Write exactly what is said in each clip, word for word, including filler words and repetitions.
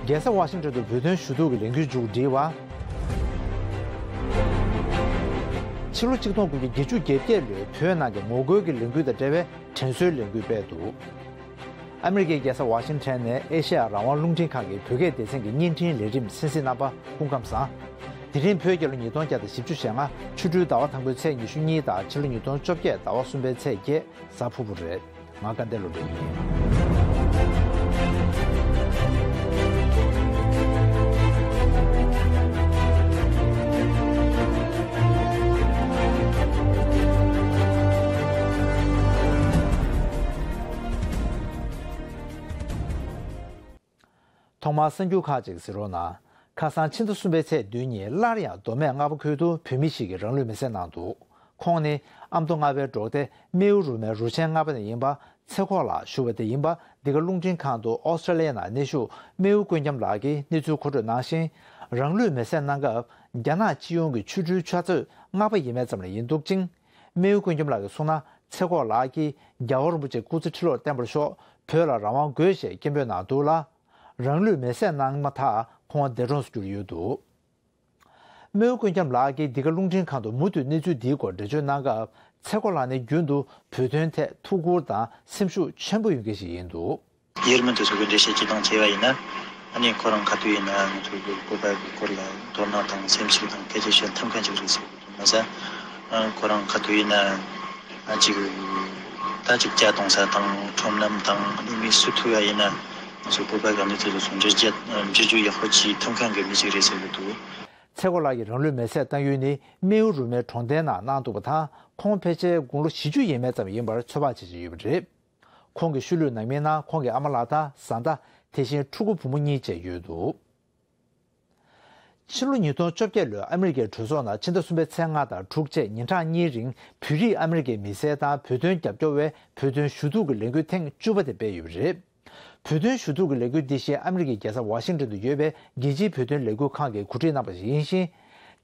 རྒྱལ་ས་ཝ་ཤིང་ཊོན་དུ་བོད་དོན་ཞུ་གཏུག་གི་ལས་འགུལ་མཇུག་བསྒྲིལ་བ། ཕྱི་ལོ་ཆིག་སྟོང་དགུ་བརྒྱ་བརྒྱད་ཅུ་གྱ་བརྒྱད་ལོའི་བོད་ནང་གི་ངོ་རྒོལ་གྱི་ལས་འགུལ་དང་འབྲེལ་བའི་དྲན་གསོའི་ལས་འགུལ་སྤེལ་འདུག་ཨ་མི་རི་ཀའི་རྒྱལ་ས་ཝ་ཤིང་ཊོན་ནས་ཨེ་ཤེ་ཡ་རང་དབང་རླུང་འཕྲིན་ཁང་གི་བོད་སྐད་སྡེ་ཚན་གྱི་བརྙན་འཕྲིན་ལས་རིམ་གསན་གཟིགས་རྣམ་པ་སྐུ་ཁམས་བཟང་། དེ་རིང་བོད་རྒྱལ་ལོ་ཉིས་སྟོང་བརྒྱ་དང་བཞི་བཅུ་ཞེ་ལྔ། ཆུ་སྦྲུལ་ཟླ་བ་དང་པོའི་ཚེས་ཉི་ཤུ་གཉིས་དང་ཕྱི་ལོ་ཉིས་སྟོང་བཅོ་བརྒྱད་ཟླ་བ་གསུམ་པའི་ཚེས་བརྒྱད་གཟའ་ཕུར་བུ་རེད། ང་དགའ་ལྡན་ལོ་འདྲེ་ཡིན། ཐོག་མར་གསར་འགྱུར་ཁག་ཅིག་གཟིགས་རོགས་གནང་། ཁ་སང་ཕྱི་ཟླ་གསུམ་པའི་ཚེས་བདུན་ཉིན་སླར་ཡང་མདོ་སྨད་རྔ་པ་ཁུལ་དུ་བོད་མི་ཞིག་གིས་རང་ལུས་མེར་སྲེག་གནང་འདུག་ཁོང་ནི་ཨ་མདོ་རྔ་པའི་འབྲོག་སྡེ་སྨེའུ་རུ་མའི་རུ་ཆེན་ལྔ་པ་ནས་ཡིན་པ་ཚེ་ཁོག་ལགས་ཞུ་བ་དེ་ཡིན་པ་འདི་ག་རླུང་འཕྲིན་ཁང་དུ་ཨོ་སི་ཀྲེ་ལི་ཡའི་ནང་གནས་བཞུགས་སྨེའུ་ཀུན་འཁྱམ་ལགས་ཀྱིས་གནས་ཚུལ་མཁོ་སྤྲོད་གནང་བཞིན། རང་ལུས་མེར་སྲེག་གནང་སྐབས་རྒྱ་ནག་སྤྱི་ཡོངས་ཀྱི་ཆུ་སྦྲུལ་ཆུ་ཚོད་ལྔ་པ་ཡས་མས་ཙམ་ལ་ཡིན་འདུག་ཅིང་། སྨེའུ་ཀུན་འཁྱམ་ལགས་ཀྱིས་གསུངས་ན། ཚེ་ཁོག་ལགས་ཀྱིས་རྒྱལ་བ་རིན་པོ་ཆེ་སྐུ་ཚེ་ཁྲི་ལོར་བརྟན་པར་ཤོག་བོད་ལ་རང་དབང་དགོས་ཞེས་སྐད་འབོད་གནང་འདུག་ལ། རང་ལུས་མེར་སྲེག་གནང་མ་ཐག་ཁོང་འདས་གྲོངས་སུ་གྱུར་ཡོད་འདུག་སྨེའུ་ཀུན་འཁྱམ་ལགས་ཀྱིས་འདི་ག་རླུང་འཕྲིན་ཁང་དུ་མུ་མཐུད་གནས་ཚུལ་འདིའི་སྐོར་འགྲེལ་བརྗོད་གནང་སྐབས། ཚེ་ཁོག་ལགས་ནི་རྒྱུན་དུ་བོད་དོན་ཐད་ཐུགས་ཁུར་དང་སེམས་ཤུགས་ཆེན་པོ་ཡོད་མཁན་ཞིག་ཡིན་འདུག་ཡར་མར་དུ་ཚོགས་པའི་འགྲེལ་བཤད་སྤྱི་དང་བྱས་པ་ཡིན་ན། ཨ་ནི་ཁོ་རང་ཁ་ཐུག་ཡིན་ན་ང་ཚོའི་བོད་པའི་སྐོར་ལ་དོ་སྣང་དང་སེམས་ཤུགས་དང་སྐད་ཆ་བཤད་ཐུབ་མཁན་ཅིག་རེད་ཟེར་གི་འདུག་མ་ཟད། ཨ་ཁོ་རང་ཁ་ཐུག་ཡིན་ན་ཨ་ཅིག་ད་ཅིག་ཇ་གཏོང་ས་དང་ཁྲོམ་ལམ་དང་ཨ་ནི་མི་སུ་ཐུག་ཡ་ཡིན་ན་ང་ཚོའི་བོད་པ་ག་ནས་ཐུག་ཏུ་སོང་འབྲེལ་བརྗེ་འབྲེལ་བརྗེ་ཡག་པོ་བྱེད་ཐུབ་མཁན་གྱི་མི་ཅིག་རེད་ཟེར་གི་འདུག་ཚེ་ཁོག་ལགས་ཀྱིས་རང་ལུས་མེར་སྲེག་བཏང་ཡུལ་ནི་སྨེའུ་རུ་མའི་གྲོང་སྡེའི་ནང་གནང་འདུག་པ་དང་། ཁོང་ཕལ་ཆེར་དགུང་ལོ་བཞི་བཅུ་ཡས་མས་ཙམ་ཡིན་པར་ཚོད་དཔག་བྱེད་བཞིན་ཡོད་པ་རེད། ཁོང་གི་ཤུལ་ལུས་ནང་མིའི་ནང་ཁོང་གི་ཨ་མ་ལགས་དང་བཟའ་ཟླ། དེ་བཞིན་ཕྲུ་གུ་བུ་མོ་གཉིས་བཅས་ཡོད་འདུག་ཕྱི་ལོ་ཉིས་སྟོང་བཅོ་བརྒྱད་ལོའི་ཨ་མི་རི་ཀའི་གྲོས་ཚོགས་ནང་ཕྱི་ཟླ་གསུམ་པའི་ཚེས་ལྔ་དང་དྲུག་བཅས་ཉིན་གྲངས་གཉིས་རིང་བོད་རིགས་ཨ་མི་རི་ཀའི་མི་སེར་དང་བོད་དོན་རྒྱབ་སྐྱོར་བས་བོད་དོན་ཞུ་གཏུག་གི་ལས་འགུལ་ཐེངས་བཅུ་པ་དེ་སྤེལ་ཡོད་པ་རེད། བོད་དོན་ཞུ་གཏུག་གི་ལས་འགུལ་འདི་བཞིན་ཨ་མི་རི་ཀའི་རྒྱལ་ས་ཝ་ཤིང་ཊོན་དུ་ཡོད་པའི་རྒྱལ་སྤྱིའི་བོད་དོན་ལས་འགུལ་ཁང་གིས་གོ་སྒྲིག་གནང་པ་ཞིག་ཡིན་ཞིང་།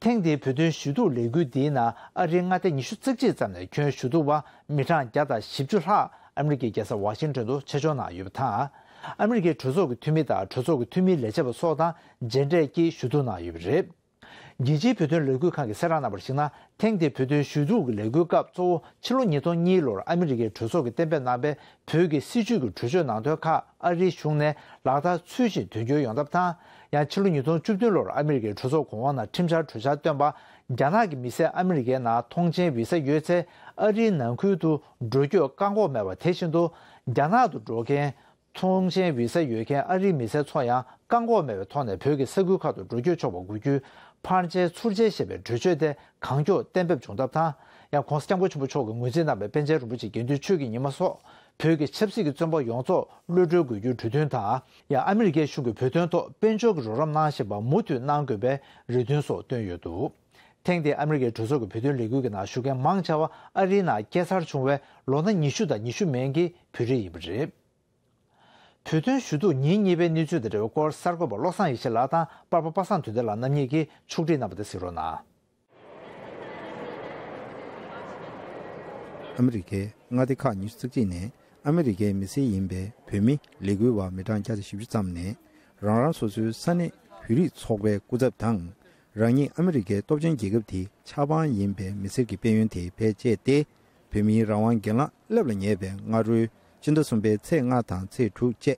ཐེངས་འདིའི་བོད་དོན་ཞུ་གཏུག་ལས་འགུལ་འདིའི་ནང་ཨ་རིའི་མངའ་སྡེ་ཉི་ཤུ་རྩ་གཅིག་ཙམ་ནས་ཁྱོན་ཞུ་གཏུག་པ་མི་གྲངས་བརྒྱ་དང་བཞི་བཅུ་ལྷག་ཨ་མི་རི་ཀའི་རྒྱལ་ས་ཝ་ཤིང་ཊོན་དུ་ཆེད་འབྱོར་གནང་ཡོད་པ་དང་། ཨ་མི་རི་ཀའི་གྲོས་ཚོགས་ཀྱི་འཐུས་མི་དང་གྲོས་ཚོགས་ཀྱི་འཐུས་མིའི་ལས་བྱེད་པ་སོགས་དང་མཇལ་འཕྲད་ཀྱིས་ཞུ་གཏུག་གནང་ཡོད་པ་རེད། རྒྱལ་སྤྱིའི་བོད་དོན་ལས་འགུལ་ཁང་གིས་གསལ་བསྒྲགས་གནང་བར་གཞིགས་ན། ཐེངས་འདིའི་བོད་དོན་ཞུ་གཏུག་གི་ལས་འགུལ་སྐབས་གཙོ་བོ་ཕྱི་ལོ་ཉིས་སྟོང་གཉིས་ལོར་ཨ་མི་རི་ཀའི་གྲོས་ཚོགས་ཀྱིས་གཏན་འབེབས་གནང་པའི་བོད་ཀྱི་སྲིད་བྱུས་ཀྱི་གྲོས་ཆོད་ནང་དོན་ཁག་ཨ་རིའི་གཞུང་ནས་ལག་བསྟར་ཚུལ་བཞིན་དོན་འཁྱོལ་ཡོང་ཐབས་དང་། ཡང་ཕྱི་ལོ་ཉིས་སྟོང་བཅུ་བདུན་ལོར་ཨ་མི་རི་ཀའི་གྲོས་ཚོགས་གོང་འོག་ནང་ཁྲིམས་འཆར་གྲོས་འཆར་བཏོན་པ། རྒྱ་ནག་གི་མི་སེར་ཨ་མི་རི་ཀའི་ནང་ཐོངས་མཆན་བི་ས་ཡོད་ཚེ་ཨ་རིའི་ནང་ཁུལ་དུ་འགྲོ་སྐྱོད་བཀག་འགོག་མེད་པ། དེ་བཞིན་དུ་རྒྱ་ནག་ཏུ་འགྲོ་མཁན། ཐོངས་མཆན་བི་ས་ཡོད་མཁན་ཨ་རིའི་མི་སེར་ཚོ་ཡང་བཀག་འགོག་མེད་པའི་ཐོག་ནས་བོད་ཀྱི་ས་ཁུལ་ཁག་ཏུ་འགྲོ་སྐྱོད་ཆོག་པ་དགོས་རྒྱུའི་ཕར་མཇལ་ཚུར་མཇལ་ཞེས་པའི་གྲོས་ཆོད་དེ་གང་མགྱོགས་གཏན་འབེབས་བྱུང་ཐབས་དང་། ཡང་༧གོང་ས་༧སྐྱབས་མགོན་ཆེན་པོ་མཆོག་གིས་ངོས་འཛིན་གནང་བའི་པཎ་ཆེན་རིན་པོ་ཆེ་དགེ་འདུན་ཆོས་ཀྱི་ཉི་མ་སོགས་བོད་ཀྱི་ཆབ་སྲིད་ཀྱི་བཙོན་པ་ཡོངས་རྫོགས་གློད་གྲོལ་དགོས་རྒྱུའི་གྲོས་མཐུན་དང་། ཡང་ཨ་མི་རི་ཀའི་གཞུང་གིས་བོད་དོན་ཐོག་དཔལ་འབྱོར་གྱི་རོགས་རམ་གནང་བཞིན་པ་མུ་མཐུད་གནང་དགོས་པའི་རེ་འདུན་སོགས་བཏོན་ཡོད་འདུག་ཐེངས་འདིའི་ཨ་མི་རི་ཀའི་གྲོས་ཚོགས་ཀྱི་བོད་དོན་ལས་འགུལ་གྱི་ནང་ཞུགས་མཁན་མང་ཆེ་བ་ཨ་རིའི་ནང་སྐྱེས་འཚར་བྱུང་བའི་ལོ་ན་ཉི་ཤུ་དང་ཉི་ཤུ་མན་གྱི་བོད་རིགས་ཡིན་པ་རེད། བོད་དོན་ཞུ་གཏུག་ཉིན་གཉིས་པའི་གནས་ཚུལ་དང་འབྲེལ་བའི་སྐོར་གསར་འགོད་པ་བློ་བཟང་ཡེ་ཤེས་ལགས་དང་པར་པ་པ་སངས་དོན་ལྡན་ལགས་རྣམ་གཉིས་ཀྱིས་ཕྱོགས་སྒྲིག་གནང་བ་དེ་གཟིགས་རོགས་གནང་། ཨ་མི་རི་ཀའི་མངའ་སྡེ་ཁག་ཉི་ཤུ་རྩ་གཅིག་ནས་ཨ་མི་རི་ཀའི་མི་སེར་ཡིན་པའི་བོད་མི་ལས་འགུལ་བ་མི་གྲངས་བརྒྱ་དང་བཞི་བཅུ་ཙམ་ནས་རང་རང་སོ་སོའི་ས་གནས་བོད་རིགས་ཚོགས་པའི་སྐུ་ཚབ་དང་། རང་ཉིད་ཨ་མི་རི་ཀའི་སྟོབས་ཆེན་རྒྱལ་ཁབ་དེའི་ཆབ་འབངས་ཡིན་པའི་མི་སེར་གྱི་དཔལ་ཡོན་དེ་ཕལ་ཆེར་ཏེ། བོད་མིའི་རང་དབང་སྒེར་ལངས་སླེབས་ལ་ཉེ་བའི་སྔ་དྲོའི་སྤྱི་ཟླ་གསུམ་པའི་ཚེས་ལྔ་དང་ཚེས་དྲུག་བཅས་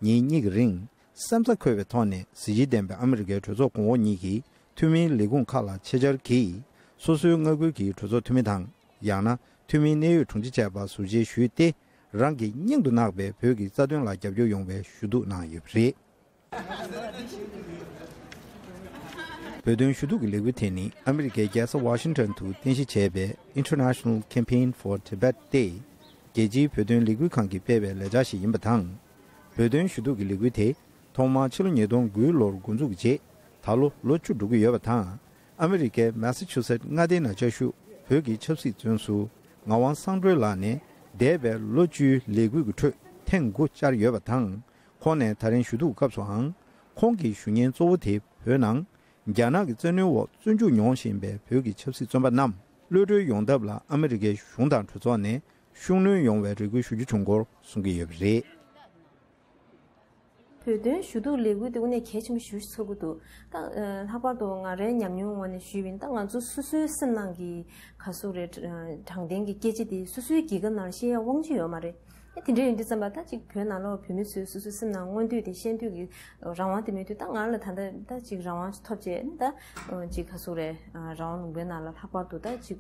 ཉིན་གཉིས་ཀྱི་རིང་སེམས་རྩ་འཁོལ་བའི་ཐོག་ནས་གཟི་བརྗིད་ལྡན་པའི་ཨ་མི་རི་ཀའི་གྲོས་ཚོགས་གོང་འོག་གཉིས་ཀྱི་འཐུས་མིའི་ལས་ཁུངས་ཁག་ལ་ཆེད་བཅར་གྱིས་སོ་སོའི་མངའ་ཁུལ་གྱི་གྲོས་ཚོགས་འཐུས་མི་དང་། ཡང་ན་འཐུས་མིའི་གནད་ཡོད་དྲུང་ཆེ་བཅས་པ་ཟུར་མཇལ་ཞུས་ཏེ། རང་གི་སྙིང་དུ་བརྣག་པའི་བོད་ཀྱི་རྩ་དོན་ལ་རྒྱབ་སྐྱོར་ཡོང་བའི་ཞུ་གཏུག་གནང་ཡོད་པ་རེད། བོད་དོན་ཞུ་གཏུག་གི་ལས་འགུལ་དེ་ནི་ཨ་མི་རི་ཀའི་རྒྱལ་ས་ཝ་ཤིང་ཊོན་དུ་རྟེན་གཞི་བྱས་པའི་International Campaign for Tibet སྟེ། རྒྱལ་སྤྱིའི་བོད་དོན་ལས་འགུལ་ཁང་གིས་སྤེལ་བའི་ལས་འཆར་ཞིག་ཡིན་པ་དང་། བོད་དོན་ཞུ་གཏུག་གི་ལས་འགུལ་དེ་ཐོག་མར་ཕྱི་ལོ་ཉིས་སྟོང་དགུ་ལོར་འགོ་འཛུགས་བྱས། ད་ལོ་ལོ་བཅུ་འགྲོ་གི་ཡོད་པ་དང་། ཨ་མི་རི་ཀའི་མེ་སི་ཆུ་སེད་མངའ་སྡེའི་ནང་བཅའ་བཞུགས་བོད་ཀྱི་ཆབ་སྲིད་བཙོན་ཟུར་ངག་དབང་བསམ་གྲུབ་ལགས་ནས་འདས་པའི་ལོ་བཅུའི་ལས་འགུལ་གྱི་ཁྲོད་ཐེངས་དགུ་བཅར་ཡོད་པ་དང་། ཁོང་ནས་ད་རིང་ཞུ་གཏུག་སྐབས་སུའང་། ཁོང་གི་ཞུ་སྙན་གཙོ་བོ་དེ་བོད་ནང་རྒྱ་ནག་གི་བཙན་གནོན་འོག་བཙོན་འཇུག་མྱོང་བཞིན་པའི་བོད་ཀྱི་ཆབ་སྲིད་བཙོན་པ་རྣམས་གློད་གྲོལ་ཡོང་ཐབས་ལ་ཨ་མི་རི་ཀའི་གཞུང་དང་གྲོས་ཚོགས་ནས་ཤུགས་སྣོན་ཡོང་བའི་རེ་སྐུལ་ཞུ་རྒྱུ་བྱུང་སྐོར་གསུང་གི་ཡོད་པ་རེད། བོད་དོན་ཞུ་གཏུག་ལས་འགུལ་དེ་དངོས་གནས་གལ་ཆེན་པོ་ཞེ་པོ་ཅིག་ཚོར་གྱི་འདུག་ད་ལྷག་པར་དུ་ང་རའི་ཉམས་མྱོང་ངོས་ནས་ཞུས་པ་ཡིན་ན། ད་ང་ཚོ་སོ་སོའི་སེམས་ནང་གི་ག་ཟེར་དགོས་རེད། དྲང་བདེན་གྱི་སྐད་ཆ་དེ་སོ་སོའི་རྒྱལ་ཁབ་ནང་ལ་བཤད་ཡ་དབང་ཆ་ཡོད་མ་རེད། ཨེ་དེ་འདྲ་ཡིན་དུས་ཙམ་པ། ད་ཅིག་བོད་ནང་ལོགས་བོད་མི་ཚོས་སོ་སོའི་སེམས་ནང་མངོན་འདོད་དེ་བཤད་འདོད་ཀྱི་རང་དབང་དེ་མེད་དུས། ད་ང་ལ་ད་ལྟ་ད་ཅིག་རང་དབང་ཅིག་ཐོབ་བྱས་ནས། ད་ཅིག་ག་ཟེར་དགོས་རེད། རང་དབང་ལུང་པའི་ནང་ལ། ལྷག་པར་དུ་ད་ཅིག་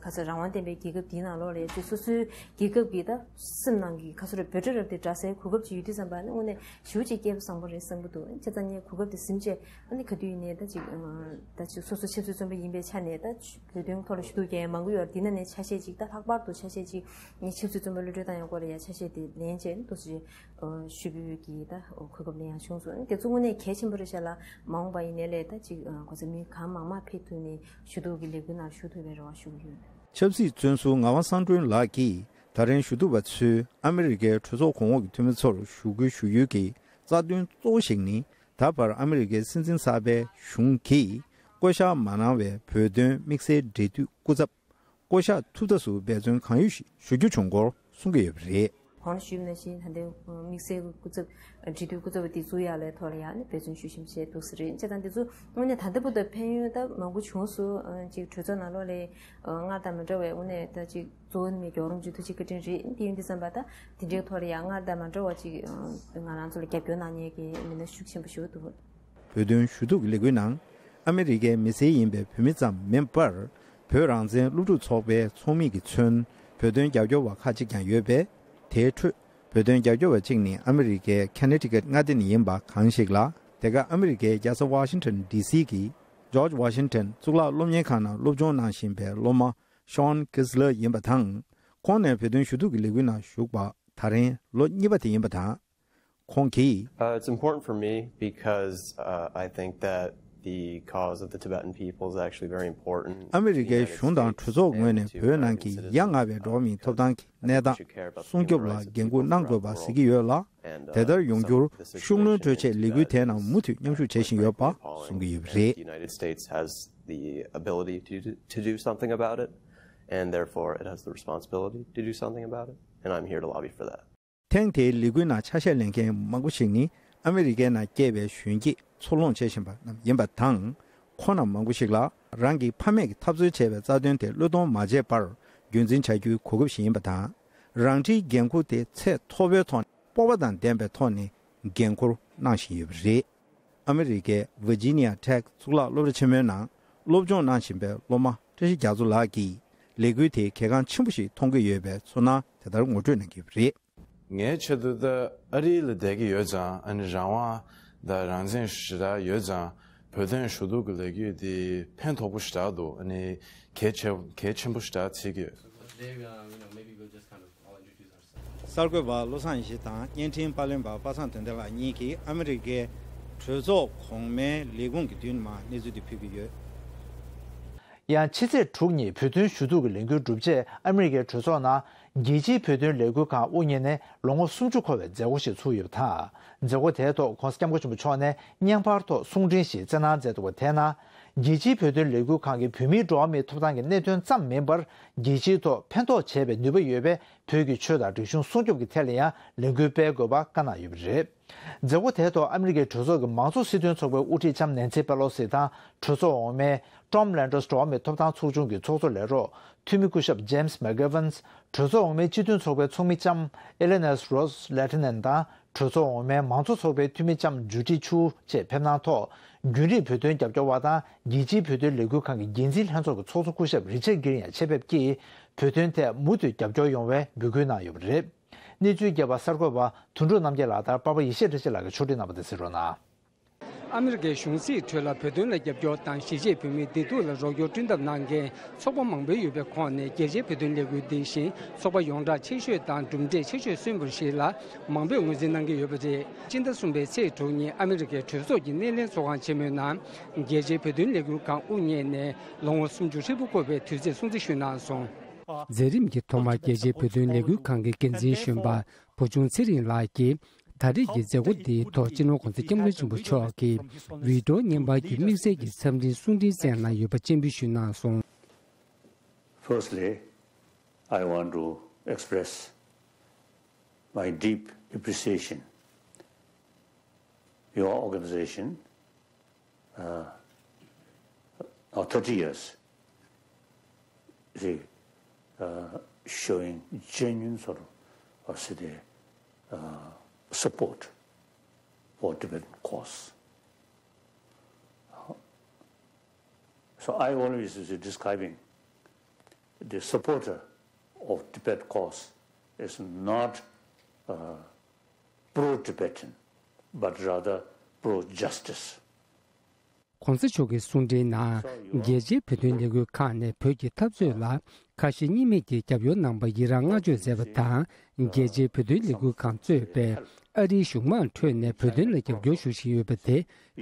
ག་ཟེར། རང་དབང་ལྡན་པའི་རྒྱལ་ཁབ་འདིའི་ནང་ལོགས་ལ་ཅིག་སོ་སོའི་རྒྱལ་ཁབ་ཀྱི་ད་སེམས་ནང་གི་ག་ཟེར་དགོས་རེད། འབོད་སྒྲ་རབ་དེ་སྒྲ་གསལ་གོ་སྐབས་ཅིག་ཡོད་དུས་ཙམ་པ་ནི། དངོས་གནས་ཞེ་པོ་ཅིག་སྐལ་བ་བཟང་པོ་རེད་བསམ་གྱི་འདུག་བྱས་ཙང་ངས་གོ་སྐབས་དེ་ཟིན་བྱས། ཨ་ནི་ག་དུས་ཡིན་ནའི་ད་ཅིག་ད་ཅིག་སོ་སོ་ཆབ་སྲིད་བཙོན་པ་ཡིན་པའི་ཆ་ནས། ད་བོད་དོན་ཐོག་ལ་ཞུ་གཏུག་མཁན་མང་པོ་ཡོད་རེད། འདི་ནང་ནས་ཆ་ཤས་ཅིག་ད་ལྷག་པར་དུ་ཆ་ཤས་ཅིག་ངས་ཆབ་སྲིད་བཙོན་པ་གློད་གྲོལ་བཏང་ཡག་སྐོར་ལ་ཡ་ཆ་ཤས་དེ་ལེན་བྱས་ནས། ཏོག་ཙམ་ཞུ་འབོད་ཀྱི་ད་གོ་སྐབས་ལེན་ཡག་བྱུང་སོང་། དེ་ཚོ་དངོས་གནས་གལ་ཆེན་པོ་རེད་ཤག་ལ། མ་འོངས་པ་ཡིན་ནའི་ལས་ད་ཅིག་ག་ཟེར། མི་གང་མང་མང་ཕེབས་ཐུབ་ནས་ཞུ་གཏུག་གི་ལས་འགུལ་ནང་ཞུགས་ཐུབ་པའི་རེ་བ་ཞུ་གི་ཡོད། ཆབ་སྲིད་བཙོན་ཟུར་ངག་དབང་གསང་སྒྲོན་ལགས་ཀྱིས། ད་རིང་ཞུ་གཏུག་པ་ཚོས་ཨ་མི་རི་ཀའི་གྲོས་ཚོགས་གོང་འོག་གི་འཐུས་མི་ཚོར་ཞུ་སྐུལ་ཞུ་ཡུལ་གྱི་རྩ་དོན་གཙོ་བོ་ཞིག་ནི། ད་བར་ཨ་མི་རི་ཀའི་སྲིད་འཛིན་གསར་པའི་གཞུང་གིས་བསྐོ་བཞག་མ་གནང་བའི་བོད་དོན་དམིགས་བསལ་འབྲེལ་མཐུད་སྐུ་ཚབ་བསྐོ་གཞག་ཐུབ་ཐབས་སུ་འབད་བརྩོན་གང་ཡོད་ཞུ་རྒྱུ་བྱུང་སྐོར་གསུང་གི་ཡོད་པ་རེད། གོང་ལ་ཞུས་པ་ནང་བཞིན། ད་ལྟའི་དམིགས་བསལ་སྐུ་ཚབ། འབྲེལ་མཐུད་སྐུ་ཚབ་དེ་བཙུགས་ཡག་ལ་ཐོག་ལ་ཡང་ནི་འབད་བརྩོན་ཞུ་བཞིན་བྱས་འདུག་ས་རེད། བྱས་ཙང་འདི་ཚོ་དངོས་གནས་ད་ལྟ་བར་དུ་ཕན་ཡོན་ད་མང་པོ་བྱུང་སོང་། ཅིག་གྲོས་ཚོགས་ནང་ལོགས་ལ་སྔར་དང་མ་འདྲ་བའི། དངོས་གནས་ད་ཅིག་གཙོ་བོ་ནི་རྒྱལ་བ་རིན་པོ་ཆེའི་ཐུགས་རྗེ་བཀའ་དྲིན་རེད། དེ་ཡིན་དུས་ཙམ་པ། ད་དེ་འདྲའི་ཐོག་ལ་ཡང་སྔར་དང་མ་འདྲ་བ་ཅིག་ང་རང་ཚོ་ལ་རྒྱབ་སྐྱོར་གནང་མཁན་གྱི་མི་སྣ་ཤུགས་ཆེན་པོ་ཞིག་འདུག་བོད་དོན་ཞུ་གཏུག་གི་ལས་འགུལ་ནང་ཨ་མི་རི་ཀའི་མི་སེར་ཡིན་པའི་བོད་མི་ཙམ་མིན་པར། བོད་རང་བཙན་སློབ་ཕྲུག་ཚོགས་པའི་ཚོགས་མི་གིས་མཚོན། བོད་དོན་རྒྱབ་སྐྱོར་བ་ཁག་ཅིག་ཀྱང་ཡོད་པས། དེའི་ཁྲོད་བོད་དོན་རྒྱབ་སྐྱོར་བ་གཅིག་ནི་ཨ་མི་རི་ཀའི་ཁ་ནེ་ཊི་ཀེ་ཊི་མངའ་སྡེ་ནས་ཡིན་པ་གང་ཞིག་ལ། དེ་ག་ཨ་མི་རི་ཀའི་རྒྱལ་ས་ཝ་ཤིང་ཊོན་ཌི་སི་གི་ཇོརྗ་ཝ་ཤིང་ཊོན་གཙུག་ལག་སློབ་གཉེར་ཁང་ནང་སློབ་སྦྱོང་གནང་བཞིན་པའི་སློབ་མ་ཤོན་ཀིས་ལར་ཡིན་པ་དང་། ཁོང་ནས་བོད་དོན་ཞུ་གཏུག་གི་ལས་འགུལ་ནང་ཞུགས་པ་ད་རིང་ལོ་གཉིས་པ་དེ་ཡིན་པ་དང་། ཁོང་གིས། Uh, it's important for me because, uh, I think that the cause of the Tibetan people is actually very important. ཨ་མི་རི་ཀའི་གཞུང་དང་གྲོས་ཚོགས་ངོས་ནས་བོད་ནང་གི་ཡ་ང་བའི་འགྲོ་བ་མིའི་ཐོབ་ཐང་གི་གནས་སྟངས་སྲུང་སྐྱོབ་ལ་འགན་འཁུར་གནང་དགོས་པ་གཟིགས་ཀྱི་ཡོད་ལ། དེ་ལྟར་ཡོང་རྒྱུར་ཤུགས་སྣོན་སྤྲོད་ཆེད་ལས་འགུལ་དེའི་ནང་མུ་མཐུད་མཉམ་ཞུགས་བྱེད་བཞིན་ཡོད་པ་གསུང་གི་ཡོད་པ་རེད། The United States has the ability to, to do something about it, and therefore it has the responsibility to do something about it, and I'm here to lobby for that. ཐེངས་དེའི་ལས་འགུལ་ནང་ཆ་ཤས་ལེན་མཁན་མང་པོ་ཞིག་ནི་ཨ་མི་རི་ཀའི་ནང་སྐྱེས་པའི་གཞོན་སྐྱེས་ཚུར་ལོངས་བྱེད་བཞིན་པ་རྣམས་ཡིན་པ་དང་། ཁོང་རྣམས་མང་པོ་ཞིག་ལ་རང་གི་ཕ་མེས་ཀྱིས་འཐབ་རྩོད་བྱས་པའི་རྩ་དོན་དེ་བློས་གཏོང་མ་བྱས་པར་རྒྱུན་འཛིན་བྱ་རྒྱུའི་གོ་སྐབས་ཤིག་ཡིན་པ་དང་། རང་འཁྲིའི་འགན་འཁུར་དེ་ཚད་མཐོ་པོའི་ཐོག་ནས་སྤོབས་པ་དང་ལྡན་པའི་ཐོག་ནས་འགན་འཁུར་གནང་བཞིན་ཡོད་པ་རེད། ཨ་མི་རི་ཀའི་ཝི་ཇི་ནི་ཡ་ཊེག་གཙུག་ལག་སློབ་གྲྭ་ཆེན་མོའི་ནང་སློབ་སྦྱོང་གནང་བཞིན་པའི་སློབ་མ་བཀྲ་ཤིས་རྒྱ་མཚོ་ལགས་ཀྱིས་ལས་འགུལ་དེ་གལ་འགངས་ཆེན་པོ་ཞིག་མཐོང་གི་ཡོད་པའི་ཚོར་སྣང་དེ་ལྟར་ངོ་སྤྲོད་གནང་གི་ཡོད་པ་རེད། ངའི་ཆེད་དུ་ད་ཨ་རི་ལ་བསྡད་ཀྱི་ཡོད་ཙང་། ཨ་ནི་རང་དབང་དང་རང་བཙན་ཞེ་དྲག་ཡོད་ཙང་། བོད་དོན་ཞུ་གཏུག་གི་ལས་འགུལ་འདི་ཕན་ཐོགས་པོ་ཞེ་དྲག་འདུག་ཨ་ནི་གལ་ཆེ་གལ་ཆེན་པོ་ཞེ་དྲག་བརྩི་གི་ཡོད། They, uh, you know, maybe we'll just kind of all introduce ourselves. གསར་འགོད་པ་བློ་བཟང་ཡེ་ཤེས་དང་བརྙན་འཕྲིན་པར་ལེན་པ་པ་སངས་དོན་ལྡན་ལགས་གཉིས་ཀྱིས་ཨ་མི་རི་ཀའི་གྲོས་ཚོགས་གོང་མའི་ལས་ཁུངས་ཀྱི་མདུན་མར་གནས་ཚུལ་འདི་ཕུལ་གྱི་ཡོད། ཡང་ཕྱི་ཚེས་དྲུག་ཉིན་བོད་དོན་ཞུ་གཏུག་གི་ལས་འགུལ་གྲུབ་རྗེས་ཨ་མི་རི་ཀའི་གྲོས་ཚོགས་ནང་རྒྱལ་སྤྱིའི་བོད་དོན་ལས་འགུལ་ཁང་དབུ་བརྙེས་ནས་ལོ་ངོ་སུམ་ཅུ་འཁོར་བའི་མཛད་སྒོ་ཞིག་ཚུགས་ཡོད་པ་དང་། མཛད་སྒོ་དེའི་ཐོག་༧གོང་ས་༧སྐྱབས་མགོན་ཆེན་པོ་མཆོག་ནས་བརྙན་པར་ཐོག་གསུང་འཕྲིན་ཞིག་བསྩལ་གནང་མཛད་འདུག་པ། དེའི་ནང་རྒྱལ་སྤྱིའི་བོད་དོན་ལས་འགུལ་ཁང་གིས་བོད་མིའི་འགྲོ་བ་མིའི་ཐོབ་ཐང་གི་གནད་དོན་ཙམ་མིན་པར། རྒྱལ་སྤྱིའི་ཐོག་ཕན་ཐོགས་བྱེད་པའི་ནུས་པ་ཡོད་པས། བོད་ཀྱི་ཆོས་དང་རིག་གཞུང་སྲུང་སྐྱོབ་ཀྱི་ཐད་ལ་ཡང་ལས་འགུལ་སྤེལ་དགོས་པ་བཀའ་གནང་ཡོད་པ་རེད། མཛད་སྒོ་དེའི་ཐོག་ཨ་མི་རི་ཀའི་གྲོས་ཚོགས་ཀྱི་མང་གཙོ་སྲིད་དོན་ཚོགས་པའི་དབུ་ཁྲིད་ལྕམ་ནེན་སི་པེ་ལོ་སི་དང་། གྲོས་ཚོགས་འོག་མའི་ཊོམ་ལན་ཌོས་འགྲོ་བ་མིའི་ཐོབ་ཐང་ཚོགས་ཆུང་གི་ཚོགས་གཙོ་ལས་རོགས་འཐུས་མི་སྐུ་ཞབས་ཇེམ་སི་མེག་གྷེ་ཝན། གྲོས་ཚོགས་འོག་མའི་སྤྱི་མཐུན་ཚོགས་པའི་ཚོགས་མི་ལྕམ་ཨེ་ལེ་ནས་རོས་ལེ་ཊི་ནན་དང་། གྲོས་ཚོགས་འོག་མའི་མང་གཙོ་ཚོགས་པའི་འཐུས་མི་ལྕམ་ཇུ་ཏི་ཆུ་བཅས་ཕེབས་གནང་ཐོག་རྒྱུན་རིང་བོད་དོན་རྒྱབ་སྐྱོར་བ་དང་རྒྱལ་སྤྱིའི་བོད་དོན་ལས་འགུལ་ཁང་གི་འགན་འཛིན་ལྷན་ཚོགས་ཀྱི་ཚོགས་གཙོ་སྐུ་ཞབས་རི་ཆར་གིར་ཡང་ཆེད་ཕེབས་ཀྱིས་བོད་དོན་ཐད་མུ་མཐུད་རྒྱབ་སྐྱོར་ཡོང་བའི་འབོད་སྐུལ་གནང་ཡོད་པ་རེད། གནས་ཚུལ་རྒྱས་པ་གསར་འགོད་པ་དོན་གྲུབ་རྣམ་རྒྱལ་ལགས་དང་པ་ཕ་ཡེ་ཤེས་བཀྲ་ཤིས་ལགས་ཀྱིས་ཕྱོགས་སྒྲིག་གནང་བ་དེ་གསན་རོགས་གནང་། ཨ་མི་རི་ཀའི་གཞུང་སྲིད་ཁྲོད་ལ་བོད་དོན་ལ་རྒྱབ་སྐྱོར་དང་གཞིས་བྱེས་བོད་མིའི་བདེ་སྡུག་ལ་རོགས་སྐྱོར་བསྐྲུན་ཐབས་གནང་མཁན་ཚོགས་པ་མང་པོ་ཡོད་པའི་ཁོངས་ནས་རྒྱལ་སྤྱིའི་བོད་དོན་ལས་འགུལ་འདི་བཞིན་ཚོགས་པ་ཡོངས་གྲགས་ཆེ་ཤོས་དང་གྲུབ་འབྲས་ཆེ་ཤོས་སོན་པ་ཞིག་ལ་མང་པོས་ངོས་འཛིན་གནང་གི་ཡོད་པ་རེད། སྤྱི་ཟླ་གསུམ་པའི་ཚེས་དྲུག་ཉིན་ཨ་མི་རི་ཀའི་གྲོས་ཚོགས་ཀྱི་སྣེ་ལེན་ཚོགས་ཁང་ཆེན་མོའི་ནང་རྒྱལ་སྤྱིའི་བོད་དོན་ལས་འགུལ་ཁང་དབུ་བརྙེས་ནས་ལོ་ངོ་སུམ་ཅུ་ཧྲིལ་པོ་འཁོར་བའི་དུས་ཚེས་སྲུང་བརྩི་ཞུས་གནང་སོང་། མཛད་རིམ་གྱི་ཐོག་མར་རྒྱལ་སྤྱིའི་བོད་དོན་ལས་འགུལ་ཁང་གི་འགན་འཛིན་གཞོན་པ་བུ་ཆུང་ཚེ་རིང་ལགས་ཀྱིས་ད་རེས་ཀྱི་མཛད་སྒོ་འདིའི་ཐོག་སྤྱི་ནོར་༧གོང་ས་༧སྐྱབས་མགོན་ཆེན་པོ་མཆོག་གིས་བི་ཌི་ཡོ་བརྙན་པར་གྱི་དམིགས་བསལ་གྱི་འཚམས་འཕྲིན་གསུང་འཕྲིན་བསྩལ་གནང་ཡོད་པ་སྤྱན་འབུལ་ཞུས་གནང་སོང་། Firstly, I want to express my deep appreciation your organization, uh, or thirty years, see, uh, showing genuine sort of, uh, see the, uh, support for Tibetan cause. So I always is describing the supporter of Tibet cause is not, uh, pro-Tibetan, but rather pro-justice. གོང་ས་མཆོག་གི་གསུང་འཕྲིན་ནང་རྒྱལ་སྤྱིའི་བོད་དོན་ལས་འགུལ་ཁག་ནས་བོད་ཀྱི་འཐབ་རྩོད་ལ་ཁ་ཞེ་གཉིས་མེད་ཀྱི་རྒྱབ་སྐྱོར་གནང་པར་ཡི་རངས་བསྔགས་བརྗོད་མཛད་པ་དང་། རྒྱལ་སྤྱིའི་བོད་དོན་ལས་འགུལ་ཁང་གཙོས་པའི་ཨ་རིའི་གཞུང་མང་ཁྲོད་ནས་བོད་དོན་ལ་རྒྱབ་སྐྱོར་ཞུ་བཞིན་ཡོད་པ་དེ་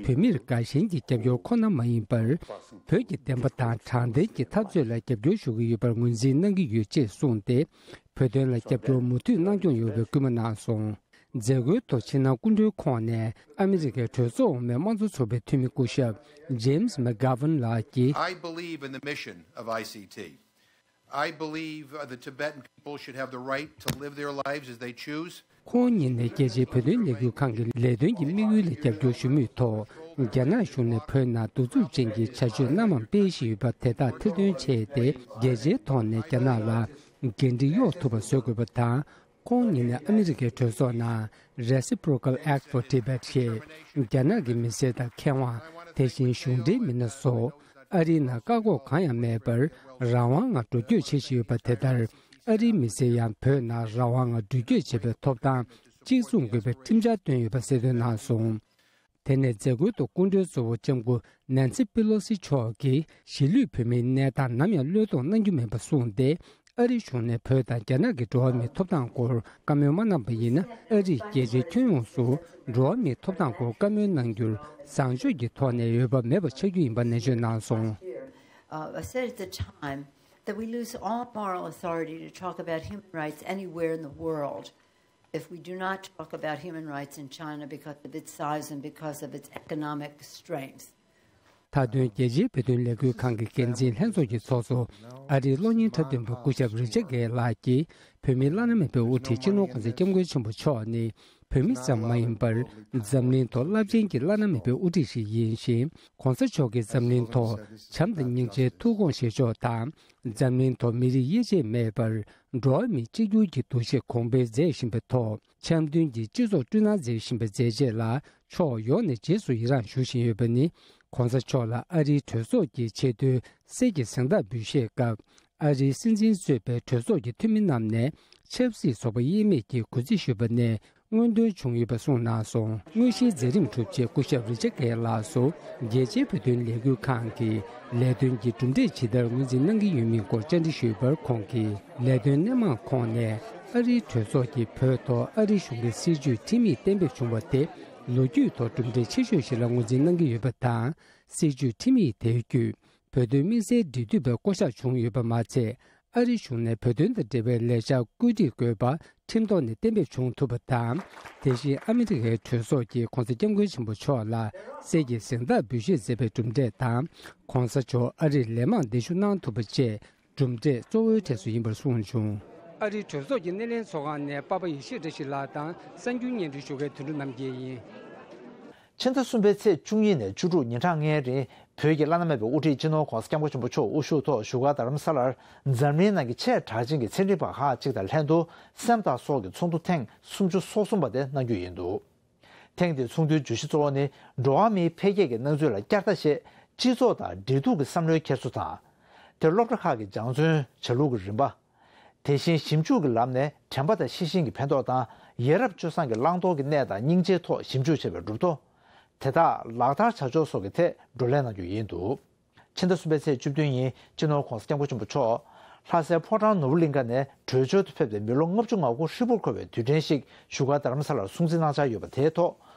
བོད་མིར་དགའ་ཞེན་གྱི་རྒྱབ་སྐྱོར་ཁོ་ན་མ་ཡིན་པར། བོད་ཀྱི་བདེན་པ་དང་དྲང་བདེན་གྱི་འཐབ་རྩོད་ལ་རྒྱབ་སྐྱོར་ཞུ་གི་ཡོད་པར་ངོས་འཛིན་གནང་གི་ཡོད་ཅེས་གསུངས་ཏེ། བོད་དོན་ལ་རྒྱབ་སྐྱོར་མུ་མཐུད་གནང་སྐྱོང་ཡོང་བའི་སྐུལ་མ་གནང་སོང་། མཛད་སྒོའི་ཐོག་ཕྱི་ནང་སྐུ་མགྲོན་ཁོངས་ནས་ཨ་མི་རི་ཀའི་གྲོས་ཚོགས་འོག་མའི་དམངས་གཙོ་ཚོགས་པའི་འཐུས་མི་སྐུ་ཞབས་James McGovern ལགས་ཀྱིས། I believe in the mission of I C T. I believe, uh, the Tibetan people should have the right to live their lives as they choose. ཁོང་ཉིད་ནས་རྒྱལ་སྤྱིའི་བོད་དོན་ལས་འགུལ་ཁང་གི་ལས་དོན་གྱི་དམིགས་ཡུལ་ལ་རྒྱབ་སྐྱོར་ཞུ་མུས་ཐོག་རྒྱ་ནག་གཞུང་ནས་བོད་ནང་གདུག་རྩུབ་ཅན་གྱི་བྱ་སྤྱོད་སྣ་མང་སྤེལ་བཞིན་ཡོད་པ་དེ་དག་ཐེར་འདོན་བྱས་ཏེ། རྒྱལ་སྤྱིའི་ཐོག་ནས་རྒྱ་ནག་ལ་འགན་འཁྲི་གཡོག་ཐུབ་པ་བཟོ་དགོས་པ་དང་། ཁོང་ཉིད་ནས་ཨ་མི་རི་ཀའི་གྲོས་ཚོགས་ནང་Reciprocal Act for Tibet ཞེས་རྒྱ་ནག་གི་མི་སེར་དང་མཁས་དབང་། དེ་བཞིན་གཞུང་འབྲེལ་མི་སྣ་སོགས་ཨ་རིའི་ནང་བཀག་འགོག་གང་ཡང་མེད་པར་རང་དབང་ངང་འགྲོ་སྐྱོད་བྱེད་བཞིན་ཡོད་པ་དེ་ལྟར། ཨ་རིའི་མི་སེར་ཡང་བོད་ནང་རང་དབང་ངང་འགྲུལ་སྐྱོད་བྱེད་པའི་ཐོབ་ཐང་གཅིག་མཚུངས་དགོས་པའི་ཁྲིམས་འཆར་བཏོན་ཡོད་པ་གསལ་སྟོན་གནང་སོང་། དེ་ནས་མཛད་སྒོའི་ཐོག་སྐུ་མགྲོན་གཙོ་བོ་ལྕམ་སྐུ་Nancy Pelosi མཆོག་གིས་གཞིས་ལུས་བོད་མིའི་གནས་སྟངས་ནམ་ཡང་བློས་གཏོང་གནང་རྒྱུ་མིན་པ་གསུངས་ཏེ། ཨ་རིའི་གཞུང་ནས་བོད་དང་རྒྱ་ནག་གི་འགྲོ་བ་མིའི་ཐོབ་ཐང་སྐོར་བཀའ་མོལ་མ་གནང་པ་ཡིན་ན། ཨ་རིས་རྒྱལ་སྤྱིའི་ཁྱོན་ཡོངས་སུ་འགྲོ་བ་མིའི་ཐོབ་ཐང་སྐོར་བཀའ་མོལ་གནང་རྒྱུར་བཟང་སྤྱོད་ཀྱི་ཐོག་ནས་འོས་བབ་མེད་པ་ཆགས་རྒྱུ་ཡིན་པ་ནན་བརྗོད་གནང་སོང་། Uh, I said at the time that we lose all moral authority to talk about human rights anywhere in the world if we do not talk about human rights in China because of its size and because of its economic strength. མཐའ་དོན་རྒྱལ་སྤྱིའི་བོད་དོན་ལས་འགུལ་ཁང་གི་འགན་འཛིན་ལྷན་ཚོགས་ཀྱི་ཚོགས་གཙོ་ཨ་རིའི་གློག་བརྙན་འཁྲབ་སྟོན་པ་སྐུ་ཞབས་རི་ཅར་གྷེ་ལགས་ཀྱིས། བོད་མིའི་བླ་ན་མེད་པའི་དབུ་ཁྲིད་སྤྱི་ནོར་༸གོང་ས་༸སྐྱབས་མགོན་ཆེན་པོ་མཆོག་ནི་བོད་མི་ཙམ་མ་ཡིན་པར། འཛམ་གླིང་ཐོག་རླབས་ཆེན་གྱི་བླ་ན་མེད་པའི་དབུ་ཁྲིད་ཞིག་ཡིན་ཞིང་། ༸གོང་ས་མཆོག་གིས་འཛམ་གླིང་ཐོག་བྱམས་དང་སྙིང་རྗེའི་ཐུགས་དགོངས་བཞེས་ཕྱོགས་དང་། འཛམ་གླིང་ཐོག་མི་རིགས་དབྱེ་འབྱེད་མེད་པར། འགྲོ་བ་མིའི་གཅིག་གྱུར་གྱི་འདུ་ཤེས་གོང་འཕེལ་མཛད་བཞིན་པའི་ཐོག་འཆམ་མཐུན་གྱི་སྤྱི་ཚོགས་བསྐྲུན་གནང་མཛད་བཞིན་པའི་མཛད་རྗེས་ལ་ཕྱོགས་ཡོངས་ནས་རྗེས་སུ་ཡི་རངས་ཞུ་བཞིན་ཡོད་པ་ནི། ༸གོང་ས་མཆོག་ལ་ཨ་རིའི་གྲོས་ཚོགས་ཀྱི་ཆེས་མཐོའི་གསེར་གྱི་གཟེངས་རྟགས་འབུལ་བཞེས་སྐབས། ཨ་རིའི་སྲིད་འཛིན་གཙོས་པའི་གྲོས་ཚོགས་ཀྱི་འཐུས་མི་རྣམས་ནས་ཆབ་སྲིད་ཚོགས་པ་དབྱེ་མེད་ཀྱི་གུས་བརྩི་ཞུས་པ་ནས། མངོན་འདོན་བྱུང་ཡོད་པ་གསུངས་གནང་སོང་། དངོས་གཞིའི་མཛད་རིམ་གྲུབ་རྗེས་སྐུ་ཞབས་རི་ཅར་གྷེ་ལགས་སུ་རྒྱལ་སྤྱིའི་བོད་དོན་ལས་འགུལ་ཁང་གི་ལས་དོན་གྱི་གྲུབ་འབྲས་ཇི་ལྟར་ངོས་འཛིན་གནང་གི་ཡོད་མིན་སྐོར་བཅར་འདྲི་ཞུས་པར། ཁོང་གིས་ལས་དོན་སྣེ་མང་ཁོངས་ནས་ཨ་རིའི་གྲོས་ཚོགས་ཀྱིས་བོད་ཐོག་ཨ་རིའི་གཞུང་གི་སྲིད་བྱུས་ཁྲིམས་ཡིག་གཏན་འབེབས་བྱུང་བ་དེ་ལོ་རྒྱུས་ཐོག་གྲུབ་འབྲས་ཆེ་ཤོས་ཤིག་ལ་ངོས་འཛིན་གནང་གི་ཡོད་པ་དང་། སྲིད་བྱུས་ཁྲིམས་ཡིག་དེའི་བརྒྱུད་བོད་དོན་དམིགས་བསལ་འབྲེལ་མཐུད་པའི་བསྐོ་གཞག་བྱུང་ཡོད་པ་མ་ཚད། ཨ་རིའི་གཞུང་ནས་བོད་དོན་དང་འབྲེལ་བའི་ལས་འཆར་བཀོད་སྒྲིག་དགོས་པ་ཁྲིམས་ཐོག་ནས་གཏན་འབེབས་བྱུང་ཐུབ་པ་དང་། དེ་བཞིན་ཨ་མི་རི་ཀའི་གྲོས་ཚོགས་ཀྱིས་༸གོང་ས་༸སྐྱབས་མགོན་ཆེན་པོ་མཆོག་ལ་གསེར་གྱི་གཟེངས་རྟགས་འབུལ་བཞེས་མཛད་པའི་གྲུབ་འབྲས་དང་། ༸གོང་ས་མཆོག་ཨ་རིར་ལན་མང་གདན་ཞུ་གནང་ཐུབ་པ་བཅས་གྲུབ་འབྲས་གཙོ་བོའི་གྲས་སུ་ཡིན་པར་གསུངས་བྱུང་། ཨ་རིའི་གྲོས་ཚོགས་ཀྱི་སྣེ་ལེན་ཚོགས་ཁང་ནས་པ་ཕ་ཡེ་ཤེས་བཀྲ་ཤིས་ལགས་དང་གསར་འགྱུར་སྙན་སྒྲོན་ཞུ་མཁན་དོན་གྲུབ་རྣམ་རྒྱལ་ཡིན། ཕྱི་ཟླ་གསུམ་པའི་ཚེས་བཅུ་གཉིས་ནས་བཅུ་དྲུག་ཉིན་གྲངས་ལྔའི་རིང་བོད་ཀྱི་བླ་ན་མེད་པའི་དབུ་ཁྲིད་སྤྱི་ནོར་༸གོང་ས་༸སྐྱབས་མགོན་ཆེན་པོ་མཆོག་དབུ་བཞུགས་ཐོག་བཞུགས་སྒར་རྡ་རམ་ས་ལར་འཛམ་གླིང་ནང་གི་ཆེས་གྲགས་ཅན་གྱི་ཚན་རིག་པ་ཁག་ཅིག་དང་ལྷན་དུ་སེམས་དང་སྲོག་གི་ཚོགས་འདུ་ཐེངས་སུམ་ཅུ་སོ་གསུམ་པ་དེ་གནང་རྒྱུ་ཡིན་འདུག་ཐེངས་འདིའི་ཚོགས་འདུའི་བརྗོད་གཞི་གཙོ་བོ་ནི་འགྲོ་བ་མིའི་འཕེལ་རྒྱས་ཀྱི་སྣང་ཚུལ་ལ་བསྐྱར་ལྟ་ཞེས་སྤྱི་ཚོགས་དང་འབྲེལ་གཏུག་གི་བསམ་བློའི་འཁྱེར་སོ་དང་། དེ་སློབ་གྲྭ་ཁག་གི་སྦྱང་བརྩོན་བྱ་ལུགས་ཀྱི་རིམ་པ། དེ་བཞིན་ཞིབ་འཇུག་གི་ལམ་ནས་དྲན་པ་དང་ཤེས་བཞིན་གྱི་ཕན་ཐོགས་དང་ཡ་རབས་སྤྱོད་བཟང་གི་བླང་དོར་གྱི་གནས་དང་སྙིང་རྗེའི་ཐོག་ཞིབ་འཇུག་བྱས་པའི་གྲུབ་ཐོབ། དེ་དག་ལག་བསྟར་བྱ་ཕྱོགས་སོགས་ཀྱི་ཐད་བགྲོ་གླེང་གནང་རྒྱུ་ཡིན་འདུག་ཕྱི་ཟླ་གསུམ་པའི་ཚེས་བཅུ་བདུན་ཉིན་སྤྱི་ནོར་༸གོང་ས་༸སྐྱབས་མགོན་ཆེན་པོ་མཆོག་ལྷ་སའི་ཕོ་བྲང་ནོར་བུ་གླིང་ཁ་ནས་བྲོས་བྱོལ་དུ་ཕེབས་ཏེ་མི་ལོ་ལྔ་བཅུ་ང་དགུ་ཧྲིལ་པོར་འཁོར་བའི་དུས་དྲན་ཞིག་བཞུགས་སྒར་རྡ་རམ་ས་ལར་སྲུང་བརྩི་གནང་འཆར་ཡོད་པ་དེའི་ཐོག་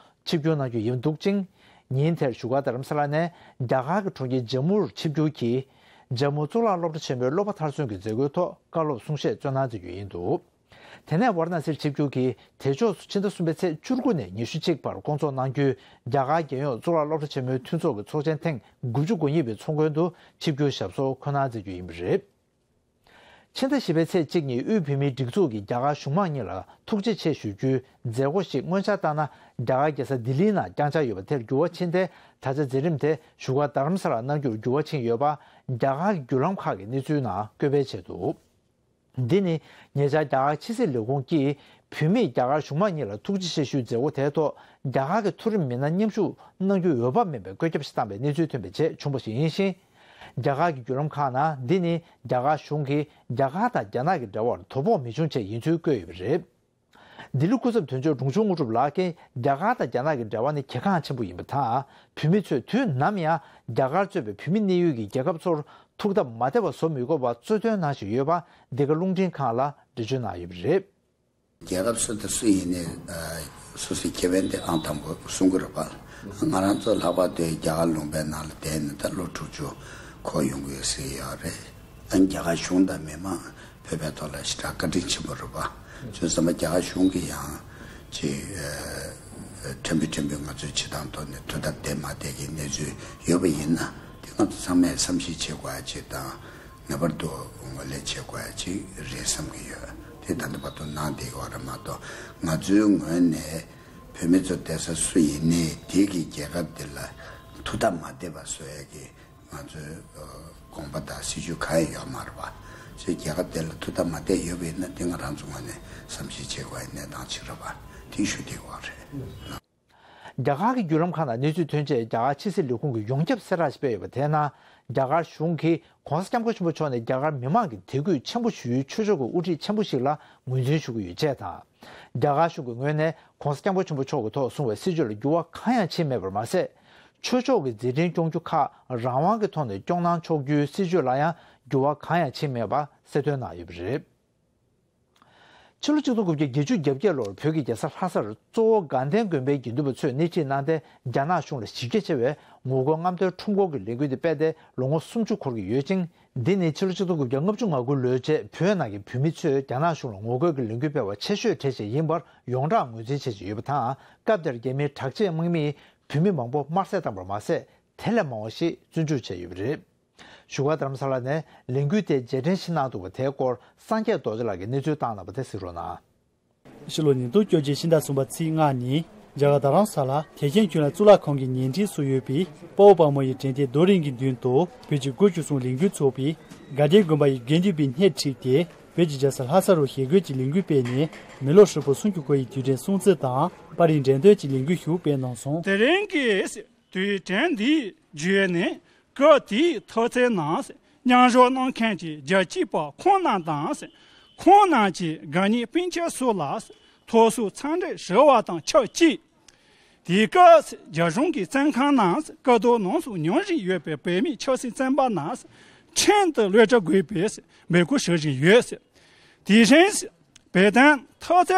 ཆིབས་བསྒྱུར་གནང་རྒྱུ་ཡིན་འདུག་ཅིང་། ཉིན་དེར་བཞུགས་སྒར་རྡ་རམ་ས་ལ་ནས་རྒྱ་གར་གྱི་གྲོང་ཁྱེར་ཇམ་མུར་ཆིབས་བསྒྱུར་གྱིས་ཇམ་མུ་གཙུག་ལག་སློབ་གྲྭ་ཆེན་མོའི་སློབ་པ་མཐར་སོན་གྱི་མཛད་སྒོའི་ཐོག་བཀའ་སློབ་གསུང་བཤད་སྩོལ་གནང་མཛད་རྒྱུ་ཡིན་འདུག་དེ་ནས་ཝཱ་ར་ཎ་སིར་ཆིབས་བསྒྱུར་གྱིས་དེ་ཕྱོགས་སུ་ཕྱི་ཟླ་གསུམ་པའི་ཚེས་བཅུ་དགུ་ནས་ཉི་ཤུ་གཅིག་བར་བསྐོང་ཚོགས་གནང་རྒྱུའི་རྒྱ་གར་རྒྱལ་ཡོངས་གཙུག་ལག་སློབ་གྲྭ་ཆེན་མོའི་མཐུན་ཚོགས་ཀྱི་ཚོགས་ཆེན་ཐེངས་དགུ་བཅུ་གོ་གཉིས་པའི་ཚོགས་མགོན་དུ་ཆིབས་བསྒྱུར་ཞབས་སོར་འཁོད་གནང་མཛད་རྒྱུ་ཡིན་པ་རེད། ཕྱི་ཟླ་བཞི་པའི་ཚེས་གཅིག་ཉིན་དབུས་བོད་མིའི་སྒྲིག་འཛུགས་ཀྱིས་རྒྱ་གར་གཞུང་མང་གཉིས་ལ་ཐུགས་རྗེ་ཆེ་ཞུ་རྒྱུའི་མཛད་སྒོ་ཞིག་སྔོན་ཆད་ལྟར་ན་རྒྱ་གར་རྒྱལ་ས་ལྡི་ལིའི་ནང་བསྐྱངས་འཆར་ཡོད་པ་དེར་འགྱུར་བ་ཕྱིན་ཏེ། ད་ཆ་མཛད་རིམ་དེ་བཞུགས་སྒར་རྡ་རམ་ས་ལར་གནང་རྒྱུར་འགྱུར་བ་ཕྱིན་ཡོད་པ་རྒྱ་གར་གྱི་བརྒྱུད་ལམ་ཁག་གིས་གནས་ཚུལ་ནང་བཀོད་སྤེལ་བྱས་འདུག་འདི་ནི་ཉེ་ཆར་རྒྱ་གར་ཕྱི་སྲིད་ལས་ཁུངས་ཀྱིས་བོད་མིས་རྒྱ་གར་གཞུང་མང་གཉིས་ལ་ཐུགས་རྗེ་ཆེ་ཞུའི་མཛད་སྒོ་དེའི་ཐོག་རྒྱ་གར་གྱི་མཐོ་རིམ་མི་སྣ་མཉམ་ཞུགས་གནང་རྒྱུའི་འོས་བབ་མེད་པའི་བཀོད་ཁྱབ་ཞིག་བཏང་པའི་གནས་ཚུལ་ཐོན་པའི་རྗེས་བྱུང་བ་ཞིག་ཡིན་ཞིང་། རྒྱ་གར་གྱི་བརྒྱུད་ལམ་ཁག་ནང་འདི་ནི་རྒྱ་གར་གཞུང་གིས་རྒྱ་གར་དང་རྒྱ་ནག་གི་འབྲེལ་བར་དོ་ཕོག་མི་འབྱུང་ཆེད་ཡིན་ཚུལ་བཀོད་ཡོད་པ་རེད། ལྡི་ལི་སྐུ་ཚབ་དོན་གཅོད་འབྲོང་ཆུང་དངོས་གྲུབ་ལགས་ཀྱིས་རྒྱ་གར་དང་རྒྱ་ནག་གི་འབྲེལ་བ་ནི་གལ་འགངས་ཆེན་པོ་ཡིན་པ་དང་། བོད་མི་ཚོས་དུས་ནམ་ཡང་རྒྱ་གར་གཙོས་པའི་བོད་མི་གནས་ཡུལ་གྱི་རྒྱལ་ཁབ་ཚོར་ཐུགས་སྟབས་མ་བདེ་བ་བཟོ་མི་དགོས་པ་གཙོ་འདོན་གནང་བཞིན་ཡོད་པ་འདི་ག་རླུང་འཕྲིན་ཁང་ལ་འགྲེལ་བརྗོད་གནང་ཡོད་པ་རེད། རྒྱལ་ཁབ་སུ་དང་སུ་ཡིན་ནའི་སོ་སོའི་ཁེ་ཕན་དེ་ཨང་དང་པོ་སྲུང་གི་རེད་པ། ང་རང་ཚོ་ལྷག་པར་དུ་རྒྱ་གར་ལུང་པའི་ནང་ལ་བསྡད་ནས་ད་ལོ་དྲུག་ཅུ་འཁོར་ཡོང་གི་ཡོད་ཟེར་གྱི་ཡོད་རེད། ཨ་ནི་རྒྱ་གར་གཞུང་དང་མི་མང་བོད་པའི་ཐོག་ལ་ཞེ་དྲག་བཀའ་དྲིན་ཆེན་པོ་རེད་པ། བྱས་ཙང་རྒྱ་གར་གཞུང་གིས་ཡང་ཅིག་ཕྲན་བུ་ཕྲན་བུ་ང་ཚོའི་བྱེད་སྟངས་ཐོག་ནས་ཐུགས་སྟབས་བདེ་མ་བདེ་གི་གནས་ཚུལ་ཡོད་པ་ཡིན་ན་དེ་ང་ཚོ་ཚང་མས་བསམ་གཞིག་བྱེད་དགོས་ཡ་ཅིག་དང་། ངེས་པར་དུ་ངོས་ལེན་བྱེད་དགོས་ཡ་ཅིག་རེད་བསམ་གྱི་ཡོད། དེ་ད་ལྟ་བར་དུ་གནང་བསྡད་ཡོད་རེད་མ་གཏོགས་ང་ཚོའི་ངོས་ནས་བོད་མི་ཚོ་བསྡད་ས་སུ་ཡིན་ནའི་དེ་གི་རྒྱལ་ཁབ་འདི་ལ་ཐུགས་སྟབས་མ་བདེ་བ་བཟོ་ཡ་གི་ང་ཚོའི་དགོངས་པ་དང་སྲིད་ཇུས་གང་ཡང་ཡོད་མ་རེད་པ། ཅིག་རྒྱལ་ཁབ་དེ་ལ་ཐུགས་སྟབས་མ་བདེ་ཡོད་པ་ཡིན་ན་དེ་ང་རང་ཚོ་ངོས་ནས་བསམ་གཞིག་བྱེད་དགོས་ཡ་གནས་སྟངས་ཅིག་རེད་པ། དེ་ཞུ་བསྡད་ཡོད་རེད། རྒྱ་གར་གྱི་བརྒྱུད་ལམ་ཁག་ནང་གནས་ཚུལ་ཐོན་རྗེས་རྒྱ་གར་ཕྱི་སྲིད་ལས་ཁུངས་ཀྱིས་ཡོངས་ཁྱབ་གསལ་བསྒྲགས་ཤིག་སྤེལ་ཡོད་པ་དེའི་ནང་རྒྱ་གར་གཞུང་གིས་༸གོང་ས་༸སྐྱབས་མགོན་ཆེན་པོ་མཆོག་ནི་རྒྱ་གར་མི་མང་གི་དད་གུས་ཆེན་པོ་ཞུ་ཡུལ་ཆོས་ཕྱོགས་ཀྱི་དབུ་ཁྲིད་ཆེན་པོ་ཞིག་ལ་ངོས་འཛིན་ཞུ་གི་ཡོད་ཅེས་དང་། རྒྱ་གར་གཞུང་གི་ངོས་ནས་༸གོང་ས་༸སྐྱབས་མགོན་ཆེན་པོ་མཆོག་གི་ཐོག་བཟུང་བའི་སྲིད་བྱུས་ལ་འགྱུར་བ་གང་ཡང་ཕྱིན་མེད་པར་མ་ཟད། ཆོས་ཕྱོགས་ཀྱི་མཛད་འཕྲིན་སྐྱོང་རྒྱུ་ཁག་རང་དབང་གི་ཐོག་ནས་སྐྱོང་གནང་ཆོག་རྒྱུའི་སྲིད་བྱུས་ལ་ཡང་འགྱུར་བ་གང་ཡང་ཕྱིན་མེད་པ་གསལ་སྟོན་གནང་ཡོད་པ་རེད། ཕྱི་ལོ་ཆིག་སྟོང་དགུ་བརྒྱ་བརྒྱད་ཅུ་གྱ་བརྒྱད་ལོར་བོད་ཀྱི་རྒྱལ་ས་ལྷ་སར་གཙོ་བོ་དགའ་ལྡན་དགོན་པའི་དགེ་འདུན་པ་ཚོས་སྣེ་ཁྲིད་གནང་སྟེ་རྒྱ་ནག་གཞུང་ལ་གཞི་རྒྱ་ཆེ་བའི་ངོ་རྒོལ་རྔམ་སྟོན་ཁྲོམ་སྐོར་གྱི་ལས་འགུལ་དེ་སྤེལ་ཏེ་ལོ་ངོ་སུམ་ཅུ་འཁོར་གྱི་ཡོད་ཅིང་། འདི་ནི་ཕྱི་ལོ་ཆིག་སྟོང་དགུ་བརྒྱ་ལྔ་བཅུ་ང་དགུ་ལོའི་རྗེས་བོད་ནང་གི་བོད་མི་ཚོས་རྒྱ་ནག་གཞུང་ལ་ངོ་རྒོལ་གྱི་ལས་འགུལ་སྤེལ་བ་ཆེ་ཤོས་གྲས་ཤིག་ཡིན་པར་ཡོངས་གྲགས་ངོས་འཛིན་བྱེད་བཞིན་ཡོད་པ་དང་། སྐབས་དེར་རྒྱ་མིའི་དྲག་ཆས་དམག་མིས་བོད་མི་མང་པོ་དམར་གསོད་བཏང་བར་མ་ཟད། དེ་ལས་མང་བ་ཞིག་བཙོན་འཇུག་བྱས་ཡོད་པ་རེད། བཞུགས་སྒར་རྡ་རམ་ས་ལ་ནས་ལས་འགུལ་དེ་རྗེས་དྲན་ཞིག་གནང་འདུག་པ་དེའི་སྐོར་སངས་རྒྱས་རྡོ་རྗེ་ལགས་ཀྱིས་གནས་ཚུལ་བཏང་གནང་བ་དེ་གཟིགས་རོགས་གནང་། ཕྱི་ལོ་ཉིས་སྟོང་བཅོ་བརྒྱད་ཕྱི་ཟླ་གསུམ་པ་ཚེས་ལྔ་ཉིན་རྒྱ་གར་རྡ་རམ་ས་ལ་ཐེག་ཆེན་ཁྱོན་ལ་གཙུག་ལག་ཁང་གི་ཉེ་འཁྲིས་སུ་ཡོད་པའི་དཔའ་བོ་དཔའ་མོ་ཡི་དྲན་རྟེན་རྡོ་རིང་གི་མདུན་དུ་བོད་ཀྱི་སྒོ་བཅུ་གསུམ་ལས་འགུལ་ཚོགས་པས་དགའ་ལྡན་དགོན་པ་ཡི་དགེ་འདུན་པའི་སྣེ་ཁྲིད་དེ་བོད་ཀྱི་རྒྱལ་ས་ལྷ་ས་རུ་ཞི་རྒོལ་གྱི་ལས་འགུལ་སྤེལ་ནས་མི་ལོ་ཧྲིལ་པོ་སུམ་ཅུ་འཁོར་བའི་དུས་དྲན་སྲུང་བརྩི་དང་པར་རིས་འགྲེམས་སྟོན་གྱི་ལས་འགུལ་ཞིག་སྤེལ་གནང་སོང་། དེ་རིང་གི་དུས་དྲན་འདིའི་བརྒྱུད་ནས་སྐབས་དེའི་མཐའ་ཚད་ནང་མཉམ་ཞུགས་གནང་མཁན་གྱི་རྒྱལ་གཅེས་པ་ཁོང་རྣམས་དང་། ཁོང་རྣམས་ཀྱི་དགའ་ཉེ་སྤུན་མཆེད་སོགས་ལ་ཐུགས་གསོ་འཚམས་འདྲི་ཞུ་བ་དང་ཆབས་ཅིག་དེའི་སྐབས་རྒྱ་གཞུང་གི་བཙོན་ཁང་ནང་དཀའ་སྡུག་མང་སུ་མྱོང་བཞིན་ཡོད་པའི་བོད་མི་ཆབ་སྲིད་བཙོན་པ་རྣམས་ཁྲིམས་ལྟར་གློད་གྲོལ་དགོས་པའི་འབོད་སྐུལ་ཞུ་བཞིན་ཡོད། དེ་བཞིན་བོད་དོན་མཐའ་ཚད་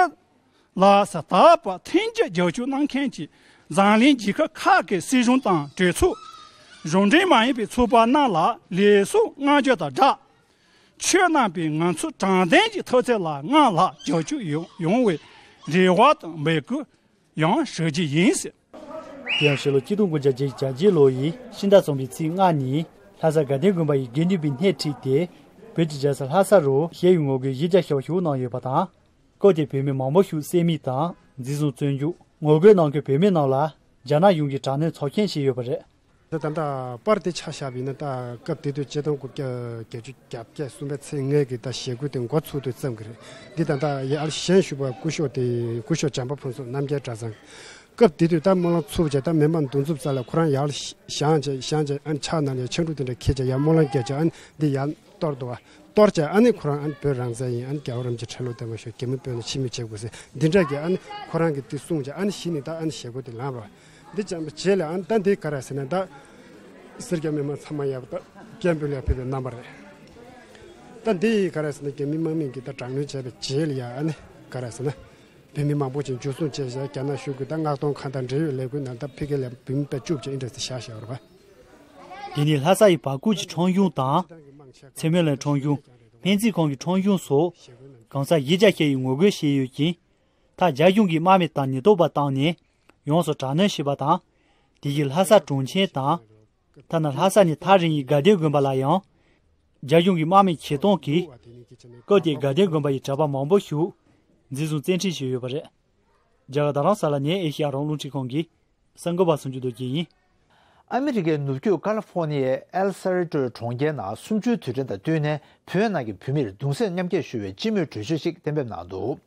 ལ་དད་པ་མཐུན་འགྱུར་རྒྱབ་སྐྱོར་གནང་མཁན་གྱི་འཛམ་གླིང་རྒྱལ་ཁབ་ཁག་གི་སྲིད་གཞུང་དང་གྲོས་ཚོགས། གཞུང་འབྲེལ་མ་ཡིན་པའི་ཚོགས་པ་རྣམས་ལ་ལེགས་སོ་བསྔགས་བརྗོད་དང་སྦྲགས། ཁྱེད་རྣམ་པས་ང་ཚོ་དྲང་བདེན་གྱི་མཐའ་ཚད་ལ་སྔར་ལྷག་རྒྱབ་སྐྱོར་ཡོང་ཡོང་བའི་རེ་བ་དང་འབོད་སྐུལ་ཡང་ཞུ་རྒྱུ་ཡིན། དེ་ཡང་ཕྱི་ལོ་ཆིག་སྟོང་དགུ་བརྒྱ་བརྒྱད་ཅུ་གྱ་བརྒྱད་ལོ་ཡི་ཕྱི་ཟླ་གསུམ་པའི་ཚེས་ལྔ་ཉིན་ལྷ་ས་དགའ་ལྡན་དགོན་པ་ཡི་དགེ་འདུན་པའི་སྣེ་ཁྲིད་དེ་བོད་ཀྱི་རྒྱལ་ས་ལྷ་ས་རུ་ཞི་བའི་ངོ་རྒོལ་གཞི་རྒྱ་ཆེ་བ་ཞིག་གནང་ཡོད་པ་དང་། སྐབས་དེར་བོད་མི་མང་པོ་ཞིག་བསད་རྨས་དང་འཛིན་བཟུང་བཙོན་འཇུག་ངོ་རྒོལ་གནང་མཁན་བོད་མི་རྣམས་ལ་རྒྱ་ནག་གཞུང་གིས་དྲག་གནོན་ཚབས་ཆེན་བྱས་ཡོད་པ་རེད། ད་ད་ལྟ་པར་དེ་ཆ་བཞག་པ་ཡིན་ན་ད་སྐབས་དེ་དུས་ཆིག་སྟོང་དགུ་བརྒྱ་བརྒྱད་ཅུ་གྱ་བརྒྱད་གསུམ་པའི་ཚེས་ལྔའི་གི་ད་ཞི་རྒོལ་དེ་འགོ་ཚུགས་དུས་ཙམ་གྱི་རེད། འདི་ད་ལྟ་ཡར་ཞལ་བཞུགས་པ་སྐུ་ཞབས་དེ་སྐུ་ཞབས་བྱམས་པ་ཕུན་ཚོགས་རྣམ་རྒྱལ་གྲྭ་ཚང་། སྐབས་དེ་དུས་ད་སྨོན་ལམ་ཚུགས་བྱས་ད་མི་མང་འདུ་འཛོམས་ས་ལ་ཁོ་རང་ཡར་བཞེངས་བྱས་བཞེངས་བྱས་ཨ་ནི་ཕྱག་ནང་ནས་ཕྱག་དྲུག་དེ་འདྲ་འཁྱེར་བྱས་ཡར་སྨོན་ལམ་རྒྱག་བྱས་ཨ་ནི་འདི་ཡར་གཏོར་འདུག་བ། གཏོར་བྱས་ཨ་ནི་ཁོ་རང་ཨ་ནི་བོད་རང་བཙན་ཡིན། ཨ་ནི་རྒྱལ་བ་རིན་པོ་ཆེ་ཁྲི་ལོ་བརྟན་པ་ཤོག་རྒྱ་མི་བོད་ནང་ཕྱིར་མི་བྱེད་དགོས་ཟེར་འདི་འདྲ་གི་ཨ་ནི་ཁོ་རང་གི་འདི་གསུངས་བྱས་ཨ་ནི་གཞི་ནས་ད་ཨ་ནི་ཞི་རྒོལ་དེ་ལངས་པ། འདི་བྱས་པའི་རྗེས་ལ་ཨ་ནི་ད་འདི་ག་རེ་ཟེར་ན་ད་སེར་སྐྱ་མི་མང་ཚང་མ་ཡར་ད་སྐད་འབོད་ལ་ཕེབས་པའི་རྣམ་པ་རེད། ད་འདི་ག་རེ་ཟེར་ན་རྒྱ་མི་དམག་མི་གིས་ད་དྲག་གནོན་བྱས་པའི་རྗེས་ལ་ཡ་ཨ་ནི་ག་རེ་ཟེར་ན། བོད་མི་མང་པོ་ཅིག་འཇུ་བཟུང་བྱས་བཞག་རྒྱ་ནག་གཞུང་གིས་ད་མངགས་གཏོང་ཁང་དང་འབྲེལ་ཡོད་ལས་ཁུངས་ནང་ད་ཕ་གི་ལ་བོད་མི་ཕར་བཅུག་བྱས་ཨིན་འདྲ་ཟེར་བཞག་བཞག་རེད་པ། དེ་ནས་ལྷ་ས་ཡི་བར་སྐོར་གྱི་ཁྲོམ་གཞུང་དང་། ཚེ་སྨོན་གླིང་ཁྲོམ་གཞུང་། སྨན་རྩིས་ཁང་གི་ཁྲོམ་གཞུང་སོགས་གང་སར་གཞི་རྒྱ་ཆེ་བའི་ངོ་རྒོལ་བྱས་ཡོད་ཅིང་། ད་རྒྱ་གཞུང་གིས་དམག་མི་དང་ཉེན་རྟོག་པ་བཏང་ནས་ཡོངས་སུ་དྲག་གནོན་བྱས་པ་དང་། དེ་བཞིན་ལྷ་ས་གྲོང་ཁྱེར་དང་། ཐ་ན་ལྷ་ས་ནས་ཐག་རིང་བའི་དགའ་ལྡན་དགོན་པ་ལ་ཡང་ རྒྱ་གཞུང་གི་དམག་མི་ཆེད་གཏོང་གིས་སྐབས་དེའི་དགའ་ལྡན་དགོན་པ་ཡི་གྲྭ་པ་མང་པོ་ཞིག་འཛིན་བཟུང་བཙན་ཁྲིད་བྱས་ཡོད་པ་རེད། རྒྱ་གར་རྡ་རམ་ས་ལ་ནས་ཨེ་ཤི་ཡ་རང་དབང་རླུང་འཕྲིན་ཁང་གི་གསར་འགོད་པ་སུམ་ཅུ་རྡོ་རྗེ་ཡིན། ཨ་མི་རི་ཀའི་ནུབ་རྒྱུད་ཀ་ལི་ཧྥོ་ནི་ཡའི་ཨེལ་སེ་རེ་ཏོ་གྲོང་ཁྱེར་ནང་གསུམ་བཅུའི་དུས་དྲན་དང་བསྟུན་ནས་བོད་ནང་གི་བོད་མིར་གདུང་སེམས་མཉམ་སྐྱེད་ཞུ་བའི་སྤྱི་མོས་གྲོས་ཆོད་ཅིག་གཏན་འབེབས་གནང་འདུག་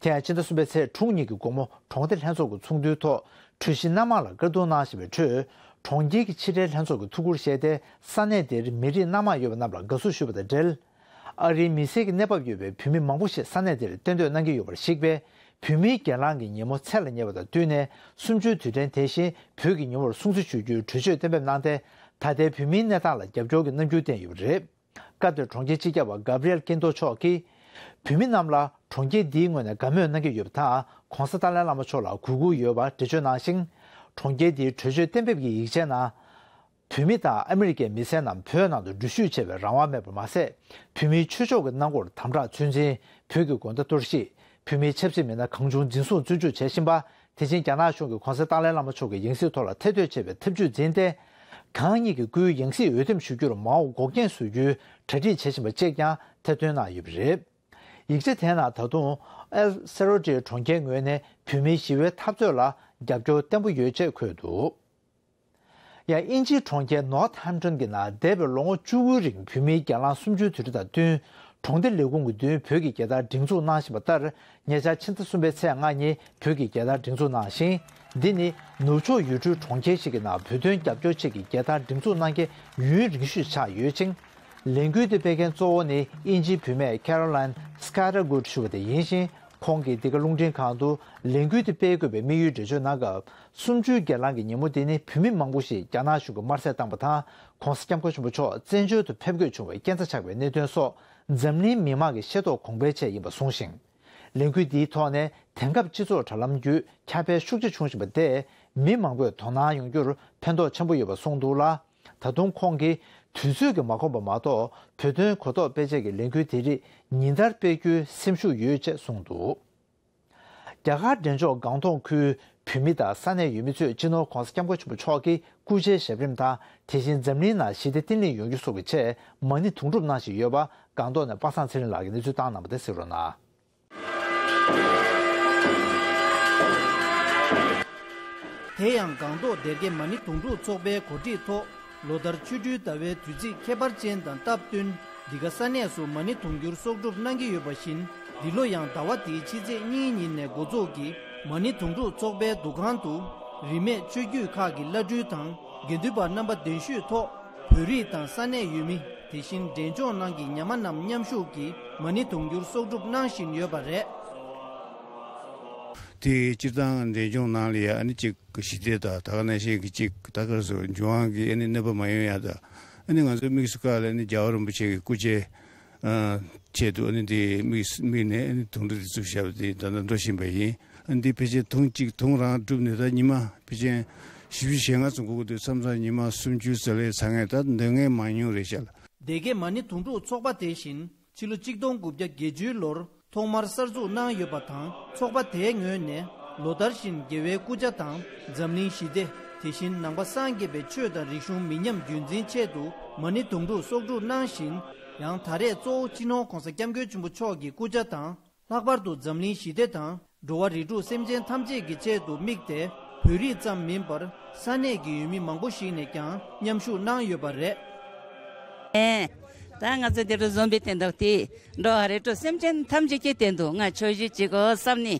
དེ་ཡང་ཕྱི་ཟླ་གསུམ་པའི་ཚེས་དྲུག་ཉིན་གྱི་དགོང་མོ་གྲོང་སྡེ་ལྷན་ཚོགས་ཀྱི་ཚོགས་འདུའི་ཐོག་གྲོས་གཞི་སྣ་མང་ལ་བཀའ་བསྡུར་གནང་བཞིན་པའི་ཁྲོད། གྲོང་ཁྱེར་གྱི་ཕྱི་དྲིལ་ལྷན་ཚོགས་ཀྱིས་ཐུགས་ཁུར་བཞེས་ཏེ་ས་གནས་དེར་མི་རིགས་སྣ་མང་ཡོད་པ་རྣམས་ལ་དགའ་བསུ་ཞུས་པ་དང་འབྲེལ། ཨ་རིའི་མི་སེར་གྱི་གནས་བབ་ཡོད་པའི་བོད་མི་མང་པོ་ཞིག་ས་གནས་དེར་གཏན་སྡོད་གནང་གི་ཡོད་པར་གཞིགས་པས། བོད་མིའི་སྒེར་ལངས་ཀྱི་ཉིན་མོ་ཚད་ལ་ཉེ་བ་དང་བསྟུན་ནས་གསུམ་བཅུའི་དུས་དྲན་དེ་བཞིན་བོད་ཀྱི་ཉིན་མོར་སྲུང་བརྩི་ཞུ་རྒྱུའི་གྲོས་ཆོད་གཏན་འབེབས་གནང་སྟེ། ད་ལྟའི་བོད་མིའི་གནས་སྟངས་ལ་རྒྱབ་སྐྱོར་གྱི་རྣམ་འགྱུར་བསྟན་ཡོད་པ་རེད། ཀ་ཏེ་གྲོང་ཁྱེར་སྤྱི་ཁྱབ་པ་གབ་རི་ཨེལ་ཀིན་ཏོ་མཆོག་གིས། བོད་མི་རྣམས་ལ་གྲོང་ཁྱེར་འདིའི་ངོས་ནས་དགའ་མོས་གནང་གི་ཡོད་པ་དང་། ྋགོང་ས་ཏཱ་ལའི་བླ་མ་མཆོག་ལ་གུས་བཀུར་ཡོད་པ་འགྲེལ་བརྗོད་གནང་ཞིང་། གྲོང་ཁྱེར་འདིའི་གྲོས་ཆོད་གཏན་འབེབས་ཀྱི་ཡིག་ཆའི་ནང་། བོད་མི་དང་ཨ་མི་རི་ཀའི་མི་སེར་རྣམས་བོད་ནང་དུ་འགྲུལ་བཞུད་བྱེད་པའི་རང་དབང་མེད་པར་མ་ཟད། བོད་མིའི་ཆོས་ཕྱོགས་ཀྱི་གནང་སྒོར་དམ་དྲག་ཚུལ་འཛིན། བོད་ཀྱི་དགོན་སྡེ་གཏོར་བཤིག་བོད་མིའི་ཆབ་སྲིད་མི་སྣ་གང་བྱུང་འཛིན་བཟུང་བཙོན་འཇུག་བྱས་བཞིན་པ། དེ་བཞིན་རྒྱ་ནག་གཞུང་གིས་ྋགོང་ས་ཏཱ་ལའི་བླ་མ་མཆོག་གི་ཡང་སྲིད་ཐོག་ལ་ཐེ་གཏོགས་བྱེད་པའི་ཐབས་ཇུས་འཛིན་ཏེ། གང་ཉིད་ཀྱི་སྐུའི་ཡང་སྲིད་འོས་འདེམས་ཞུ་རྒྱུར་མའོ་འགོག་རྐྱེན་བཟོ་རྒྱུའི་གྲ་སྒྲིག་བྱེད་བཞིན་པ་བཅས་ཀྱང་ཐེར་འདོན་གནང་ཡོད་པ་རེད། ཡིག་ཆ་དེའི་ནང་ད་དུང་ཨེལ་སེ་རོ་ཏི་གྲོང་ཁྱེར་ངོས་ནས་བོད་མིའི་ཞི་བའི་འཐབ་རྩོད་ལ་རྒྱབ་སྐྱོར་བརྟན་པོ་ཡོད་ཅེས་འཁོད་འདུག་ཡང་དབྱིན་ཇིའི་གྲོང་ཁྱེར་ནོར་ཐ་ཧམ་ཏོན་གྱི་ནང་འདས་པའི་ལོ་ངོ་བཅུ་དགུའི་རིང་བོད་མིའི་སྒེར་ལངས་གསུམ་བཅུའི་དུས་དྲན་དང་བསྟུན། གྲོང་སྡེ་ལས་ཁུངས་ཀྱི་མདུན་བོད་ཀྱི་རྒྱལ་དར་སྒྲེང་འཛུགས་གནང་བཞིན་པ་ལྟར། ཉེ་ཆར་ཕྱི་ཟླ་གསུམ་པའི་ཚེས་ལྔ་ཉིན་བོད་ཀྱི་རྒྱལ་དར་སྒྲེང་འཛུགས་གནང་ཞིང་། འདི་ནི་ནུབ་ཕྱོགས་ཡུལ་གྲུའི་གྲོང་ཁྱེར་ཞིག་གི་ནང་བོད་དོན་རྒྱབ་སྐྱོར་ཆེད་ཀྱི་རྒྱལ་དར་སྒྲེང་འཛུགས་གནང་མཁན་ཡུན་རིང་ཤོས་ཆགས་ཡོད་ཅིང་། ལས་འགུལ་དེ་སྤེལ་མཁན་གཙོ་བོ་ནི་དབྱིན་ཇིའི་བུད་མེད་Caroline Scattergood ཞུ་བ་དེ་ཡིན་ཞིང་། ཁོང་གིས་འདི་ག་རླུང་འཕྲིན་ཁང་དུ་ལས་འགུལ་དེ་སྤེལ་དགོས་པའི་དམིགས་ཡུལ་འགྲེལ་བརྗོད་གནང་སྐབས། གསུམ་བཅུའི་སྒེར་ལངས་ཀྱི་ཉིན་མོ་དེ་ནི་བོད་མི་མང་པོ་ཞིག་རྒྱ་ནག་གཞུང་གིས་དམར་གསོད་བཏང་པ་དང་། ྋགོང་ས་ྋསྐྱབས་མགོན་ཆེན་པོ་མཆོག་བཙན་བྱོལ་དུ་ཕེབས་དགོས་བྱུང་བའི་རྐྱེན་རྩ་ཆགས་པའི་གནད་དོན་སོགས། འཛམ་གླིང་མི་མང་གི་ཤེས་རྟོགས་གོང་འཕེལ་ཆེད་ཡིན་པ་གསུངས་ཤིང་། ལས་འགུལ་འདིའི་ཐོག་ནས་དེང་སྐབས་སྤྱི་ཚོགས་དྲ་ལམ་བརྒྱུད་ཁྱབ་སྤེལ་ཤུགས་ཆེ་བྱུང་བཞིན་པ་དེས། མི་མང་པོས་དོ་སྣང་ཡོང་རྒྱུར་ཕན་ཐོགས་ཆེན་པོ་ཡོད་པ་གསུངས་འདུག་ལ། ད་དུང་ཁོང་གིས་དུས་ཚོད་ཀྱིས་མ་ཁོམ་པ་མ་གཏོགས། བོད་དོན་གོ་རྟོགས་སྤེལ་ཆེད་ཀྱི་ལས་འགུལ་དེ་རིགས་ཉིན་ལྟར་སྤེལ་རྒྱུའི་སེམས་ཤུགས་ཡོད་ཅེས་གསུངས་འདུག་རྒྱ་གར་འབྲས་ལྗོངས་སྒང་ཏོག་ཁུལ་བོད་མི་དང་ས་གནས་ཡུལ་མི་ཚོས་སྤྱི་ནོར་༧གོང་ས་༧སྐྱབས་མགོན་ཆེན་པོ་མཆོག་གི་སྐུ་ཕྱྭའི་ཞབས་རིམ་དང་། དེ་བཞིན་འཛམ་གླིང་ནང་ཞི་བདེ་བརྟན་ལྷིང་ཡོང་རྒྱུ་སོགས་ཀྱི་ཆེད་མ་ཎི་དུང་སྒྲུབ་གནང་བཞིན་ཡོད་པ། སྒང་ཏོག་ནས་པ་སངས་ཚེ་རིང་ལགས་ཀྱིས་གནས་ཚུལ་བཏང་གནང་བ་དེ་གཟིགས་རོགས་གནང་། དེ་ཡང་སྒང་ཏོག་སྡེ་དགེ་མ་ཎི་དུང་སྒྲུབ་ཚོགས་པའི་གོ་སྒྲིག་ཐོག་ལོ་ལྟར་ཆོ་འཕྲུལ་ཟླ་བའི་དུས་ཚིགས་ཁྱད་པར་ཅན་དང་སྟབས་བསྟུན། འདི་ག་ས་གནས་སུ་མ་ཎི་དུང་སྒྱུར་གསོག་སྒྲུབ་གནང་གི་ཡོད་པ་བཞིན། འདི་ལོ་ཡང་ཟླ་བ་འདིའི་ཕྱི་ཚེས་གཉིས་ཉིན་ནས་འགོ་འཛུགས་ཀྱིས་མ་ཎི་དུང་སྒྲུབ་ཚོགས་པའི་འདུ་ཁང་དུ། རིས་མེད་ཆོས་བརྒྱུད་ཁག་གི་བླ་སྤྲུལ་དང་དགེ་འདུན་པ་རྣམ་པ་གདན་ཞུས་ཐོག་བོད་རིགས་དང་ས་གནས་ཡུལ་མི། དེ་བཞིན་འབྲས་ལྗོངས་ནང་གི་ཉ་མ་རྣམས་མཉམ་ཞུགས་ཀྱིས་མ་ཎི་དུང་སྒྱུར་གསོག་སྒྲུབ་གནང་བཞིན་ཡོད་པ་རེད། དེ་སྤྱིར་བཏང་འབྲས་ལྗོངས་ནང་ལ་ཡ་ཨ་ནི་གཅིག་ཞི་བདེ་དང་ད་ག་ནང་བཞིན་གྱི་གཅིག་ད་ག་རེ་ཟེར་འབྱུང་བ་གི་ཨ་ནི་གནོད་པ་མ་ཡོང་ཡ་དང་། ཨ་ནི་ང་ཚོའི་དམིགས་སུ་བཀར་ལ་ཨ་ནི་རྒྱལ་བ་རིན་པོ་ཆེ་གི་སྐུ་ཕྱྭའི་ཆེད་དུ་ཨ་ནི་དེ་དམིགས་དམིགས་ནས་ཨ་ནི་དུང་སྒྲ་དེ་བཙུགས་བཞག་པ་དེ་ད་ལྟ་འགྲོ་བཞིན་པ་ཡིན། ཨ་ནི་དེ་ཕལ་ཆེར་དུང་གཅིག་དུང་རང་བསྒྲུབས་ནས་ད་ཉི་མ་ཕལ་ཆེར་བཞི་བཅུ་ཞེ་ལྔ་ཙམ་འགོར་གྱི་འདུག་མཚམས་མཚམས་ཉི་མ་སུམ་ཅུ་ཙམ་ལས་ཚང་ངས་ད་འདོན་མཁན་མང་ཉུང་རེད་ཤག་ལ། སྡེ་དགེ་མ་ཎི་དུང་སྒྲུབ་ཚོགས་པ་དེ་བཞིན་ཕྱི་ལོ་གཅིག་སྟོང་དགུ་བརྒྱ་བརྒྱད་ཅུའི་ལོར་ཐོག་མར་གསར་འཛུགས་གནང་ཡོད་པ་དང་། ཚོགས་པ་དེའི་ངོས་ནས་ལོ་ལྟར་བཞིན་རྒྱལ་བའི་སྐུ་ཕྱྭ་དང་འཛམ་གླིང་ཞི་བདེ། དེ་བཞིན་ནང་པ་སངས་རྒྱས་པའི་ཆོས་དང་རིག་གཞུང་མི་ཉམས་རྒྱུན་འཛིན་ཆེད་དུ་མ་ཎི་དུང་སྒྲུབ་གསོག་སྒྲུབ་གནང་བཞིན། ཡང་ད་རེས་གཙོ་བོ་སྤྱི་ནོར་༧གོང་ས་༧སྐྱབས་མགོན་ཆེན་པོ་མཆོག་གི་སྐུ་ཕྱྭ་དང་། ལྷག་པར་དུ་འཛམ་གླིང་ཞི་བདེ་དང་། འགྲོ་བ་རིགས་དྲུག་སེམས་ཅན་ཐམས་ཅད་ཀྱི་ཆེད་དུ་དམིགས་ཏེ། བོད་རིགས་ཙམ་མིན་པར་ས་གནས་ཀྱི་ཡུལ་མི་མང་པོ་ཞིག་ནས་ཀྱང་མཉམ་ཞུགས་གནང་ཡོད་པ་རེད། ཨེ། ད་ང་ཚོ་འདི་རུ་འཛོམས་པའི་སྟེང་དུ་དེ་འགྲོ་བ་རིགས་དྲུག་སེམས་ཅན་ཐམས་ཅད་ཀྱི་སྟེང་དུ་ང་ཆོས་ཞུ་བྱེད་དགོས་བསམ་ནས་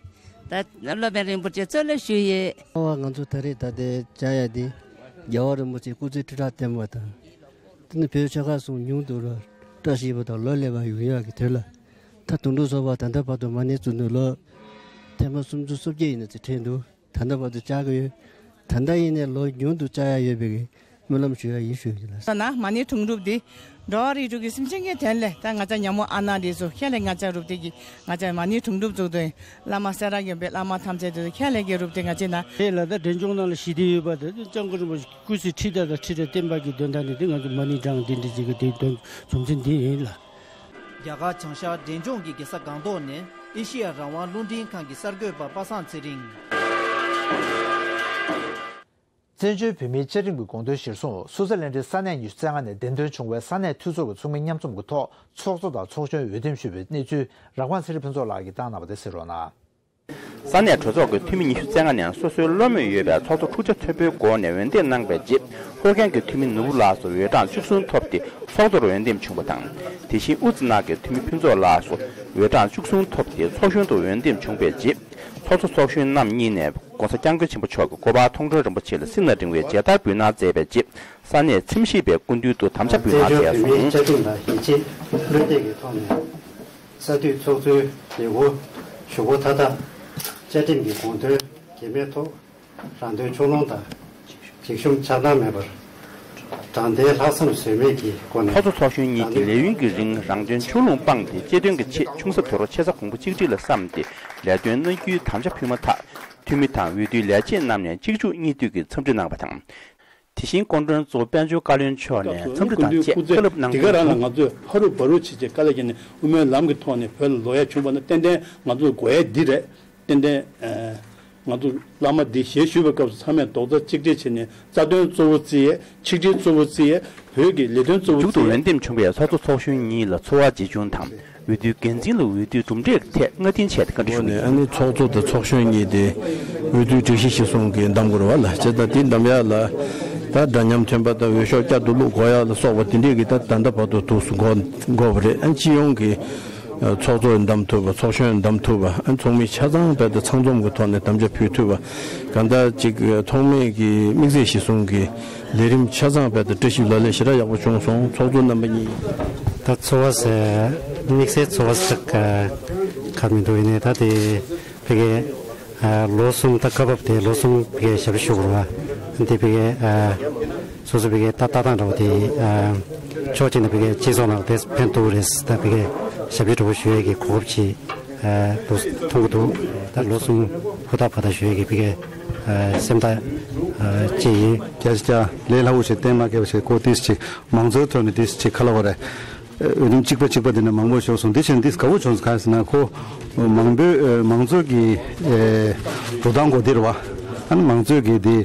ད་སློབ་དཔོན་རིན་པོ་ཆེ་གཙོ་ལ་ཞུས་ཡོད། ཨ་ང་ཚོ་ད་རེས་ད་ལྟའི་བཅར་ཡ་འདི་རྒྱལ་བ་རིན་པོ་ཆེ་སྐུ་ཚེ་ཁྲི་ཕྲག་བརྟན་པ་དང་། དེ་ནི་བོད་ཆོལ་ཁ་གསུམ་ཉུང་དུ་རུ་བཀྲ་ཤིས་པ་དང་ལོ་ལེགས་པ་ཡོང་ཡག་གི་དོན་ལ། ད་དུང་སྒྲུབ་ཚོགས་པ་ད་ལྟ་བར་དུ་མ་ཎི་བཙུགས་ནས་ལོ་ཐེངས་མ་སུམ་ཅུ་སོ་བརྒྱད་ཡིན་ན་ཚེ་ཕྲན་འདུག་ད་ལྟ་བར་དུ་བཅར་གི་ཡོད། ད་ལྟ་ཡིན་ནའི་ལོ་ཉུང་དུ་བཅར་ཡག་ཡོད་པའི་སྨོན་ལམ་ཞུ་ཡག་ཡིན་ཞུ་ཡོད་ལ། ད་ན་མ་ཎི་དུང་སྒྲུབ་འདི་འགྲོ་བ་རིགས་དྲུག་གི་སེམས་ཅན་གྱི་དོན་ལས་ད་ང་ཅག་ཉ་མོ་ཨ་ན་འདི་ཚོ་ཁྱེད་ལས་ང་ཅག་རུབ་སྟེ་གི་ང་ཅག་མ་ཎི་དུང་སྒྲུབ་བཙུགས་དོན། བླ་མ་སེ་ར་དགོན་པའི་བླ་མ་ཐམས་ཅད་དེ་ཚོ་ཁྱེད་ལས་ཀྱི་རུབ་སྟེ་ང་ཅག་ན། དེ་ལ་ད་འབྲས་ལྗོངས་ནང་ལ་ཞི་བདེ་ཡོད་པ་དེ་ཚོ་སྐྱབས་མགོན་རིན་པོ་ཆེ་སྐུ་ཚེ་ཁྲི་ཕྲག་དང་ཁྲི་ཕྲག་བརྟན་པ་གི་དོན་དག་ནི་དེ་ང་ཚོ་མ་ཎི་བགྲང་འདི་འདྲ་ཅིག་གི་དེ་དོན་རྒྱུ་མཚན་འདི་ཡིན་ལ། རྒྱ་གར་བྱང་ཤར་འབྲས་ལྗོངས་ཀྱི་རྒྱལ་ས་སྒང་ཏོག་ནས་ཨེ་ཤི་ཡ་རང་དབང་རླུང་འཕྲིན་ཁང་གི་གསར་འགོད་པ་པ་སངས་ཚེ་རིང་། བཙན་བྱོལ་བོད་མིའི་བཅའ་ཁྲིམས་ཀྱི་དགོངས་དོན་གཞིར་བཟུང་སུད་སི་ལན་ཌན་ས་གནས་ཉི་ཤུ་རྩ་ལྔ་ནས་གདན་དོན་བྱུང་བའི་ས་གནས་འཐུས་ཚོགས་ཀྱི་ཚོགས་མི་མཉམ་འཛོམས་ཀྱི་ཐོག་ཚོགས་གཙོ་དང་ཚོགས་གཞོན་འོས་འདེམས་ཞུས་པའི་གནས་ཚུལ་རང་དབང་ཚེ་རིང་ཕུན་ཚོགས་ལགས་ཀྱིས་བཏང་གནང་བ་དེ་གསན་རོགས་གནང་། ས་གནས་གྲོས་ཚོགས་ཀྱི་འཐུས་མི་ཉི་ཤུ་རྩ་ལྔ་ནས་སོ་སོའི་བློ་མོས་ཡོད་པའི་ཚོགས་གཙོ་འཁྲུག་ཆ་མཐོན་པོའི་སྒོ་ནས་འོས་འདེམས་གནང་པའི་རྗེས། ཨོ་རྒྱན་གྱི་འཐུས་མི་ནོར་བུ་ལགས་སུ་འོས་གྲངས་བཅུ་གསུམ་ཐོབ་སྟེ་ཚོགས་གཙོར་འོས་འདེམས་བྱུང་བ་དང་། དེ་བཞིན་དབུ་ཙི་ནག་གི་འཐུས་མི་ཕུན་ཚོགས་ལགས་སུ་འོས་གྲངས་བཅུ་གསུམ་ཐོབ་སྟེ་ཚོགས་གཞོན་དུ་འོས་འདེམས་བྱུང་པའི་རྗེས། ཚོགས་གཙོ་ཚོགས་གཞོན་རྣམ་གཉིས་ནས་༸གོང་ས་༸སྐྱབས་མགོན་ཆེན་པོ་མཆོག་གི་སྐུ་པར་མཐོང་གྲོལ་རིན་པོ་ཆེ་ལ་སྲིད་ན་འབྲིང་བའི་མཇལ་དར་འབུལ་གནང་མཛད་པའི་རྗེས། ས་གནས་ཚིམ་ཤེས་པའི་སྐུ་མདུན་དུ་དམ་བཅའ་འབུལ་གནང་མཛད་སོང་། བཙན་བྱོལ་བོད་མིའི་བཅའ་ཁྲིམས་ལ་ཡིད་ཆེས་བློ་གཏད་ཀྱི་ཐོག་ནས། གསར་འདུས་ཚོགས་གཙོའི་ལས་ཁུར་ཞུ་སྒོ་མཐའ་དག་བཅའ་ཁྲིམས་ཀྱི་དགོངས་དོན་འགལ་མེད་ཐོག་རང་དོན་ཕྱོགས་ལྷུང་དང་། འཇིགས་ཞུམ་ཆགས་སྡང་མེད་པར། དྲང་བདེན་ལྷག་བསམ་ཟོལ་མེད་ཀྱི་སྒོ་ནས། ཚོགས་གཙོ་ཚོགས་གཞོན་གཉིས་ཀྱིས་ལས་ཡུན་གྱི་རིང་རང་དོན་ཕྱོགས་ལྷུང་སྤངས་ཏེ་སྤྱི་དོན་གྱི་ཆེད་ཆུང་ས་དོ་རོ་ཆེ་ས་གོང་བུ་གཅིག་སྒྲིལ་ལ་བསམ་སྟེ་ལས་དོན་གནང་རྒྱུའི་དམ་བཅའ་ཕུལ་མ་ཐག་འཐུས་མི་དང་འོས་བསྡུའི་ལས་བྱེད་རྣམས་ནས་གཅིག་མཇུག་གཉིས་མཐུད་ཀྱིས་འཚམས་འདྲི་གནང་བ་དང་། དེ་བཞིན་སྐུ་མགྲོན་གཙོ་བོ་དཔལ་འབྱོར་བཀའ་བློན་མཆོག་ནས་འཚམས་འདྲི་དང་བཅས་བཀའ་སློབ་གནང་དུས། དེ་ག་རང་ལ་ང་ཚོས་ཧ་རུ་བ་རུ་བྱས་བྱས་དཀའ་ལས་བརྒྱབ་ནས་དབུ་མའི་ལམ་གྱི་ཐོག་ནས་བོད་ལ་ལོག་ཡ་བྱུང་བ་ན་ཏན་ཏན་ང་ཚོ་དགོས་ཡ་འདི་རེད། ཏན་ཏན་ཨ་ང་ཚོ་བླ་མ་འདི་ཞལ་བཞུགས་པའི་སྐབས་སུ་ཚང་མས་རྡོག་རྩ་གཅིག་སྒྲིལ་བྱས་ནས་རྩ་དོན་གཙོ་བོ་བརྩི་ཡས། ཆིག་སྒྲིལ་གཙོ་བོ་བརྩི་ཡས། བོད་ཀྱི་ལས་དོན་གཙོ་བོ་མཇུག་ཏུ་བརྩི་ཡས། འོས་འདེམས་བྱུང་བའི་ཚོགས་གཙོ་ཚོགས་གཞོན་གཉིས་ལ་འཚོ་བ་བརྗེ་ཆུང་དང་། འོས་བསྡུའི་འགན་འཛིན་ལ་འོས་བསྡུའི་གྲུབ་འབྲས་ཐད་བསྔགས་བརྟན་བྱས་ཏེ་བཀའ་འདྲི་ཞུ་གི་ཡོད། ཨ་ནི་ཚོགས་གཙོ་དང་ཚོགས་གཞོན་གཉིས་དེ་འོས་བསྡུའི་སྒྲིག་གཞི་གཞིར་བཟུང་གིས་བདམས་དགོས་རེད་བ་ལ། བྱས་ཙང་དེ་བདམས་ཡག་ལ་ད་འདྲ་མཉམ་ཐོན་པ་དང་འོས་ཤོག་བསྐྱར་དུ་བླུག་དགོས་ཡག་ལ་སོགས་པ་དེ་འདྲས་ཀྱི་ད་ད་ལྟ་བར་དུ་འདུག་སེ་འགོར་འགོར་བ་རེད། ཨ་ནི་སྤྱི་ཡོངས་ཀྱི་ཚོགས་གཙོ་བདམས་ཐུབ་པ། ཚོགས་གཞོན་བདམས་ཐུབ་པ། ཨ་ནི་ཚོགས་མི་ཆ་ཚང་རྦད་དེ་ཚང་འཛོམས་ཀྱི་ཐོག་ནས་དམ་བཅའ་ཕུལ་ཐུབ་པ། གང་ལྟར་ཅིག་ཚོགས་མི་གི་དམིགས་བསལ་གཞིར་བཟུང་གི་ལས་རིམ་ཆ་ཚང་རྦད་དེ་བཀྲ་ཤིས་ལག་ལེན་ཞེ་དྲག་ཡག་པོ་བྱུང་སོང་། ཚོགས་གཙོ་རྣམ་པ་གཉིས། ད་ཚོར་བ་ཟེར་དམིགས་བསལ་ཚོར་བ་ཟེར་ག་མི་འདུག་ཡིན་ནའི་ད་དེ་ཕ་གི་ལོ་གསུམ། ད་སྐབས་བབ་དེ་ལོ་གསུམ་ཕ་གི་ཞབས་ཞུ་ཞུ་དགོས་རེད་བ། འདི་ཕ་གི་སོ་སོ་ཕ་གི་ད་ལྟ་སྟངས་འདྲ་བོ་དེ་ཕྱོགས་གཅིག་ནས་ཕ་གི་སྤྱི་ཚོགས་ནང་དེ་ཕན་ཐོགས་རེད། ད་ཕ་གི་ཞབས་ཕྱི་འདྲ་བོ་ཞུ་ཡས་ཀྱི་གོ་སྐབས་ཅིག་ཨ་འདུག་མཐོང་གི་འདུག་ད་ལོ་གསུམ་ཧུར་ཐག་བ་ཐག་ཞུ་ཡས་ཀྱི་ཕ་གི་ཨ་སེམས་ཐག་ཨ་བཅད་ཡིན། བརྒྱ་ཆ་བརྒྱ་ལས་སླ་བོ་ཞིག་གཏན་མ་འཁེལ་བ་ཞིག་ཁོ་ཏིས་ཅིག་མང་གཙོའི་ཐོག་ནས་ཏིས་ཅིག་ཁ་ལོ་བ་རེད། འོས་བསྡུ་གཅིག་པ་གཅིག་པ་འདི་ནས་མང་པོ་ཤོར་སོང་། འདི་བཞིན་འདིས་དགའ་བོ་བྱུང་སོང་། གང་ཡིན་ཟེར་ན་ཁོ་མང་པོའི་མང་གཙོ་གི་འགྲོ་སྟངས་གོ་འདིར་བ། ཨ་ནི་མང་གཙོ་གི་འདི་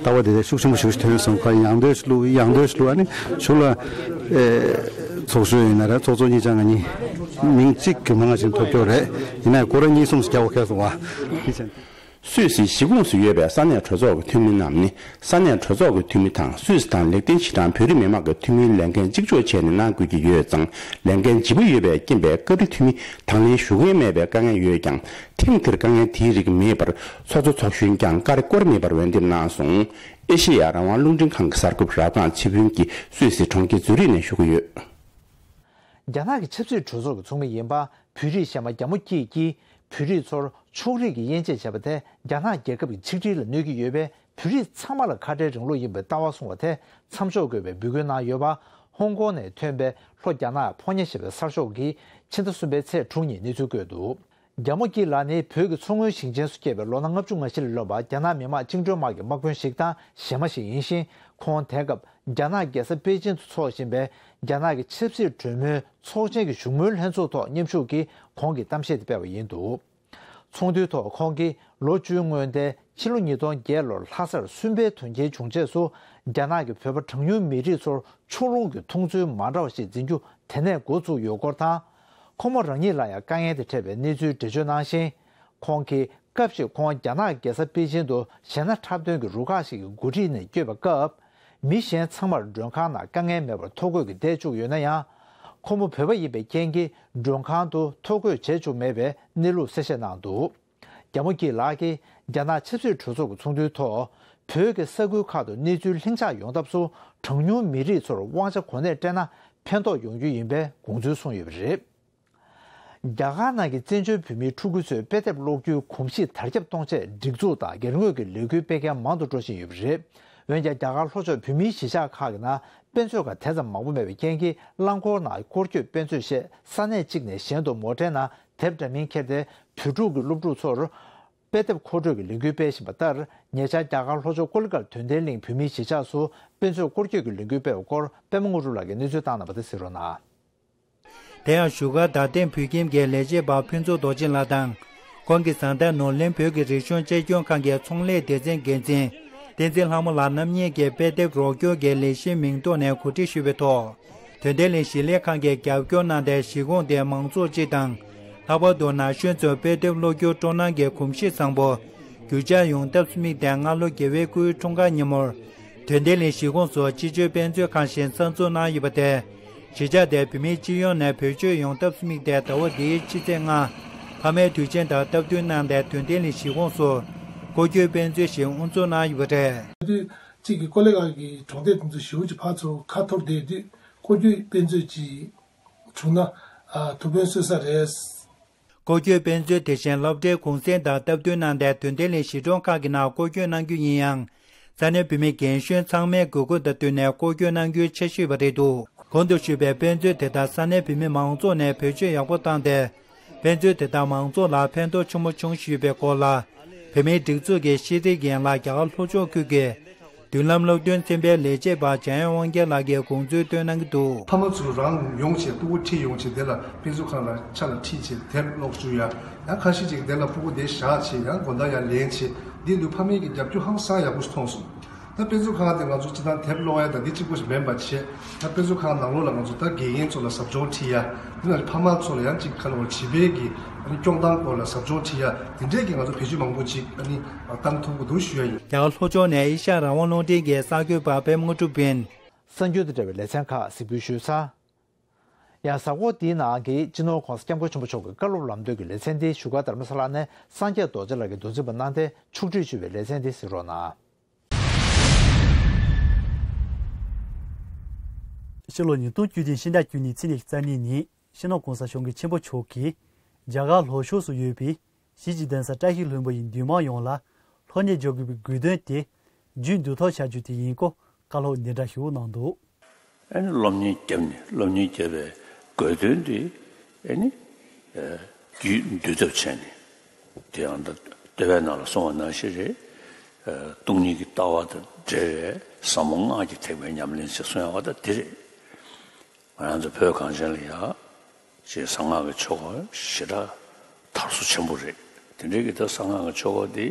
ལྟ་བ་དེ་ཤུགས་ཆེན་པོ་ཞིག་ཐོན་སོང་། ཁ་ཡང་འདོད་ཞིག་བླུག་ཡང་འདོད་ཞིག་བླུག་ཨ་ནི་ཞུ་ལ། ཚོགས་གཞོན་ཡིན་ན་རེད། ཚོགས་གཙོ་གཉིས་ཆ་ང་གཉིས་མིང་གཅིག་གི་མང་ང་ཞིག་ཐོབ་ཀྱོག་རེད། ཡིན་ན་ཁོ་རང་གཉིས་གསུམ་ཞིག་རྒྱག་དགོས་ཁེལ་སོང་བ། དེ་བཞིན། སུད་སི་གཞིས་ཁོངས་སུ་ཡོད་པའི་ས་གནས་གྲོས་ཚོགས་ཀྱི་འཐུས་མི་རྣམས་ནི་ས་གནས་གྲོས་ཚོགས་ཀྱི་འཐུས་མི་དང་སུད་སི་དང་ལེགས་ལྡན་ཕྱི་འབྲེལ་བོད་རིགས་མི་མང་གི་འཐུས་མིའི་ལས་འགན་གཅིག་ལྕོགས་བྱས་ནས་གནང་དགོས་ཀྱི་ཡོད་ཙང་། ལས་འགན་ལྗིད་པོ་ཡོད་པའི་རྐྱེན་པས་བཀའ་ཁྲི་འཐུས་མི་དང་ལེན་ཞུ་མཁན་མེད་པའི་དཀའ་ངལ་ཡོད་ཀྱང་། ཐེངས་འདིར་དཀའ་ངལ་དེའི་རིགས་མེད་པར་ཚོགས་གཙོ་ཚོགས་གཞོན་ཀྱང་བཀའ་རེ་སྐོར་མེད་པར་འོས་འདེམས་གནང་སོང་། ཨེ་ཤེ་ཡ་རང་དབང་རླུང་འཕྲིན་ཁང་གི་གསར་འགོད་པ་རབ་སྒང་ཚེ་ཕུན་གྱིས་སུད་སི་གྲོང་ཁྱེར་ཛུ་རིག་ནས་ཞུ་གི་ཡོད། རྒྱ་ནག་གི་ཆབ་སྲིད་གྲོས་ཚོགས་ཀྱི་ཚོགས་མི་ཡིན་པ་བོད་རིགས་གཞས་མ་རྒྱ་མོ་སྐྱིད་ཀྱིས་བོད་རིགས་ཚོར་ཕྱོགས་རིས་ཀྱི་དབྱེ་འབྱེད་བྱས་པ་དེ་རྒྱ་ནག་རྒྱལ་ཁབ་ཀྱི་ཆིག་སྒྲིལ་ལ་གནོད་ཀྱི་ཡོད་པས། བོད་རིགས་ཚང་མ་ལ་ཁ་བྲལ་རིང་ལུགས་ཡིན་པའི་ལྟ་བ་བཟུང་བ་དེ་མཚམས་འཇོག་དགོས་པའི་འབོད་སྐུལ་གནང་ཡོད་པ། ཧོང་ཀོང་ནས་ཐོན་པའི་ལྷོ་རྒྱ་ནག་ཕོ་ཉ་ཞེས་པའི་གསར་ཤོག་གིས་ཕྱི་ཟླ་གསུམ་པའི་ཚེས་དྲུག་ཉིན་གནས་ཚུལ་བཀོད་འདུག་རྒྱ་མོ་སྐྱིད་ལགས་ནི་བོད་ཀྱི་མཚོ་སྔོན་ཞིང་ཆེན་སུ་སྐྱེས་པའི་ལོ་ན་ལྔ་བཅུ་ང་བཞི་ལ་ལོན་པ་རྒྱ་ནག་མི་དམངས་བཅིངས་འགྲོལ་དམག་གི་དམག་དཔོན་ཞིག་དང་གཞས་མ་ཞིག་ཡིན་ཞིང་། ཁོང་དེང་སྐབས་རྒྱ་ནག་རྒྱལ་ས་པེ་ཅིན་དུ་འཚོགས་བཞིན་པའི་རྒྱ་ནག་གི་ཆབ་སྲིད་གྲོས་མོལ་ཚོགས་ཆེན་གྱི་བཞུགས་མོལ་ལྷན་ཚོགས་ཐོག་མཉམ་ཞུགས་ཀྱིས་ཁོང་གི་གཏམ་བཤད་དེ་སྤེལ་བ་ཡིན་འདུག་ཚོགས་འདུའི་ཐོག་ཁོང་གིས་ལོ་བཅུའི་སྔོན་ཏེ་ཕྱི་ལོ་ཉིས་སྟོང་བརྒྱད་ལོར་ལྷ་སར་སུན་པའི་དོན་རྐྱེན་བྱུང་རྗེས་སུ་རྒྱ་ནག་གིས་བོད་པ་གྲངས་ཉུང་མི་རིགས་ཚོར་ཕྱོགས་ལྷུང་གི་མཐོང་ཚུལ་མ་འདྲ་བ་ཞིག་འཛིན་རྒྱུ་དེ་ནས་འགོ་བཙུགས་ཡོད་སྐོར་དང་། ཁོ་མོ་རང་ཉིད་ལ་ཡང་དཀའ་ངལ་དང་འཕྲད་པའི་གནས་ཚུལ་འགྲེལ་བརྗོད་གནང་ཞིང་། ཁོང་གིས་སྐབས་ཤིག་ཁོང་རྒྱ་ནག་རྒྱལ་ས་པེ་ཅིན་དུ་གཞས་སྣ་འཁྲབ་སྟོན་གྱི་རུ་ཁག་ཞིག་གི་འགོ་ཁྲིད་ནས་བསྐྱོད་པའི་སྐབས། མི་གཞན་ཚང་མར་མགྲོན་ཁང་ནང་དཀའ་ངལ་མེད་པར་ཐོ་འགོད་ཀྱིས་བསྡད་བཅུག་ཡོད་ན་ཡང་། ཁོ་མོ་བོད་པ་ཡིན་པའི་རྐྱེན་གྱིས་མགྲོན་ཁང་དུ་ཐོ་འགོད་བྱེད་བཅུག་མེད་པའི་གནས་ལུགས་གསལ་བཤད་གནང་འདུག་རྒྱ་མོ་སྐྱིད་ལགས་ཀྱིས་རྒྱ་ནག་ཆབ་སྲིད་གྲོས་ཚོགས་ཀྱི་ཚོགས་འདུའི་ཐོག་བོད་ཀྱི་ས་ཁུལ་ཁག་ཏུ་གནས་ཚུལ་ལྷིང་འཇགས་ཡོང་ཐབས་སུ་གྲངས་ཉུང་མི་རིགས་ཚོར་དབང་ཆ་གོ་གནས་སྤྲད་ན་ཕན་ཐོགས་ཡོང་རྒྱུ་ཡིན་པའི་དགོངས་ཚུལ་གསུངས་ཡོད་པ་རེད། རྒྱ་གར་ནང་གི་བཙན་བྱོལ་བོད་མིའི་ཕྲུ་གུ་ཚོས་དཔེ་དེབ་ཀློག་རྒྱུའི་གོམས་གཤིས་དར་ཁྱབ་གཏོང་ཆེད་སྒྲིག་འཛུགས་དང་སྒེར་ངོས་ཀྱི་ལས་འགུལ་སྤེལ་མཁན་མང་དུ་འགྲོ་བཞིན་ཡོད་པ་རེད། འོན་ཀྱང་རྒྱ་གར་ལྷོ་ཕྱོགས་བོད་མིའི་གཞིས་ཆགས་ཁག་གི་ནང་དཔེ་མཛོད་ཁང་དེ་ཙམ་མང་པོ་མེད་པའི་རྐྱེན་གྱིས་རླངས་འཁོར་ནང་སྐོར་སྐྱོད་དཔེ་མཛོད་ཞེས་ས་གནས་གཅིག་ནས་གཞན་དུ་མོ་ཊའི་ནང་དེབ་འདྲ་མིན་ཁྱེར་ཏེ་བོད་ཕྲུག་གི་སློབ་ཕྲུག་ཚོར་དཔེ་དེབ་མཁོ་སྤྲོད་ཀྱི་ལས་འགུལ་སྤེལ་བཞིན་པ་ལྟར། ཉེ་ཆར་རྒྱ་གར་ལྷོ་ཕྱོགས་ཀོ་ལི་གྷལ་དོན་ལྡན་གླིང་བོད་མིའི་གཞིས་ཆགས་སུ་དཔེ་མཛོད་སྐོར་སྐྱོད་ཀྱི་ལས་འགུལ་སྤེལ་བའི་སྐོར་པད་མ་དངོས་གྲུབ་ལགས་ཀྱིས་གནས་ཚུལ་བཏང་གནང་བ་དེ་གཟིགས་རོགས་གནང་། དེ་ཡང་བཞུགས་སྒར་རྡ་སྟེང་བོད་ཁྱིམ་གྱི་ལས་བྱེད་པ་ཕུན་ཚོགས་རྡོ་རྗེ་ལགས་དང་། ཁོང་གི་བཟའ་ཟླ་ནོར་གླིང་བོད་ཀྱི་རིག་གཞུང་གཅེས་སྐྱོང་ཁང་གི་ཚོང་ལས་སྡེ་ཚན་འགན་འཛིན་ བསྟན་འཛིན་ལྷ་མོ་ལགས་རྣམ་གཉིས་ཀྱིས་དཔེ་དེབ་རོགས་སྐྱོར་གྱི་ལས་གཞིའི་མིང་ཐོག་ནས་གོ་སྒྲིག་ཞུས་པའི་ཐོག་དོན་ལྡན་གླིང་གཞིས་ལས་ཁང་གིས་རྒྱབ་སྐྱོར་གནང་སྟེ་གཞིས་ཁོངས་དེའི་མང་ཚོགས་སྤྱི་དང་། ལྷག་པར་དུ་ན་གཞོན་ཚོར་དཔེ་དེབ་ཀློག་རྒྱུའི་སྤྲོ་སྣང་གི་གོམས་གཤིས་བཟང་པོ་རྒྱུན་འཁྱོངས་ཡོང་ཐབས་སུ་དམིགས་ཏེ། སྔ་ལོ་རྒྱལ་བའི་སྐུའི་འཁྲུངས་སྐར་ཉིན་མོར་དོན་ལྡན་གླིང་གཞིས་ཁོངས་སུ་སྤྱི་སྤྱོད་དཔེ་མཛོད་ཁང་ཞིག་གསར་འཛུགས་གནང་ཡོད་པ་དེ། གཞིས་ཆགས་དེའི་བོད་མི་སྤྱི་ཡོངས་ནས་བེད་སྤྱོད་ཡོང་ཐབས་སུ་དམིགས་ཏེ། ཟླ་བ་འདིའི་ཕྱི་ཚེས་ལྔ། ཕ་མའི་དུས་ཆེན་དང་སྟབས་བསྟུན་གནང་སྟེ། དོན་ལྡན་གླིང་གཞིས་ཁོངས་སུ་སྐོར་སྐྱོད་དཔེ་མཛོད་ཞིག་དབུ་འཛུགས་གནང་ཡོད་པ་རེད། དུས་གཅིག་གི་ཀོ་ལི་གྷལ་གྱི་གྲོང་སྡེ་དེ་ཚོ་ཞེ་པོ་ཅིག་ཕར་ཚུར་ཁ་འཐོར་བསྡད་དུས། སྐོར་སྐྱོད་དཔེ་མཛོད་ཅིག་བྱུང་ན་ཨ་ཐུགས་ཕན་གསོས་ས་རེད། སྐོར་སྐྱོད་དཔེ་མཛོད་དེ་བཞིན་སློབ་གྲྭའི་གུང་སེང་དང་སྟབས་བསྟུན་གནང་སྟེ། དོན་ལྡན་གླིང་གཞིས་གྲོང་ཁག་གི་ནང་སྐོར་སྐྱོད་གནང་རྒྱུ་ཡིན་ཡང་། ས་གནས་བོད་མི་རྒན་གཞོན་ཚང་མའི་དགོས་མཁོ་དང་བསྟུན་ནས་སྐོར་སྐྱོད་གནང་རྒྱུའི་འཆར་གཞི་ཡོད་པ་རེད་འདུག་གོང་དུ་ཞུས་པའི་དཔེ་མཛོད་དེ་དག་ས་གནས་བོད་མི་མང་ཚོགས་ནས་བེད་སྤྱོད་ཡག་པོ་བཏང་སྟེ། དཔེ་མཛོད་དེ་དག་མང་ཚོགས་ལ་ཕན་ཐོགས་ཆེན་པོ་བྱུང་བཞིན་ཡོད་པའི་སྐོར་ལ། བོད་མིའི་སྒྲིག་འཛུགས་ཀྱི་ཤེས་རིག་ཡན་ལག་རྒྱ་གར་ལྷོ་ཕྱོགས་ཁུལ་གྱི་མདུན་ལམ་སློབ་སྟོན་ཚན་པའི་ལས་བྱེད་པ་འཇམ་དབྱངས་དབང་རྒྱལ་ལགས་ཀྱིས་དགོངས་ཚུལ་བཏོན་གནང་གི་འདུག་ཕ་མ་ཚོས་རང་ཡོང་བྱས་སྤུ་གུ་ཁྲིད་ཡོང་བྱས་དེ་ལ་དཔེ་མཛོད་ཁང་ལ་ཆ་ལ་ཁྲིད་བྱས་དེབ་ཀློག་བཅུག་ཡ། ཡང་ཁ་ཤས་ཅིག་དེ་ལ་སྤུ་གུ་དེ་བཞག་བྱས་ཡང་དགོང་དག་ཡར་ལེན་བྱས། འདི་འདུག་ཕ་མའི་གི་རྒྱབ་སྐྱོར་ཧང་སང་ཡག་པོ་ཞིག་མཐོང་སོང་། ད་དཔེ་མཛོད་ཁང་དེ་ང་ཚོ་སྤྱི་བཏང་དེབ་ཀློག་ཡ་དང་འདི་གཅིག་པོ་ཞིག་མིན་པ་བྱས། ད་དཔེ་མཛོད་ཁང་ནང་ལོགས་ལ་ང་ཚོ་ད་དགེ་རྒན་ཚོ་ལ་ཟབ་སྦྱོང་ཁྲིད་ཡ། འདི་ནང་ཕ་མ་ཚོ་ལ་ཡང་ཅིག་ཁ་ལོ་བྱིས་པའི་གི་ཨ་ནི་སྐྱོང་སྟངས་སྐོར་ལ་ཟབ་སྦྱོང་ཁྲིད་ཡ། དེ་འདྲས་ཀྱི་ང་ཚོ་བེད་སྤྱོད་མང་པོ་ཅིག་ཨ་ནི་བཏང་ཐུབ་ཀྱི་འདུག་ཞུ་ཡ་ཡིན། རྒྱ་གར་ལྷོ་ཕྱོགས་ནས་ཨེ་ཤ་ཡ་རང་དབང་རླུང་འཕྲིན་གྱི་གསར་འགོད་པ་པད་མ་དངོས་གྲུབ་ཡིན། གསར་འགྱུར་དང་འབྲེལ་བའི་ལེ་ཚན་ཁག་གཟིགས་འབུལ་ཞུས་ཚར། ཡང་གཟའ་འཁོར་འདིའི་ནང་གི་སྤྱི་ནོར་༧གོང་ས་༧སྐྱབས་མགོན་ཆེན་པོ་མཆོག་གི་བཀའ་སློབ་ལམ་སྟོན་གྱི་ལེ་ཚན་འདི་བཞུགས་སྒར་རྡ་རམ་ས་ལ་ནས་སངས་རྒྱས་རྡོ་རྗེ་ལགས་ཀྱིས་མདོ་འཛིན་པ་གནང་སྟེ་ཕྱོགས་བསྒྲིགས་ཞུས་པའི་ལེ་ཚན་འདི་གཟིགས་རོགས་གནང་། ཕྱི་ལོ་ཉིས་སྟོང་བཅུ་བདུན་ཕྱི་ཟླ་བཅུ་གཉིས་ཚེས་ཉི་ཤུ་རྩ་གཉིས་ཉིན་སྤྱི་ནོར་༧གོང་ས་༧སྐྱབས་མགོན་ཆེན་པོ་མཆོག་གིས་རྒྱ་གར་ལྷོ་ཕྱོགས་སུ་ཡོད་པའི་གཞིས་བྱེས་གདན་ས་བཀྲ་ཤིས་ལྷུན་པོ་ཡི་འདུས་མང་ཡོངས་ལ་སློབ་གཉེར་རྒྱག་དགོས་པའི་དགོས་དོན་དེ་རྒྱུན་སྡོད་ཐབས་བྱ་རྒྱུ་དེ་ཡིན་སྐོར་བཀའ་སློབ་འདི་འདྲ་ཞུ་གནང་འདུག་ཨ་ནི་སློབ་གཉེར་བརྒྱབ་ནས་སློབ་གཉེར་བརྒྱབ་པའི་དགོས་དོན་དེ་ཨ་ནི་རྒྱུན་སྡོད་ཐབས་བྱས་ནས། དེ་ཡང་ད་བསྟོད་པའི་ནང་ལ་གསུངས་པ་ནང་བཞིན་རེད། སྟོང་ཉིད་ཀྱི་ལྟ་བ་དང་འབྲེལ་བའི་ཟབ་མོ་སྔགས་ཀྱི་ཐེག་པའི་ཉམས་ལེན་ཞེས་གསུངས་ཡོད་པ་ད་དེ་རེད། ང་རང་ཚོ་བོད་གངས་ཅན་ལ་ཡ། ཅེས་གསང་སྔགས་ཀྱི་ཆོ་ག་ཞེ་དྲག་དར་སོ་ཆེན་པོ་རེད། དེ་འདྲའི་གི་ད་གསང་སྔགས་ཀྱི་ཆོ་ག་འདི་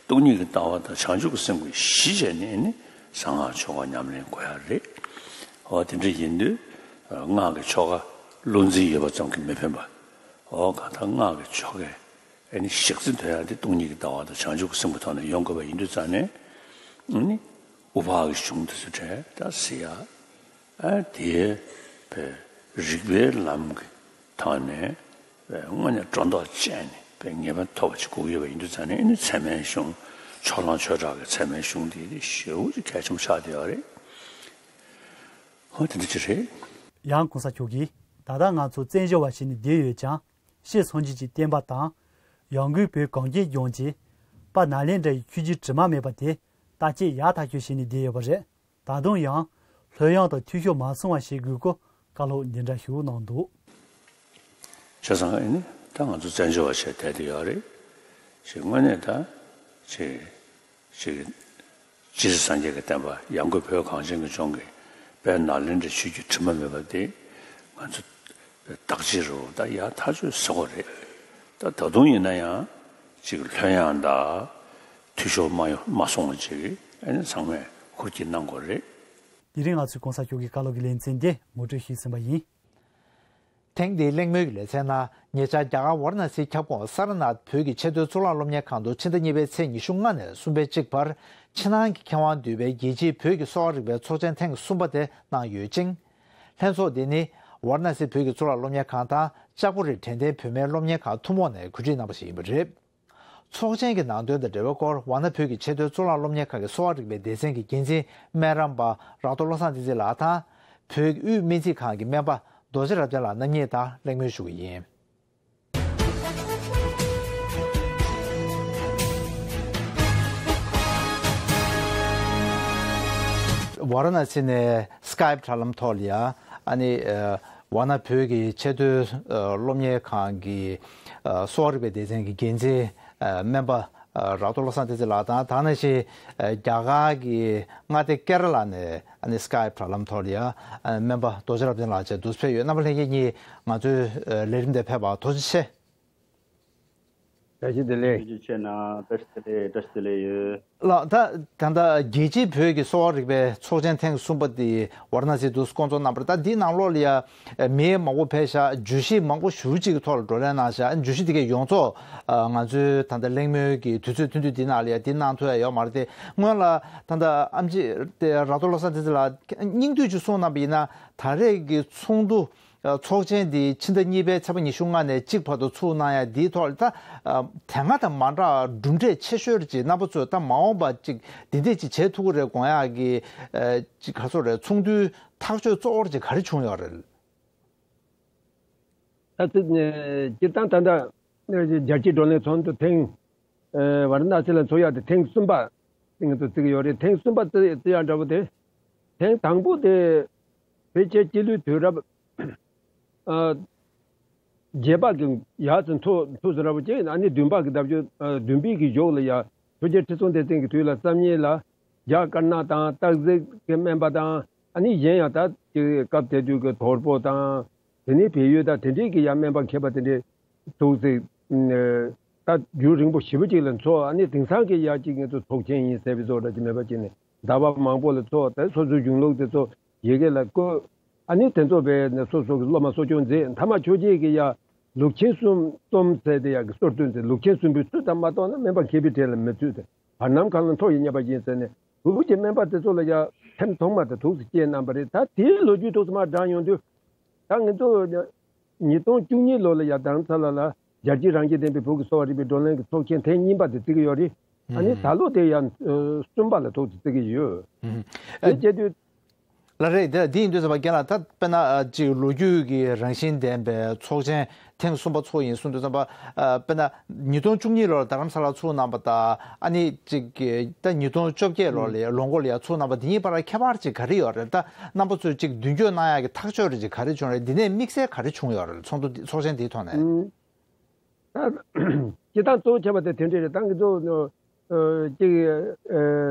སྟོང་ཉིད་ཀྱི་ལྟ་བ་དང་བྱང་ཆུབ་ཀྱི་སེམས་ཀྱིས་གཞི་བྱས་ནས་ནི་གསང་སྔགས་ཆོ་ག་ཉམས་ལེན་དགོས་ཡ་རེད། འོ་དེ་འདྲ་ཡིན་དུས་སྔགས་ཀྱི་ཆོ་ག་བློ་འཛིན་ཡོད་པ་ཙམ་གྱིས་མི་ཕན་པ། འོ་གང་ལྟར་སྔགས་ཀྱི་ཆོ་གའི་ཨ་ནི་གཞི་རྩ་དོན་ཡ་དེ་སྟོང་ཉིད་ཀྱི་ལྟ་བ་དང་བྱང་ཆུབ་ཀྱི་སེམས་ཀྱི་ཐོག་ནས་ཡོང་དགོས་པ་ཡིན་དུས་ཙང་ནས་ཨ་ནི་དབུ་ཕར་གྱི་གཞུང་དེ་ཚོ་གྲས་ད་གཟིགས་ཡ། ཨ་དེའི་བའི་རིགས་པའི་ལམ་གྱི་ཐོག་ནས་བའི་དངོས་གནས་སྒྲོ་འདོགས་བཅད་ནས་བའི་ངེས་པ་ཐོབ་པ་ཅིག་དགོས་ཀྱི་ཡོད་པ་ཡིན་དུས་ཙང་ནས་ཨ་ནི་ཚད་མའི་གཞུང་ཕྱོགས་གླང་ཆོས་གྲགས་ཀྱི་ཚད་མའི་གཞུང་དེ་ཞེ་པོ་ཅིག་གལ་ཆེན་པོ་ཆགས་བསྡད་ཡོད་རེད། ཧོ་དེ་འདྲ་ཅིག་རེད། ཡང་གོང་ས་མཆོག་གིས་ད་ལྟ་ང་ཚོ་བཙན་བྱོལ་བ་བྱས་ནས་བསྡད་ཡོད་ཀྱང་། ཤེས་སོང་ཅིག་གི་བསྟན་པ་དང་། ཡང་སྒོས་བོད་གངས་ཅན་ལྗོངས་ཀྱི་དཔལ་ནཱ་ལེནྡྲ་ཡི་ཆོས་བརྒྱུད་དྲི་མ་མེད་པ་དེ་བརྟག་དཔྱད་ཡག་ཐག་ཆོད་བྱས་ནས་བསྡད་ཡོད་པ་རེད། ད་དུང་ཡང་ལྷོད་ཡངས་དང་འཐུས་ཤོར་མ་སོང་བ་བྱེད་དགོས་སྐོར་བཀའ་སློབ་འདི་འདྲ་ཞུ་གནང་འདུག་བྱས་ཙང་ཨ་ནི་ད་ང་ཚོ་བཙན་བྱོལ་བ་བྱས་བསྡད་དེ་ཡོད་རེད། ཞེས་དངོས་གནས་ད་ཅིག་ཅིག་སྤྱིར་སངས་རྒྱས་ཀྱི་བསྟན་པ་ཡང་སྒོས་བོད་གངས་ཅན་གྱི་ལྗོངས་ཀྱི་དཔལ་ནཱ་ལེནྡྲའི་ཆོས་བརྒྱུད་དྲི་མ་མེད་པ་དེ་ང་ཚོ་བརྟག་དཔྱད་རུ་ད་ཡག་ཐག་ཆོད་ཟེར་དགོས་རེད། ད་ད་དུང་ཡིན་ན་ཡང་ཅིག་ལྷོད་ཡངས་དང་འཐུས་ཤོར་མ་ཡོང་མ་སོང་བ་ཅིག་ཨ་ནི་ཚང་མས་ཧུར་བསྐྱེད་གནང་དགོས་རེད། དེ་རིང་ང་ཚོས་གོང་ས་མཆོག་གི་བཀའ་སློབ་ཀྱི་ལེ་ཚན་འདི་ངོ་སྤྲོད་ཞུས་ཟིན་པ་ཡིན། ཐེངས་འདིའི་གླེང་མོལ་གྱི་ལེ་ཚན་ནང་ཉེ་ཆར་རྒྱ་གར་ཝཱ་ར་ཎ་སིའི་ཁྱབ་ཁོངས་སཱ་ར་ནཱཐ་བོད་ཀྱི་ཆེས་མཐོའི་གཙུག་ལག་སློབ་གཉེར་ཁང་དུ་ཕྱི་ཟླ་གཉིས་པའི་ཚེས་ཉི་ཤུ་ལྔ་ནས་གསུམ་པའི་གཅིག་བར་ཕྱི་ནང་གི་མཁས་དབང་འདུས་པའི་རྒྱལ་སྤྱིའི་བོད་ཀྱི་གསོ་བ་རིག་པའི་ཚོགས་ཆེན་ཐེངས་གསུམ་པ་དེ་གནང་ཡོད་ཅིང་། ལྷན་ཚོགས་འདི་ནི་ཝཱ་ར་ཎ་སི་བོད་ཀྱི་གཙུག་ལག་སློབ་གཉེར་ཁང་དང་ལྕགས་པོ་རི་དྲན་རྟེན་བོད་མིའི་སློབ་གཉེར་ཁང་ཐུན་མོང་ནས་གོ་སྒྲིག་གནང་པ་ཞིག་ཡིན་པ་རེད། ཚོགས་ཆེན་གྱི་ནང་དོན་དང་འབྲེལ་བའི་སྐོར་ཝཱ་ཎ་བོད་ཀྱི་ཆེས་མཐོའི་གཙུག་ལག་སློབ་གཉེར་ཁང་གི་གསོ་བ་རིག་པའི་སྡེ་ཚན་གྱི་འགན་འཛིན་སྨན་རམས་པ་རག་ཏོ་བློ་བཟང་བསྟན་འཛིན་ལགས་དང་། བོད་ཀྱི་དབུས་སྨན་རྩིས་ཁང་གི་སྨན་པ་རྡོ་རྗེ་རབ་བརྟན་ལགས་རྣམ་གཉིས་དང་གླེང་མོལ་ཞུ་གི་ཡིན། ཝཱ་ར་ཎ་སི་ནས་སི་ཀའེབ་དྲ་ལམ་ཐོག་ལ་ཡ་ཨ་ནི་ཝཱ་ཎ་བོད་ཀྱི་ཆེས་མཐོའི་སློབ་གཉེར་ཁང་གི་གསོ་བ་རིག་པའི་སྡེ་ཚན་གྱི་འགན་འཛིན་སྨན་པ་རག་ཏོ་བློ་བཟང་བསྟན་འཛིན་ལགས་དང་། དེ་ནང་བཞིན་རྒྱ་གར་གྱི་མངའ་སྡེ་ཀེ་ར་ལ་ནས་ཨ་ནི་སི་ཀའེབ་དྲ་ལམ་ཐོག་ལ་ཡ་སྨན་པ་རྡོ་རྗེ་རབ་བརྟན་ལགས་བཅས་འདུག་སེ་ཕེབས་ཡོད། རྣམ་པ་ལྷན་རྒྱས་གཉིས་ང་ཚོའི་ལས་རིམ་དེ་ཕེབས་པར་ཐུགས་རྗེ་ཆེ། བཀྲ་ཤིས་བདེ་ལེགས། ཐུགས་རྗེ་ཆེ་གནང་། བཀྲ་ཤིས་བདེ་ལེགས། བཀྲ་ཤིས་བདེ་ལེགས་ཡོད། ལགས། ད་ད་ལྟ་རྒྱལ་སྤྱིའི་བོད་ཀྱི་གསོ་བ་རིག་པའི་ཚོགས་ཆེན་ཐེངས་གསུམ་པ་དེ་ཝཱ་ར་ཎ་སིའི་དུ་བསྐོང་ཚོགས་གནང་བ་རེད། ད་འདིའི་ནང་ལོགས་ལ་ཡ་མི་མང་པོ་ཕེབས་ཤག་བརྗོད་གཞི་མང་པོ་ཞེ་པོ་ཅིག་གི་ཐོག་ལ་བགྲོ་གླེང་གནང་ཤག་བརྗོད་གཞི་དེ་གའི་ཡོངས་རྫོགས་ང་ཚོའི་ད་ལྟ་གླེང་མོལ་གྱི་དུས་ཚོད་ཐུང་ཐུང་འདིའི་ནང་ལ་ཡ་འདི་གནང་ཐུབ་ཡ་ཡོད་མ་རེད་དེ། སྔོན་ལ་ད་ལྟ་ཨེམ་ཆི་དེ་ར་ཐོ་བློ་བཟང་བསྟན་འཛིན་ལགས་སྙིང་བསྡུས་ཅིག་གསུངས་གནང་པ་ཡིན་ན། ད་རེས་ཀྱི་ཚོགས་འདུ། ཚོགས་ཆེན་འདི་ཕྱི་ཟླ་གཉིས་པའི་ཚེས་པ་ཉི་ཤུ་ལྔ་ནས་གཅིག་བར་དུ་ཚུགས་གནང་ཡ་འདིའི་ཐོག་ལ་ད་དེ་སྔ་དང་མ་འདྲ་གྲུབ་འབྲས་ཆེ་ཤོས་ཅིག་རྣམ་པ་ཚོས་ད་མ་འོངས་པ་ཅིག་འདི་འདྲས་ཅིག་བྱེད་ཐུབ་ཀྱི་རེད་དགོངས་ཡག་གི་ཅིག་ག་ཚོད་རེད། ཚོགས་འདུའི་ཐག་གཅོད་གཙོ་བོར་ཅིག་ག་རེ་བྱུང་ཡོད་རེད། ད་ཚིག་སྤྱིར་བཏང་ད་ལྟ་རྒྱལ་སྤྱིའི་བགྲོ་གླེང་ཚོགས་འདུ་ཐེངས་ཝཱ་ར་ཎ་སི་ལ་ཚོགས་ཡག་དེ་ཐེངས་གསུམ་པ་ང་ཚོ་བརྩི་གི་ཡོད་རེད། ཐེངས་གསུམ་པ་བརྩི་ཡག་འདྲ་པོ་དེ། ཐེངས་དང་པོ་དེ་ཕལ་ཆེར་སྤྱི་ལོའི་དུས་རབས་ཨ་བརྒྱད་པ་གི་ཡར་ཚོ་འཐུ་འཐུ་ཟེར་ར་བ་ཅིག་ཨ་ནི་བདུན་པ་གི་ཟླ་བཅུ་ཨ་བདུན་པའི་གི་གཞུག་ལ་ཡ་ཆོས་རྒྱལ་ཁྲི་སྲོང་ལྡེ་བཙན་གྱི་དུས་ལ་བསམ་ཡས་ལ་རྒྱ་དཀར་ནག་དང་སྟག་གཟིག་གི་སྨན་པ་དང་ཨ་ནི་གཞན་ཡང་ད་ཅིག་སྐབས་དེ་དུས་ཀྱི་དོལ་པོ་དང་དེ་ནས་བལ་ཡུལ་དང་དེ་འདྲའི་གི་ཡ་སྨན་པ་མཁས་པ་དེ་འདྲའི་འདུག་ཟེར། ད་རྒྱུན་རིང་པོ་ཞེ་པོ་ཅིག་ལ་འཚོགས། ཨ་ནི་དེང་སང་གི་ཡ་གཅིག་ང་ཚོ་ཚོགས་ཆེན་ཡིན་ཟེར་བའི་བཟོ་འདྲ་ཅིག་མེད་པ་ཅིག་ནས་ཟླ་བ་མང་པོ་ལ་འཚོགས། དེ་སོ་སོའི་གཞུང་ལུགས་དེ་ཚོ་ཡི་གེ་ལ་བཀོད། ཨ་ནི་དེ་ཚོ་བས་ནས་སོ་སོ་གི་སློབ་མ་གསོ་སྐྱོང་མཛད། མཐའ་མ་ཆོས་རྒྱལ་གྱི་ཡ་ལུགས་ཆེན་གསུམ་རྩོམ་ཟེར་དེ་ཡ་གི་སྲོལ་བཏོན་ཚེ་ལུགས་ཆེན་གསུམ་པོའི་ཚུལ་ཙམ་མ་གཏོགས་ན་སྨན་པ་མཁས་པའི་གྲས་ལ་མི་ཚུད་དེ་བར་སྣང་གང་ལ་མཐོ་ཡི་བསྙད་པ་ཡིན་ཟེར་ནས་བོད་ཀྱི་སྨན་པ་དེ་ཚོ་ལ་ཡ་ཐེངས་ཐོག་མ་དེ་ཐུགས་སུ་བསྐྱེད་གནང་བ་རེད། ད་དེའི་ལོ་རྒྱུས་ཐུགས་སུ་མ་དྲངས་ཡོང་དུས་ད་ང་ཚོ་ཉིས་སྟོང་བཅུ་གཉིས་ལོ་ལ་ཡ་རྡ་རམ་ས་ལ་ལ་རྒྱལ་སྤྱིའི་རང་བཞིན་ལྡན་པའི་བོད་ཀྱི་གསོ་བ་རིག་པའི་བགྲོ་གླེང་གི་ཚོགས་ཆེན་ཐེངས་གཉིས་པ་དེ་བརྩི་གི་ཡོད་རེད། ཨ་ནི་ད་ལོ་དེ་ཡང་གསུམ་པ་ལ་ཐུགས་སུ་བརྩི་གི་ཡོད། དེ་བྱེད་དུས། ལགས་རེད། དེ་འདི་ཡིན་དུས་ཙམ་པ་རྒན་ལགས། ད་དཔེར་ན་ཅིག་ལོ་རྒྱུས་ཀྱི་རང་བཞིན་ལྡན་པའི་ཚོགས་ཆེན་ཐེངས་གསུམ་པ་ཚོགས་ཡིན་གསུངས་དུས་ཙམ་པ། དཔེར་ན་ཉིས་སྟོང་བཅུ་གཉིས་ལོར་རྡ་རམ་ས་ལ་ཚུགས་གནང་བ་དང་ཨ་ནི་ཅིག་ད་ཉིས་སྟོང་བཅོ་བརྒྱད་ལོ་ལ་ལོ་འགོ་ལ་ཡ་ཚུགས་གནང་བ་འདི་གཉིས་བར་ཁྱད་པར་ཅིག་ག་རེ་ཡོད་རེད། ད་རྣམ་པ་ཚོས་ཅིག་མདུན་སྐྱོད་གནང་ཡག་གི་ཐག་གཅོད་རེ་ཅིག་ག་རེ་བྱུང་རེད། འདི་ནས་དམིགས་བསལ་ག་རེ་བྱུང་ཡོད་རེད། ཚོགས་འདུ་འདི་ཚོགས་ཆེན་འདིའི་ཐོག་ནས། ད་སྤྱིར་བཏང་གཙོ་བོ་བྱས་པ་དེ་དེ་འདྲས་རེད། ད་ང་ཚོ་ཅིག་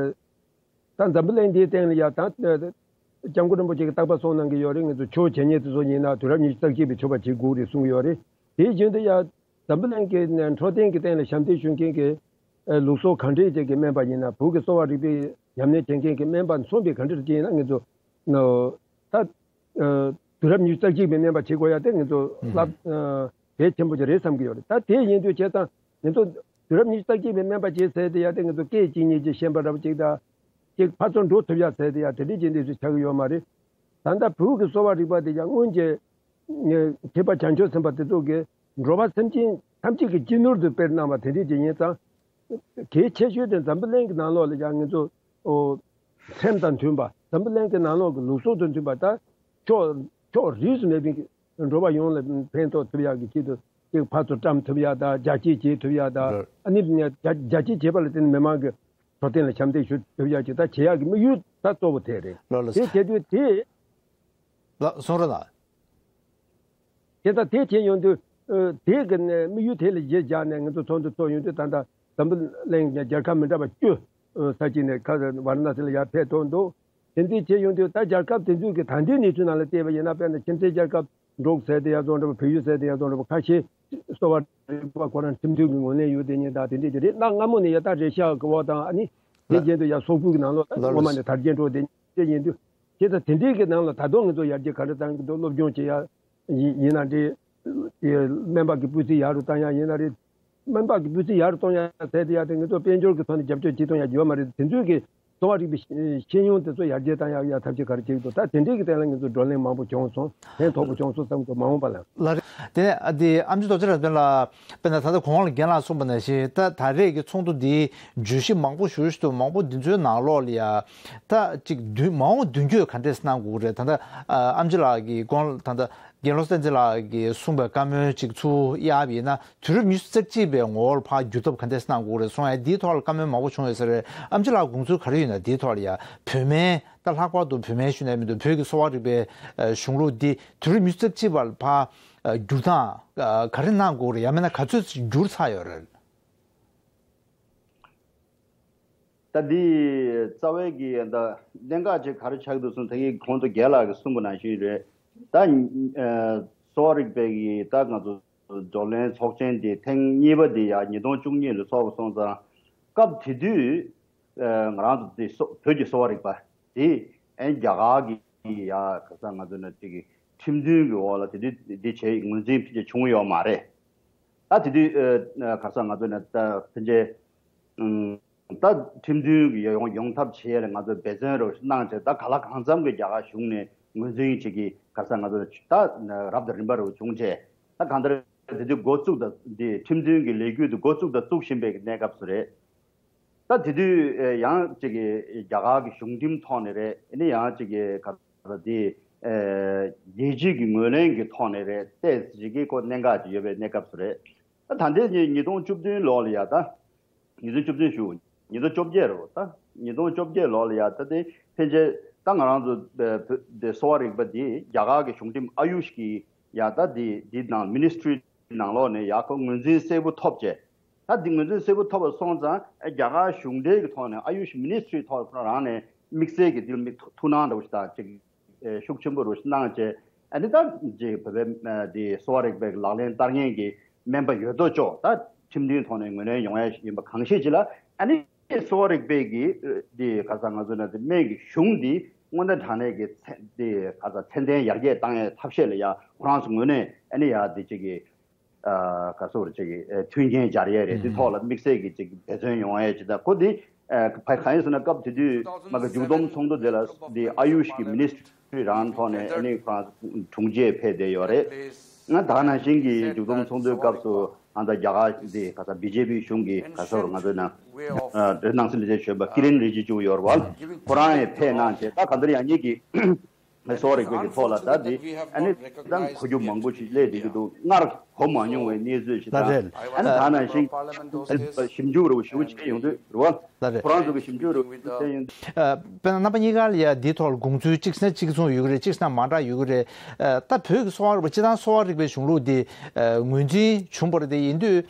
ད་འཛམ་བུ་གླིང་འདིའི་སྟེང་ལ་ཡ་ད་སྐྱབས་མགོན་རིན་པོ་ཆེ་གིས་བརྟག་པ་གསུངས་གནང་གི་ཡོད་རེད། ང་ཚོ་ཆོས་བྱེད་མཁན་དེ་ཚོ་ཡིན་ན་དུས་རབས་ཉི་ཤུ་རྩ་གཅིག་པའི་ཆོས་པ་བྱེད་དགོས་རེད་གསུང་གི་ཡོད་རེད། དེ་བཞིན་དུ་ཡ་འཛམ་བུ་གླིང་གི་འཕྲོད་བསྟེན་གྱི་སྟེང་ལ་ཞབས་འདེགས་ཞུ་མཁན་གྱི་ལུགས་སྲོལ་གང་འདྲས་ཅིག་གི་སྨན་པ་ཡིན་ན། བོད་ཀྱི་གསོ་བ་རིག་པའི་ཉམས་ལེན་བྱེད་མཁན་གྱི་སྨན་པ་མཚོན་པའི་གང་འདྲས་ཅིག་ཡིན་ན། ང་ཚོ་ད་དུས་རབས་ཉི་ཤུ་རྩ་གཅིག་པའི་སྨན་པ་བྱེད་དགོས་ཡ་དེ་ང་ཚོ་རླབས་གལ་ཆེན་པོ་ཅིག་རེད་བསམ་གྱི་ཡོད་རེད། ད་དེ་ཡིན་དུས་བྱས་ཙང་ང་ཚོ་དུས་རབས་ཉི་ཤུ་རྩ་གཅིག་པའི་སྨན་པ་བྱེད་ཟེར་དེ་ཡ་དེ་ང་ཚོ་སྐད་ཅིག་ཉིད་ཀྱིས་ཤེས་པ་འདྲ་པོ་ཅིག་དང་། ཅིག་ཕར་ཚུར་འགྲོ་ཐུབ་ཡ་ཟེར་དེ་ཡ་དེ་འདྲའི་ཅིག་འདི་ཚོ་ཆགས་ཀྱི་ཡོད་མ་རེད། ད་ལྟ་བོད་ཀྱི་གསོ་བ་རིག་པ་དེ་ཡང་སྔོན་གྱི་ཐེག་པ་བྱང་ཆུབ་སེམས་དཔའ་དེ་ཚོ་གིས་འགྲོ་བ་སེམས་ཅན་ཐམས་ཅད་ཀྱི་སྤྱི་ནོར་དུ་དཔེར་གནང་བ་དེ་འདྲའི་ཅིག་ཡིན་ཙང་། གལ་ཆེ་ཤོས་དེ་འཛམ་བུ་གླིང་གི་ནང་ལོགས་ལ་ཡང་ང་ཚོ་ཨོ་སེམས་དང་མཐུན་པ། འཛམ་བུ་གླིང་གི་ནང་ལོགས་ཀྱི་ལུགས་སྲོལ་དང་མཐུན་པ། ད་ཕྱོགས་ཕྱོགས་རིས་སུ་མེད་པའི་འགྲོ་བ་ཡོངས་ལ་ཕན་ཐོགས་ཐུབ་ཡག་གི་ཆེད་དུ་ཅིག་ཕར་ཚུར་བཀྲམ་ཐུབ་ཡག་དང་། རྒྱ་སྐྱེད་བྱེད་ཐུབ་ཡག་དང་། ལགས། ཨ་ནི་རྒྱ་རྒྱ་སྐྱེད་བྱེད་པ་ལ་བརྟེན་ནས་མི་མང་གི་འཕྲོད་བསྟེན་ལ་ཞབས་འདེགས་ཞུ་ཐུབ་ཡག་ཅིག་ད་བྱེད་ཡག་གི་དམིགས་ཡུལ་ད་གཙོ་བོ་དེ་རེད། ལགས་ལགས། དེ་བྱེད་དུས་དེ། ལགས་སོང་ར་ལགས། དེ་ལྟར་དེ་བྱས་ཡོང་དུས། ཨ་དེ་གི་ནས་དམིགས་ཡུལ་དེ་ལ་གཞི་བཞག་ནས་ང་ཚོ་ཚོགས་འདུ་ཚོགས་ཡོང་དུས། ད་ལྟ་འཛམ་བུ་གླིང་རྒྱལ་ཁབ་མི་འདྲ་བ་བཅུ་ས་གཅིག་ནས་ཁ་ཝཱ་ར་ཎ་སི་ལ་ཡར་ཕེབས་ཐུབ་འདུག་དེ་འདྲ་བྱས་ཡོང་དུས་ད་རྒྱལ་ཁབ་དེ་ཚོའི་གི་ད་ལྟའི་གནས་ཚུལ་ནང་ལ་བལྟས་པ་ཡིན་ན། དཔེར་ན་ཁྱིམ་མཚེས་རྒྱལ་ཁབ་འབྲུག་ཟེར་དེ་ཡང་བཟོ་འདྲ་པོ། བལ་ཡུལ་ཟེར་དེ་ཡང་བཟོ་འདྲ་པོ། ཁ་ཤས་གསོ་བ་རིག་པ་ཁོ་རང་ཁྲིམས་མཐུན་གྱི་ངོས་ལེན་ཡོད་དེ་ཉིད་དང་དེ་འདྲས་ཀྱི་རེད། གནའ་སྔ་མོ་ནས་ཡ་ད་རེ་ཤ་གི་འོག་དང་། ཨ་ནི་དེ་བཞིན་དུ་ཡ་སོག་པོའི་གི་ནང་ལོགས་ད་ངོ་མ་ནས་དར་རྒྱས་འགྲོ་དེ་ཉིད་ཡིན་དུས། དེ་ད་དེ་འདྲས་ཀྱི་ནང་ལ་ད་དུང་ང་ཚོ་ཡར་རྒྱས་ག་འདྲ་གཏང་གི་འདུག་སློབ་སྦྱོང་བྱེད་ཡ་ཡིན་ཡིན་ན་འདྲ། དེ་སྨན་པ་གི་སྤུས་ཚད་ཡག་རུ་གཏང་ཡ་ཡིན་ན་རེད། སྨན་པ་གི་སྤུས་ཚད་ཡག་རུ་གཏོང་ཡ་ཟེར་དེ་ཡ་དེ་ང་ཚོ་དཔལ་འབྱོར་གི་ཐོག་ནས་རྒྱབ་སྐྱོར་བྱེད་གཏོང་ཡ་ཡོད་མ་རེད། དེ་ཚོའི་གི་གསོ་བ་རིག་པའི་ཤེས་ཤེས་ཡོན་དེ་ཚོ་ཡར་རྒྱས་བཏང་ཡག་ཡ་ཐབས་ཤེས་ག་རེ་བྱེད་ཀྱི་འདུག་ད་དེ་འདྲའི་གི་སྟེང་ལ་ང་ཚོ་བགྲོ་གླེང་མང་པོ་བྱུང་སོང་། ཕན་ཐོགས་པོ་བྱུང་སོང་བསམ་གི་འདུག་མ་འོངས་པ་ལ། ལགས་རེད། དེ་ནས་ཨ་དེ་ཨེམ་ཆི་རྡོ་རྗེ་རབ་བརྟན་ལགས། དཔེར་ན་ད་ལྟ་གོང་ལ་རྒན་ལགས་གསུངས་པ་ནང་བཞིན། ད་ད་རེས་ཀྱི་ཚོགས་འདུ་འདིའི་བརྗོད་གཞི་མང་པོ་ཞེ་པོ་ཅིག་འདུག་མང་པོ་འདི་ཚོའི་ནང་ལོགས་ལ་ཡ། ད་ཅིག་མདུན་མ་འོངས་མདུན་སྐྱོད་ག་འདྲས་གནང་དགོས་རེད། ད་ལྟ་ཨ་ཨེམ་ཆི་ལགས་ཀྱིས་གོང་ད་ལྟ་རྒན་བློ་བཟང་བསྟན་འཛིན་ལགས་ཀྱིས་གསུངས་པའི་བཀའ་མོལ་ཅིག་ཚུར་གཡར་བ་ཡིན་ན། དུས་རབས་ཉི་ཤུ་རྩ་གཅིག་པའི་ངོ་བོར་ཕར་བསྒྱུར་ཐབས་ག་འདྲས་གནང་དགོས་རེད་གསུངས་ཡ། འདིའི་ཐོག་ལ་བཀའ་མོལ་མང་པོ་བྱུང་ཡོད་ས་རེད། ཨེམ་ཆི་ལགས་དགོངས་ཚུལ་ག་རེ་ཡོད་ན་འདིའི་ཐོག་ལ་ཡ། བོད་སྨན། ད་ལྷག་པར་དུ་བོད་སྨན་ཞུས་ན་མི་འདུག་བོད་ཀྱི་གསོ་བ་རིག་པའི་ཨ་གཞུང་ལུགས་འདི་དུས་རབས་ཉི་ཤུ་རྩ་གཅིག་པ་ལ་ཕར་ཨ་བསྒྱུར་སྟངས་ཨ་ག་རེ་གནང་དགོས་རེད། ཡང་མིན་ན་ག་ཚོད་བསྒྱུར་ཚར་ཡོད་རེད། ད་འདི་རྩ་བའི་གི་ད་གནད་འགག་ཅིག་ག་རེ་ཆགས་འདུག་ཟེར་ན། ད་གིན་གོང་དུ་རྒན་ལགས་ཀྱིས་གསུངས་པ་ནང་བཞིན་རེད། ད་ཨ་གསོ་བ་རིག་པའི་གི་ད་ང་ཚོ་ བགྲོ་གླེང་ཚོགས་ཆེན་དེ་ཐེངས་གཉིས་པ་དེ་ཡང་ཉིས་སྟོང་བཅུ་གཉིས་ལ་ཚོགས་པ་སོང་ཙང་། སྐབས་དེ་དུས་ཨ་ང་རང་ཚོ་དེ་སོ་བོད་ཀྱི་གསོ་བ་རིག་པ་དེ་ཨ་ནི་རྒྱ་གར་གྱི་ཡ་ག་ས་ང་ཚོ་ནས་ཅིག་གི་ཁྲིམས་མཐུན་གྱི་འོག་ལ་དེ་དུས་འདི་བྱས་ངོས་འཛིན་ཕལ་ཆེར་བྱུང་ཡོད་མ་རེད། ད་དེ་དུས་ཨ་ག་ས་ང་ཚོ་ནས་ད་ཕལ་ཆེར་ཨུམ། ད་ཁྲིམས་མཐུན་གྱི་ཡོང་ཡོང་ཐབས་བྱེད་ཡ་ལ་ང་ཚོས་འབད་བརྩོན་རུ་གནང་བྱས། ད་ག་ལ་གང་འཚམ་གྱི་རྒྱ་གར་གཞུང་ནས་ངོས་འཛིན་བྱེད་ཀྱི་ག་ས་ང་ཚོ་ད་རབ་དང་རིམ་པ་རུ་བྱུང་བྱས། ད་གང་ལྟར་དེ་དུས་འགོ་བཙུགས་དང་འདི་ཁྲིམས་མཐུན་གྱི་ལས་འགུལ་དུ་འགོ་བཙུགས་དང་བཙུགས་བཞིན་པའི་གནས་སྐབས་སུ་རེད། ད་དེ་དུས་ཨེ་ཡང་ཅིག་གི་རྒྱ་གར་གྱི་གཞུང་འབྲེལ་ཐོག་ནས་རེད། ཨ་ནི་ཡང་ཅིག་གི་ག་ས་དེ་ཨེ་རྒྱལ་སྤྱི་གི་ངོས་ལེན་གྱི་ཐོག་ནས་རེད། ཏོག་ཙམ་ཅིག་གི་ཁོ་གནད་འགག་ཅིག་ཡོད་པའི་གནས་སྐབས་སུ་རེད། ད་ད་ལྟའི་ཉིས་ཉིས་སྟོང་བཅུ་བདུན་ལོ་ལ་ཡ་ད། ཉིས་སྟོང་བཅུ་བདུན་ཞུ། ཉིས་སྟོང་བཅོ་བརྒྱད་རེད་ད། ཉིས་སྟོང་བཅོ་བརྒྱད་ལོ་ལ་ཡ་ད་དེ་ཕལ་ཆེར་ད་ང་རང་ཚོ་བོད་དེ་གསོ་བ་རིག་པ་འདི་རྒྱ་གར་གྱི་གཞུང་འབྲེལ་ཨ་ཡུཤ་གི་ཡ་ད་འདི་འདི་ནང་མི་ནི་སི་ཊི་རི་ནང་ལོགས་ནས་ཡ་ཁོ་ངོས་འཛིན་གསལ་པོ་ཐོབ་བྱས། ད་འདི་ངོས་འཛིན་གསལ་པོ་ཐོབ་པ་སོང་ཙང་རྒྱ་གར་གཞུང་འབྲེལ་གྱི་ཐོག་ནས་ཨ་ཡུཤ་མི་ནི་སི་ཊི་རི་ཐོག་ཁོ་རང་ནས་དམིགས་བསལ་གྱི་འདིར་མི་ཐུགས་སྣང་འདྲ་བོ་ཞིག་དང་ཅིག་ཤུགས་ཆེན་པོ་རུ་གནང་བྱས། ཨ་ནི་ད་ཅིག་བོད་པའི་འདི་གསོ་བ་རིག་པའི་ལག་ལེན་བསྟར་མཁན་གྱི་སྨན་པ་ཡོད་དོ་ཅོག་ད་ཁྲིམས་མཐུན་ཐོག་ནས་ངོས་ལེན་ཡོང་ཡ་ཞིག་ཡིན་པ་གང་ཤེས་ཅིག་ལ། ཨ་ནི་གསོ་བ་རིག་པའི་གི་འདི་ག་ས་ང་ཚོ་ན་འདི་སྨན་གྱི་གཞུང་འདི་དངོས་གནས་དྲང་གནས་ཀྱི་ཚད་འདི་ག་ས་ཚད་ལྡན་ཡར་རྒྱས་བཏང་ཡའི་ཐབས་ཤེས་ལ་ཡ་ཁོ་རང་ཚོ་ངོས་ནས་ཨ་ནི་ཡ་འདི་ཅིག་གི་ཨ་ག་སོགས་རེ་ཅིག་གི་ཨ་མཐུན་རྐྱེན་སྦྱར་ཡས་རེད། དེ་ཐོག་ལ་དམིགས་བསལ་གྱི་ཅིག་འབད་བརྩོན་ཡོང་ཡས་ཅིག་དང་ཁོ་དེ་ཨ་ཕ་གང་ཡིན་ཟེར་ན་སྐབས་དེ་དུས་མ་གི་མཇུག་སྡོམ་ཚོགས་འདུ་དེ་ལ་དེ་ཨ་ཡུཤ་གི་མི་ནི་སི་ཊི་རི་རང་ཐོག་ནས་ཨ་ནི་ཁོ་རང་དྲུང་ཆེ་ཕེབས་བསྡད་ཡོད་རེད། ང་ད་ནང་བཞིན་གྱི་མཇུག་སྡོམ་ཚོགས་འདུའི་སྐབས་སུ་ཨ་ད་རྒྱ་གར་དེ་ག་ས་བི་ཇེ་པི་གཞུང་གི་ག་སོགས་ང་ཚོ་ན་ཨ་ནང་སྲིད་ལས་དོན་གཞོན་པ་ཀི་རེན་རི་ཇི་ཇུ་ཡོད་རེད་བ། ཁོ་རང་ཡང་ཕེབས་གནང་བྱས། ད་ག་འདིར་ཡང་ཉིད་ཀྱི་གསོ་བ་རིག་པའི་གི་ཐོག་ལ་ད་འདི་ཨ་ནི་ད་གོ་རྒྱུ་མང་པོ་ཞིག་སླེབས་བསྡད་ཀྱི་འདུག་སྔར་གོ་མ་མྱོང་བའི་གནས་ཚུལ་ཞིག་ལ་ལ་རེད། ཨ་ནི་ད་ནང་བཞིན་ཞིབ་འཇུག་རུ་ཞུ་བྱས་ཡོང་དུས་རུ་ལ་རེད། ཁོ་རང་ཚོ་གི་ཞིབ་འཇུག་རུ་བྱས་ཡོང་དུས། ཨ་དཔེར་ན་རྣམ་པ་གཉིས་ཀ་ལ་ཡ་འདིའི་ཐོག་ལ་དགོངས་ཚུལ་གཅིག་ན་གཅིག་མཚུངས་ཡོད་ཀྱི་རེད། གཅིག་ན་མ་འདྲ་ཡོད་ཀྱི་རེད། ཨ་ད་བོད་ཀྱི་གསོ་བ་རིག་པ་སྤྱི་བཏང་གསོ་བ་རིག་པའི་གཞུང་ལུགས་འདི་ཨ་ངོས་འཛིན་བྱུང་བ་རེད། དེ་ཡིན་དུས་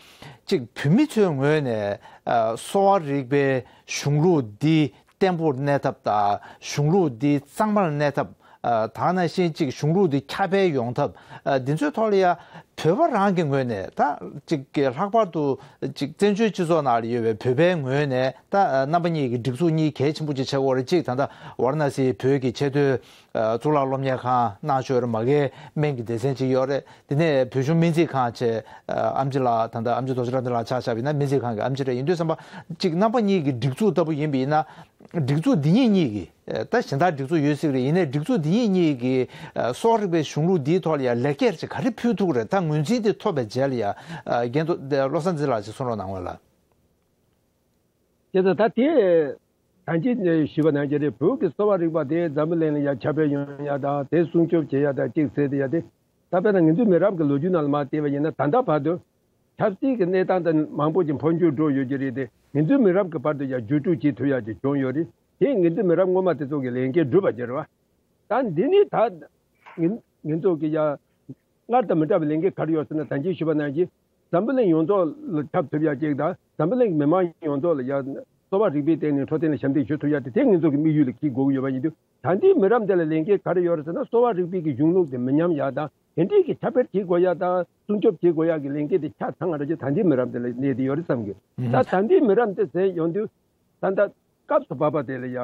གཅིག་བོད་མི་ཚོའི་ངོས་ནས་ཨ་གསོ་བ་རིག་པའི་གཞུང་ལུགས་འདི་བརྟན་པོར་གནས་ཐབས་དང་གཞུང་ལུགས་འདི་གཙང་མར་གནས་ཐབས། ཨ་ད་ག་ནང་བཞིན་གཅིག་གཞུང་ལུགས་འདི་ཁྱབ་སྤེལ་ཡོང་ཐབས། ཨ་འདི་ཚོའི་ཐོག་ལ་ཡ་བོད་པ་རང་གི་ངོས་ནས་ད་གཅིག་གི་ལྷག་པར་དུ་གཅིག་བཙན་བྱོལ་སྤྱི་ཚོགས་ནང་ལ་ཡོད་པའི་བོད་པའི་ངོས་ནས་ད་ཨ་རྣམ་པ་གཉིས་ཀྱི་སྒྲིག་འཛུགས་གཉིས་གལ་ཆེན་པོ་ཅིག་ཆགས་ཀྱི་ཡོད་རེད། གཅིག་ད་ལྟ་ཝཱ་ར་ཎ་སིའི་བོད་ཀྱི་ཆེས་མཐོའི་ཨ་གཙུག་ལག་སློབ་གཉེར་ཁང་གནང་ཆོག་ཡོད་རེད། མ་གིའི་སྨན་གྱི་སྡེ་ཚན་ཅིག་ཡོད་རེད། དེ་ནས་བོད་གཞུང་སྨན་རྩིས་ཁང་བཅས་ཨ་ཨེམ་ཆི་ལགས། ད་ལྟ་ཨེམ་ཆི་རྡོ་རྗེ་རབ་བརྟན་ལགས་ཆ་བཞག་པ་ཡིན་ན་སྨན་རྩིས་ཁང་གི་ཨེམ་ཆི་རེད། ཡིན་དུས་ཙམ་པ་གཅིག་རྣམ་པ་གཉིས་ཀྱི་སྒྲིག་འཛུགས་ལྟ་བུ་ཡིན་པ་ཡིན་ན། སྒྲིག་འཛུགས་འདི་གཉིས་གཉིས་ཀྱིས་ད་གཞན་དག་སྒྲིག་འཛུགས་ཡོད་སྲིད་རེད། ཡིན་ནའི་སྒྲིག་འཛུགས་འདི་གཉིས་གཉིས་ཀྱིས་གསོ་བ་རིག་པའི་གཞུང་ལུགས་འདིའི་ཐོག་ལ་ཡང་ལེགས་སྐྱེས་ཅིག་ག་རེ་ཕུལ་ཐུབ་ཀྱི་རེད། ད་ངོས་འཛིན་དེ་ཐོབ་པའི་རྗེས་ལ་ཡང་རྒན་བློ་བཟང་འཛིན་ལགས་ཀྱིས་གསུང་རོགས་གནང་། ལགས། དེ་ད་ད་དེ་ད་ཅི་ཞུས་པ་ནང་བཞིན་རེད། བོད་ཀྱི་གསོ་བ་རིག་པ་དེ་འཛམ་བུ་གླིང་ལ་ཡང་ཁྱབ་སྤེལ་ཡོང་ཡ་དང་དེ་སྲུང་སྐྱོབ་བྱེད་ཡ་དང་གཅིག་ཟེར་དེ་ཡ་དེ་ད་དཔེར་ན་ང་ཚོའི་མི་རབས་ཀྱི་ལོ་རྒྱུས་ནང་ལ་མར་བལྟས་པ་ཡིན་ན་ད་ལྟ་བར་དུ། ཆབ་སྲིད་ཀྱི་གནས་སྟངས་དང་མང་པོ་ཅིག་འཕོ་འགྱུར་འགྲོ་ཡོད་ཀྱི་རེད་དེ། ང་ཚོའི་མི་རབས་ཀྱི་བར་དུ་ཡང་བརྒྱུད་སྤྲོད་བྱེད་ཐུབ་ཡག་ཅིག་བྱུང་ཡོད་རེད། དེ་ང་ཚོའི་མི་རབས་སྔོན་མ་དེ་ཚོ་གི་ལས་འགན་བསྒྲུབས་པ་ཅིག་རེད་བ། ད་འདི་ནི་ད་ང་ང་ཚོ་གི་ཡང་སྔར་དང་མི་འདྲ་བའི་ལས་འགན་ག་རེ་ཡོད་ཟེར་ན། ད་གིན་ཞུས་པ་ནང་བཞིན་འཛམ་བུ་གླིང་ཡོངས་རྫོགས་ལ་ཁྱབ་ཐུབ་ཡག་ཅིག་དང་། འཛམ་བུ་གླིང་གི་མི་མང་ཡོངས་རྫོགས་ལ་ཡང་གསོ་བ་རིག་པའི་སྟེང་ནས་འཕྲོད་བསྟེན་ལ་ཞབས་འདེགས་ཞུ་ཐུབ་ཡག་དེ་དེ་ང་ཚོ་གི་དམིགས་ཡུལ་ལ་འཁྱེར་དགོས་ཀྱི་ཡོད་པ་ཡིན་དུས། ད་ལྟའི་མི་རབས་འདི་ལ་ལས་འགན་ག་རེ་ཡོད་རེད་ཟེར་ན། གསོ་བ་རིག་པའི་གི་གཞུང་ལུགས་དེ་མི་ཉམས་ཡག་དང་། དེ་འདྲའི་གི་ཁྱབ་སྤེལ་བྱེད་དགོས་ཡ་དང་སྲུང་སྐྱོབ་བྱེད་དགོས་ཡ་གི་ལས་འགན་དེ་ཆ་ཚང་བ་འདྲ་ཅིག་ད་ལྟའི་མི་རབས་དེ་ལ་གནས་བསྡད་ཡོད་རེད་བསམ་གི། ད་ད་ལྟའི་མི་རབས་དེ་ཟེར་ཡོང་དུས། ད་ལྟ་སྐབས་སུ་བབ་པ་དེ་ལ་ཡ་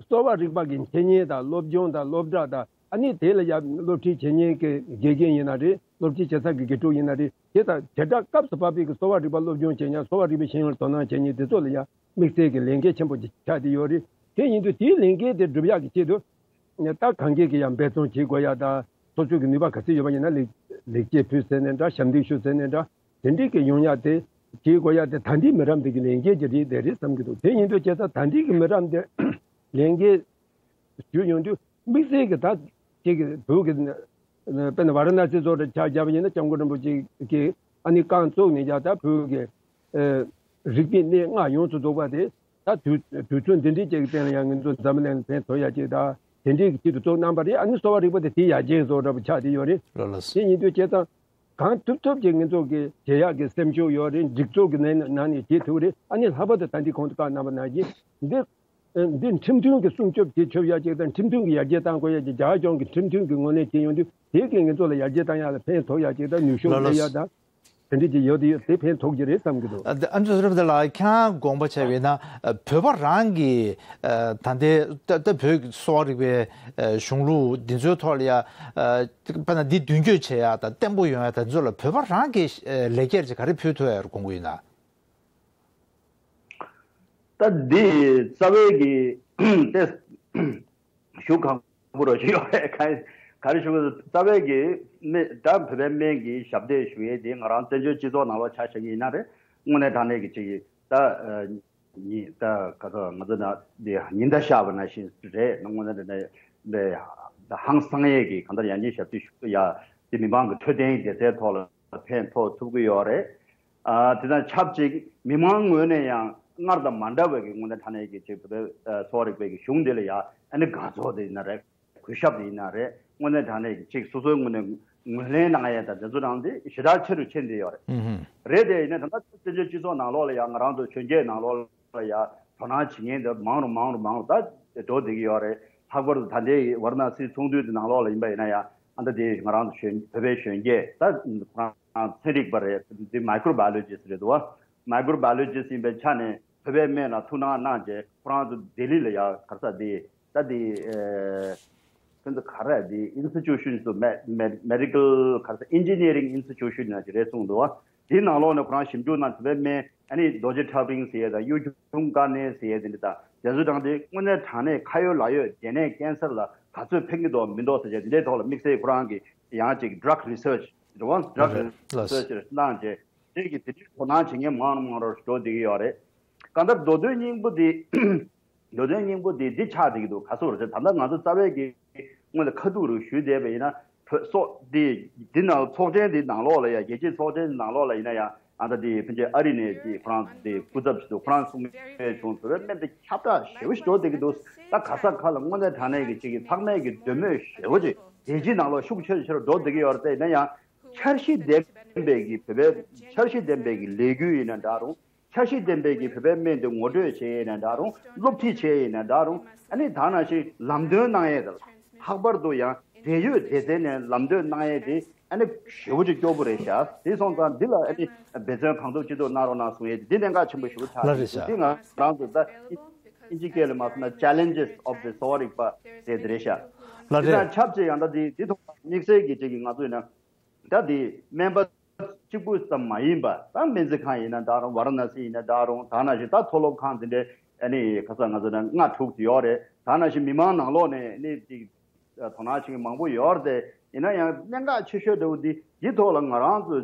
གསོ་བ་རིག་པ་གི་འཆད་ཉན་དང་སློབ་སྦྱོང་དང་སློབ་གྲྭ་དང་། ཨ་ནི་དེ་ལ་ཡ་སློབ་ཁྲིད་བྱེད་མཁན་གྱི་དགེ་རྒན་ཡིན་ན་རེད། སློབ་ཁྲིད་བྱེད་ས་གི་དགེ་ཕྲུག་ཡིན་ན་རེད། དེ་དང་དེ་འདྲ་སྐབས་སུ་བབ་པའི་གི་གསོ་བ་རིག་པ་སློབ་སྦྱོང་བྱེད་མཁན། གསོ་བ་རིག་པའི་ཤེས་ཡོན་ལ་དོ་སྣང་བྱེད་མཁན་དེ་ཚོ་ལ་ཡ་དམིགས་བསལ་གྱི་ལས་འགན་ཆེན་པོ་ཅིག་ཆགས་བསྡད་ཡོད་རེད། དེ་ཡིན་དུས་དེའི་ལས་འགན་དེ་སྒྲུབ་ཡག་གི་ཆེད་དུ། ད་གང་གས་ཀྱི་ཡང་འབད་བརྩོན་བྱེད་དགོས་ཡ་དང་། སོ་སོ་གི་ནུས་པ་ག་ཚོད་ཡོད་པ་ཡིན་ན་ལེགས་ལེགས་སྐྱེས་ཕུལ་ཟེར་ནས་འདྲ། ཞབས་འདེགས་ཞུ་ཟེར་ནས་འདྲ། དེ་འདྲའི་གི་ཡོང་ཡ་དེ་བྱེད་དགོས་ཡ་དེ་ད་ལྟའི་མི་རབས་འདི་གི་ལས་འགན་ཅིག་རེད། དེ་རེད་བསམ་གྱི་འདུག་དེ་ཡིན་དུས་བྱས་ཙང་ད་ལྟའི་གི་མི་རབས་འདི་ལས་འགན་ཞུ་ཡོང་དུས། དམིགས་བསལ་གྱི་ད་ཁྱེད་ཀྱི་བོད་ཀྱི་དཔེར་ན་ཝཱ་ར་ཎ་སི་ཚོ་རེ་ཆ་བཞག་པ་ཡིན་ན། སྐྱབས་མགོན་རིན་པོ་ཆེ་གིས་ཨ་ནི་རྐང་བཙུགས་ནས་ཡ་ད་བོད་ཀྱི་ཨ་རིག་པའི་གནས་ལྔ་ཡོངས་སུ་རྫོགས་པ་དེ་ད་དུས་དུས་ཚོད་འདི་འདྲའི་ཅིག་གི་སྟེང་ལ་ཡང་ང་ཚོ་འཛམ་གླིང་ལ་ཕན་ཐོགས་ཡ་ཅིག་ད་དེ་འདྲའི་གི་ཆེད་དུ་བཙུགས་གནང་པ་རེད། ཨ་ནི་གསོ་བ་རིག་པ་དེ་དེའི་ཡར་རྒྱས་བཟོ་འདྲ་པོ་ཆགས་བསྡད་ཡོད་རེད། ལགས་ལགས། དེ་ཡིན་དུས་བྱས་ཙང་གང་ཐུབ་ཐུབ་ཅིག་ང་ཚོ་གི་བྱེད་ཡག་གི་སེམས་ཤུགས་ཡོད་རེད། སྒྲིག་འཛུགས་ཀྱི་ནང་ནང་ནས་བྱེད་ཐུབ་རེད། ཨ་ནི་ལྷག་པར་དུ་ད་ལྟའི་གོང་དུ་བཀའ་གནང་བ་ནང་བཞིན་འདི། འདི་ཁྲིམས་མཐུན་གྱི་སྲུང་སྐྱོབ་བྱེད་ཆོག་ཡ་གཅིག་དང་། ཁྲིམས་མཐུན་གྱི་ཡར་རྒྱས་གཏང་དགོས་ཡ་གཅིག། རྒྱ་གར་གཞུང་གི་ཁྲིམས་མཐུན་གྱི་ངོས་ནས་བྱེད་ཡོང་དུས། དེ་གིས་ང་ཚོ་ལ་ཡར་རྒྱས་གཏང་ཡ་ལ་ཕན་ཐོགས་ཡ་གཅིག་དང་། ནུས་ཤུགས་ལོ་སྤྲད་ཡ་དང་། དེ་འདྲ་ཅིག་ཡོད་དེ་ཡོད། དེ་ཕན་ཐོགས་ཀྱི་རེད་བསམ་གྱི་འདུག། ཨ་ཨ་མཆོག་རབ་དེ་ལ་ཁྱེད་རང་དགོངས་པ་བྱས་པ་ཡིན་ན། ཨ་བོད་པ་རང་གི་ཨ་ད་ལྟའི་ད་ལྟ་བོད་ཀྱི་གསོ་བ་རིག་པའི་ཨ་གཞུང་ལུགས་འདི་ཚོའི་ཐོག་ལ་ཡ། ཨ་དཔེར་ན་འདི་མདུན་སྐྱོད་བྱེད་ཡ་དང་བརྟན་པོ་ཡོང་ཡ་དང་། འདི་ཚོ་ལ་བོད་པ་རང་གི་ཨ་ལེགས་སྐྱེས་ཅིག་ག་རེ་ཕུལ་ཐུབ་ཡ་དགོངས་ཀྱི་ཡོད་ན། ད་འདི་རྩ་བའི་གི་ཏེ་ཞུ་གང་པོ་རོ་ཞུ་ཡོད་རེད། ག་ག་རེ་ཞུ་དགོས། རྩ་བའི་གི་སྨན་ད་བོད་པའི་སྨན་གྱི་ཞབས་འདེགས་ཞུ་ཡས་དེ་ང་རང་བཙན་བྱོལ་སྤྱི་ཚོགས་ནང་ལོགས་ཆ་བཞག་གི་ཡིན་ན་རེད། དངོས་གནས་དྲང་གནས་ཀྱི་ཅིག་ད་ཉི་ད་ག་ཚོད་ང་ཚོ་ན་འདི་ཉི་ཟླ་ཤར་བ་ནང་བཞིན་རེད། དངོས་གནས་དྲང་གནས་འདི་ཧང་སང་ཡས་ཀྱི་གང་ལྟར་ཡང་སྙིང་ཞབས་ཕྱི་ཞུ་གི་ཡ། དེ་མི་མང་གི་འཕྲོད་བསྟེན་སྡེ་ཚན་ཐོག་ལ་ཕན་ཐོགས་ཐུབ་ཀྱི་ཡོད་རེད། ཨ་དེ་དང་ཆབས་ཅིག་མི་མང་ངོས་ནས་ཡང་སྔར་དང་མ་འདྲ་བའི་གི་དངོས་གནས་དྲང་གནས་ཀྱི་ཅིག་བོད་པའི་ཨ་གསོ་བ་རིག་པའི་གི་གཞུང་འདི་ལ་ཡང་ཨ་ནི་དགའ་ཚོར་དེ་ཡིན་ན་རེད། གུས་ཞབས་དེ་ཡིན་ན་རེད། དངོས་གནས་དྲང་གནས་ཀྱི་ཅིག་སོ་སོའི་ངོས་ནས་ངོས་ལེན་གནང་ཡས་དང་དེ་ཚོ་རང་དེ་ཞེ་དྲག་ཆེ་རུ་ཕྱིན་བསྡད་ཡོད་རེད། ཨུ་ཧུམ། རེད། དེ་ཡིན་ན་ད་ལྟ་བཙན་བྱོལ་སྤྱི་ཚོགས་ནང་ལོགས་ལ་ཡང་ང་རང་ཚོ་གཞོན་སྐྱེས་ནང་ལོགས་ལ་ཡང་དོ་སྣང་བྱེད་མཁན་དེ་མང་རུ་མང་རུ་མང་རུ་ད་འགྲོ་བསྡད་ཀྱི་ཡོད་རེད། ལྷག་པར་དུ་ད་ལྟའི་ཝཱ་ར་ཎ་སིའི་ཚོགས་འདུ་དེ་ནང་ལོགས་ལ་ཡིན་པ་ཡིན་ན་ཡང་ཨ་ད་དེ་ང་རང་ཚོ་གཞོན་བོད་པའི་གཞོན་སྐྱེས་ད་ཚན་རིག་པ་རེད། དེ་མའི་ཀྲོ་བྷ་ཡོ་ལོ་ཇི་སི་རེད་འདུག་བ། མའི་ཀྲོ་བྷ་ཡོ་ལོ་ཇི་སི་ཡིན་པའི་ཆ་ནས་བོད་པའི་སྨན་ལ་ཐུགས་སྣང་གནང་བྱས་ཁོ་རང་ཚོ་ལྡི་ལི་ལ་ཡ་ག་རེ་ཟེར་དེ་ད་དེ་ཨེ་ཁོང་ཚོ་ག་རེ་དེ་ཨིན་སི་ཊི་ཊུ་ཤན་ཚོ་མེ་མེ་མེ་ཌི་ཀལ་ག་རེ་ཟེར་ཨིན་ཇི་ནི་ཡ་རིང་ཨིན་སི་ཊི་ཊུ་ཤན་ན་ཅིག་རེད་གསུངས་འདུག་བ། དེའི་ནང་ལོགས་ནས་ཁོ་རང་ཞིབ་འཇུག་གནང་བྱས་པའི་སྨན་ཨ་ནི་རྡོ་རྗེ་ཁྲབ་རིང་ཟེར་ཡས་དང་གཡུ་ཆུང་དཀར་ནན་ཟེར་ཡས་དེ་འདྲ་དང་དེ་ཚོ་དང་དེ་དངོས་གནས་དྲང་གནས་ཁ་ཡོད་ལག་ཡོད་སྡེ་ནས་ཀན་སར་ལ་ག་ཚོད་ཕན་གྱི་འདུག་མི་འདུག་ཟེར་བྱས་དེ་འདྲའི་ཐོག་ལ་དམིགས་བསལ་ཁོ་རང་གི་ཡང་ཅིག་ཌྲག་རི་སར་ཆི་རེད་བ། ཌྲག་རེད་རི་ལགས། སར་ཆི་གནང་བྱས་དེ་གི་དེ་འདྲའི་དོ་སྣང་བྱེད་མཁན་མང་རུ་མང་རུ་འགྲོ་བསྡད་ཀྱི་ཡོད་རེད། གང་ལྟར་མདོ་དོན་སྙིང་པོ་དེ་མདོ་དོན་སྙིང་པོ་དེ་འདི་ཆགས་བསྡད་ཀྱི་འདུག། ག་ཚོད་རེད་ཟེར་ད་ལྟ་ང་ཚོ་རྩ་བའི་གི་སྔོན་ལ་ཁ་ཐུག་རུ་ཞུས་བསྡད་པ་ཡིན་ན། བོད་སོག་འདི་འདི་ནང་ཚོགས་ཆེན་འདི་ནང་ལོགས་ལ་ཡ་རྒྱལ་སྤྱིའི་ཚོགས་ཆེན་འདི་ནང་ལོགས་ལ་ཡིན་ན་ཡང་ཨ་ད་འདི་ཕན་ཆད་ཨ་རི་ནས་ཀྱི་ཁོ་རང་འདི་སྐུ་ཚབ་ཞིག་འདུག། ཁོ་རང་གསུང་མཁན་བྱུང་། བོད་པའི་སྨན་འདི་ཁྱབ་བསྒྲགས་ཞེ་པོ་ཞིག་འགྲོ་བསྡད་ཀྱི་འདུག། ད་ག་ས་ག་ལ་དངོས་གནས་དྲང་གནས་ཀྱི་ཅིག་གི་ཚང་མས་ཀྱི་འདོད་མོས་ཞེ་པོ་ཅིག་རྒྱལ་སྤྱིའི་ནང་ལོགས་ཤུགས་ཆེ་རུ་ཆེ་རུ་འགྲོ་བསྡད་ཀྱི་ཡོད་རེད། དེ་ཡིན་ན་ཡང་འཆར་གཞི་ལྡན་པའི་གི་བོད་པའི་འཆར་གཞི་ལྡན་པའི་གི་ལས་འགུལ་ཡིན་ན་འདྲ་རུང་། འཆར་གཞི་ལྡན་པའི་གི་བོད་པའི་སྨན་དེ་ངོ་སྤྲོད་བྱས་ཡིན་ན་འདྲ་རུང་། སློབ་ཁྲིད་བྱས་ཡིན་ན་འདྲ་རུང་། ཨ་ནི་ད་ནང་བཞིན་ལམ་སྟོན་གནང་ཡས་དང་། ལྷག་པར་དུ་ཡང་འབྲེལ་ཡོད་སྡེ་ཚན་ནས་ལམ་སྟོན་གནང་ཡས་དེ་ཨ་ནི་ཞེ་པོ་ཅིག་སྐྱོ་པོ་རེད་ཤག། དེ་སོང་ཙང་འདི་ལ་ཨ་ནི་འབད་བརྩོན་གང་ཐུབ་ཅི་ཐུབ་གནང་རོགས་གནང་གསུང་ཡས་དེ་འདི་གནད་འགག་ཆེན་པོ་ཞེ་པོ་ཆགས། ལགས་རེད་ཤག། འདི་ང་རང་ཚོ་ད་ཨིན་ཇི་སྐད་ལ་མ་སོང་ན་Challenges of the གསོ་བ་རིག་པ་ཟེར་དེ་རེད་ཤག། ལགས་འདི་རེད། དང་ཆབས་ཅིག་ཡང་ད་འདི་འདི་ཐོག་དམིགས་བསལ་གྱི་ཅིག་གི་ང་ཚོ་ཡིན་ན། ད་དེ་སྨན་པ་གཅིག་པུ་ཙམ་མ་ཡིན་པ། ད་སྨན་རྩིས་ཁང་ཡིན་ན་འདྲ་རུང་། ཝཱ་ར་ཎ་སི་ཡིན་ན་འདྲ་རུང་། ད་ནང་བཞིན་ད་མཐོ་སློབ་ཁང་དེ་འདྲའི་ཨ་ནི་ཁ་སང་ང་ཚོ་ནང་ལྔ་དྲུག་དེ་ཡོད་རེད། ད་ནང་བཞིན་མི་མང་ནང་ལོགས་ནས་ཨ་ནི་ཅིག་དོ་སྣང་བྱེད་མཁན་མང་པོ་ཡོད་རེད། དེ་ཡིན་ན་ཡང་གནད་འགག་ཆེ་ཤོས་འདྲ་བོ་འདི་འདི་ཐོག་ལ་ང་རང་ཚོ་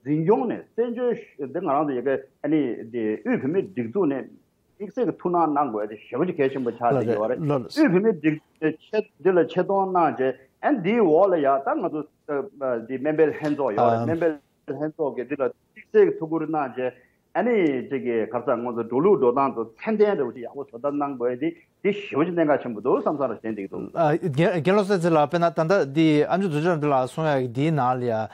འཛིན་སྐྱོང་ནས་བཙན་བྱོལ་འདི་ང་རང་ཚོ་ཡ་གི་ཨ་ནི་དེ་དབུས་བོད་མིའི་སྒྲིག་འཛུགས་ནས། དམིགས་བསལ་གྱི་ཐུགས་སྣང་གནང་དགོས་དེ་ཞེ་པོ་ཅིག་གལ་ཆེན་པོ་ཆགས་བསྡད་ཡོད་རེད། ལགས་རེད། དབུས་བོད་མིའི་སྒྲིག་འཛུགས་ཆེད་འདི་ལ་ཆེད་གཏོང་གནང་བྱས། ཨ་ནི་འདིའི་འོག་ལ་ཡ་ད་ང་ཚོ་ཨ་ཨ་འདི་སྨན་པའི་ལྷན་ཚོགས་ཡོད་རེད། ཨ་སྨན་པའི་ལྷན་ཚོགས་ཀྱིས་འདི་ལ་དམིགས་བསལ་གྱི་ཐུགས་ཁུར་གནང་བྱས། ཨ་ནི་ཅིག་གི་ག་རེ་ཟེར་ང་ཚོ་འགྲོ་ལུགས་འགྲོ་སྟངས་ཚོ་ཚད་ལྡན་འདྲ་བོ་ཅིག་ཡག་པོ་བཟོ་ཐབས་གནང་དགོས་དེ་འདི་ཞེ་པོ་ཅིག་གནད་འགག་ཆེན་པོ་འདུག་བསམ་བསམ་ར་བྱས་འདུག། ཨ་རྒན་རྒན་ལོ་ཙཱ་ཙི་ལགས། དཔེར་ན་ད་ལྟ་འདི་ཨ་མཆོག་རྡོ་རྗེ་རབ་འདི་ལགས་གསུང་ཡག་གི་འདིའི་ནང་ལ་ཡ་ཨ་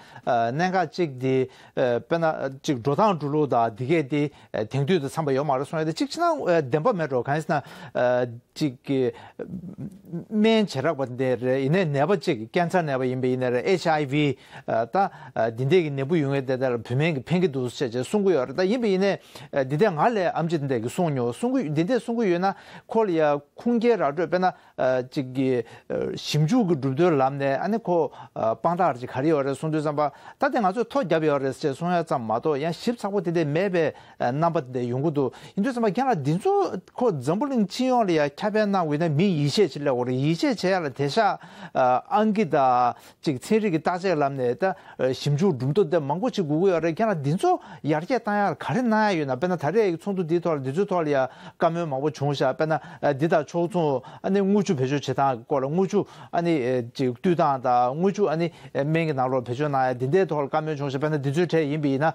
གནད་འགག་གཅིག་འདི། ཨ་དཔེར་ན་ཅིག་འགྲོ་སྟངས་འགྲོ་ལུགས་དང་འདི་གས་དེ་ཨ་དེང་དུས་དང་འཚམས་པ་ཡོད་མ་རེད་གསུང་ཡ་དེ་གཅིག་བྱས་ན་ཨ་བདེན་པ་མེད་འགྲོ། གང་ཡིན་ཟེར་ན་ཨ་ཅིག་གི་སྨན་བྱེ་བྲག་པ་འདི་རེད། ཡིན་ནའི་ནད་པ་གཅིག་ཀན་སར་ནད་པ་ཡིན་པ་ཡིན་ནའི་རེད། ཨེཆ་ཨའི་ཝི་ཨ་ད་ཨ་འདི་འདྲས་ཀྱི་ནད་འབུ་ཡོད་མཁན་དེ་དག་ལ་བོད་སྨན་གྱིས་ཕན་གྱི་འདུག་ཟེར་བྱས་གསུང་གི་ཡོད་རེད། ད་ཡིན་པ་ཡིན་ནའི་ཨ་འདི་འདྲས་ང་ལ་ཨེམ་ཆི་འདི་འདྲས་ཀྱིས་གསུངས་མྱོང་། གསུང་གི་འདི་འདྲས་གསུང་གི་ཡོད་ན་ཁོ་ལ་ཡ་ཁུངས་སྐྱེལ་ར་སྤྲོད། དཔེར་ན། ཨ་གཅིག་གི་ཨ་ཞིབ་འཇུག་གི་གྲུབ་དོན་ལམ་ནས་ཨ་ནི་ཁོ་ཨ་དཔང་རྟགས་ཅིག་ག་རེ་ཡོད་རེད་གསུང་དུས་ཙམ་པ། ད་དེ་ང་ཚོས་ཐོ་བརྒྱབ་ཡོད་རེད་ཅེས་གསུང་ཡ་ཙམ་མ་གཏོགས། ཡང་ཞིབ་ཚགས་པོ་དེ་འདྲས་མེད་པའི་ཨ་རྣམ་པ་དེ་འདྲས་ཡོང་གི་འདུག། ཡིན་དུས་ཙམ་པ་རྒན་ལགས་འདི་ཚོ་ཁོ་འཛམ་བུ་གླིང་སྤྱི་ཡོངས་ལ་ཡ་ཁྱབ་སྤེལ་གནང་དགོས་ན་མི་ཡིད་ཆེས་ཅིག་སླེབས་དགོས་རེད། ཡིད་ཆེས་བྱེད་ཡ་ལ་དེང་སང་ཨ་ཨང་ཀི་དང་ཅིག་ཚན་རིག་གི་བརྟག་དཔྱད་ལམ་ནས་ད། ཨ་ཞིབ་འཇུག་གྲུབ་འབྲས་དེ་མང་པོ་ཅིག་དགོས་ཀྱི་ཡོད་རེད། ཁྱེད་རང་འདི་ཚོ་ཡར་རྒྱས་བཏང་ཡག་ག་རེ་གནང་ཡག་ཡོད་ན། དཔེར་ན་ད་རེས་ཀྱི་ཚོགས་འདུ་འདིའི་ཐོག་ལ་འདི་ཚོའི་ཐོག་ལ་ཡ་བཀའ་མོལ་མང་པོ་བྱུང་ཤག། དཔེར་ན་ཨ་འདི་དང་ཕྱོགས་མཚུངས་ཨ་ནི་དངུལ་ཆུ་བེད་སྤྱོད་བྱེད་སྟངས་ཀྱི་སྐོར་ལ། དངུལ་ཆུ་ཨ་ནི་ཨ་ཅིག་བཏུས་སྟངས་དང་། དངུལ་ཆུ་ཨ་ནི་ཨ་སྨན་གྱི་ནང་ལོགས་བེད་སྤྱོད་གནང་ཡག་འདི་འདྲའི་ཐོག་ལ་བཀའ་མོལ་བྱུང་ཤག། དཔེར་ན་འདི་ཚོའི་གྲས་ཡིན་པ་ཡིན་ན་ཨ་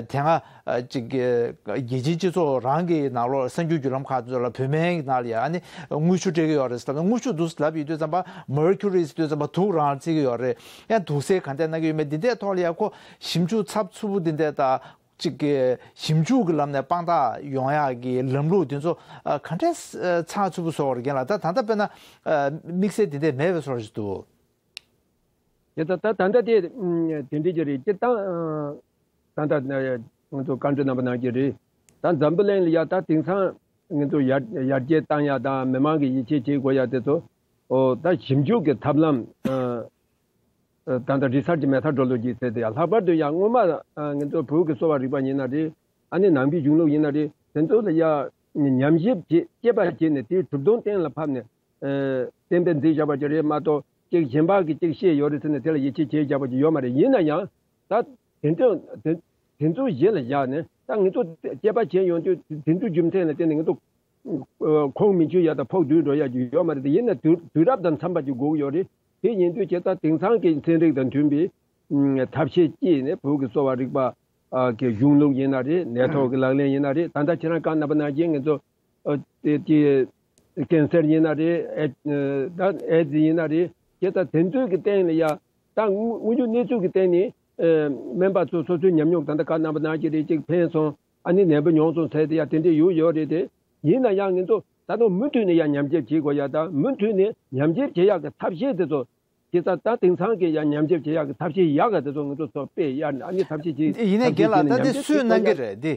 དེ་སྔ་ཨ་ཅིག་གི་རྒྱལ་སྤྱིའི་སྤྱི་ཚོགས་རང་གི་ནང་ལོགས་གསར་འགྱུར་བརྒྱུད་ལམ་ཁག་ཚོ་ལ་བོད་སྨན་གྱི་ནང་ལ་ཡ་ཨ་ནི་དངུལ་ཆུ་སྤྲད་ཀྱི་ཡོད་རེད་ཟེར། དངུལ་ཆུ་འདུག་ལབ་ཡོད་དུས་ཙམ་པ། མར་ཁུ་རི་ཟེར་དུས་ཙམ་པ་དུག་རང་བརྩི་གི་ཡོད་རེད། ཡང་དུག་སེལ་ག་འདྲས་གནང་གི་ཡོད་མེད་འདི་འདྲའི་ཐོག་ལ་ཡ་ཁོ་ཞིབ་འཇུག་ཚགས་ཚུད་པོ་འདི་འདྲས་དང་ ཅིག་གི་ཞིབ་འཇུག་གི་ལམ་ནས་དཔང་རྟགས་ཡོང་ཡག་གི་ལམ་ལུགས་དེ་ཚོ་ཨ་ག་འདྲས་ཨ་ཚགས་ཚུད་པོ་བཟོ་བ་རེད་རྒན་ལགས། ད་ད་ལྟ་དཔེར་ན་ཨ་དམིགས་བསལ་དེ་འདྲས་མེད་པའི་བཟོ་འདྲ་ཞིག་འདུག་དེ་ད་ད་ད་ལྟ་དེ་ཨ་དེ་འདྲས་ཀྱི་རེད། སྤྱིར་བཏང་ཨ་ད་ལྟ་ང་ཚོ་བཀའ་འཁྲོལ་རྣམ་པ་གནང་གི་རེད། ད་འཛམ་བུ་གླིང་ལ་ཡ་ད་དེང་སང་ང་ཚོ་ཡར་ཡར་རྒྱས་བཏང་ཡ་དང་མི་མང་གི་ཡིད་ཆེས་བྱེད་དགོས་ཡ་དེ་ཚོ་ཨོ་ད་ཞིབ་འཇུག་གི་ཐབས་ལམ་ཨ། ད་ལྟ་research methodology ཟེར་དེ་ཡང་ལྷག་པར་དུ་ཡང་སྔོན་མ་ང་ཚོ་བོད་ཀྱི་གསོ་བ་རིག་པ་ཡིན་ན་རེད། ཨ་ནི་ནང་པའི་གཞུང་ལུགས་ཡིན་ན་རེད། དེ་ཚོ་ལ་ཡང་ཉམས་ཞིབ་བྱེད་དཔྱད་པ་བྱས་ནས་དེའི་གྲུབ་དོན་གཏན་ལ་ཕབ་ནས་གཏན་འབེབས་མཛད་བཞག་པ་ཅིག་རེད་མ་གཏོགས་གཅིག་གཞན་པ་གིས་གཅིག་བཤད་ཡོད་རེད་ཟེར་ནས་དེ་ལ་ཡིད་ཆེས་བྱས་བཞག་པ་ཅིག་ཡོད་མ་རེད། ཡིན་ན་ཡང་ད་དེ་ཚོ་དེ་དེ་ཚོ་གཞི་ལ་བཞག་ནས་ད་ང་ཚོ་དཔྱད་པ་བྱས་ཡོང་དུས་དེ་ཚོའི་རྒྱུ་མཚན་ལ་བརྟེན་ནས་ང་ཚོ་ཁོང་མི་ཆོད་ཡ་དང་ཕོག་སྡུད་འགྲོ་ཡ་ཅིག་ཡོད་མ་རེད། དེ་ཡིན་ན་དུས་དུས་རབས་དང་འཚམ་པ་ཅིག་དགོས་ཀྱི་ཡོད་རེད། དེ་ཡིན་དུས་ཇི་ལྟར་དེང་སང་གི་ཚན་རིག་དང་མཐུན་པའི་ཐབས་ཤེས་སྤྱད་ནས་བོད་ཀྱི་གསོ་བ་རིག་པ་གི་གཞུང་ལུགས་ཡིན་ན་རེད། ནད་ཐོག་གི་ལག་ལེན་ཡིན་ན་རེད། ད་ལྟ་ཁྱེད་རང་བཀའ་གནང་པ་ནང་བཞིན་ང་ཚོ་དེ་དེ་ཀན་སར་ཡིན་ན་རེད། ཨེ་ད་ཨེ་ཛི་ཡིན་ན་རེད། ཇི་ལྟར་དེ་ཚོའི་གི་སྟེང་ལ་ཡ་ད་དངོས་དངོས་བྱུང་གནས་ཚུལ་གི་སྟེང་ནས་སྨན་པ་ཚོ་སོ་སོའི་ཉམས་མྱོང་ད་ལྟ་བཀའ་གནང་པ་ནང་བཞིན་རེད། ཅིག་ཕན་སོང་། ཨ་ནི་ནད་འབུ་ཉུང་སོང་ཟེར་དེ་ཡ་དེ་འདྲས་ཡོད་ཡོད་རེད་དེ། ཡིན་ན་ཡང་ང་ཚོ་ད་དུང་མུ་མཐུད་ནས་ཡང་ཉམས་ཞིབ་བྱེད་དགོས་ཡ་དང་མུ་མཐུད་ནས་ཉམས་ཞིབ་བྱེད་ཡག་གི་ཐབས་ཤེས་དེ་ཚོ་དེ་ཚ་ད་དེང་སང་གི་ཡང་ཉམས་ཞིབ་བྱེད་ཡག་གི་ཐབས་ཤེས་ཡག་ག་དེ་ཚོ་ང་ཚོ་ཚོ་དཔེ་ཡ་ཨ་ནི་ཐབས་ཤེས་ཀྱི་ཡིན་ན་ཐབས་རྒན་ཤེས་ལགས། བྱེད་ནས་ད་ཉམས་དེ་ཞིབ་སུས་གནང་གི་རེད། དེ་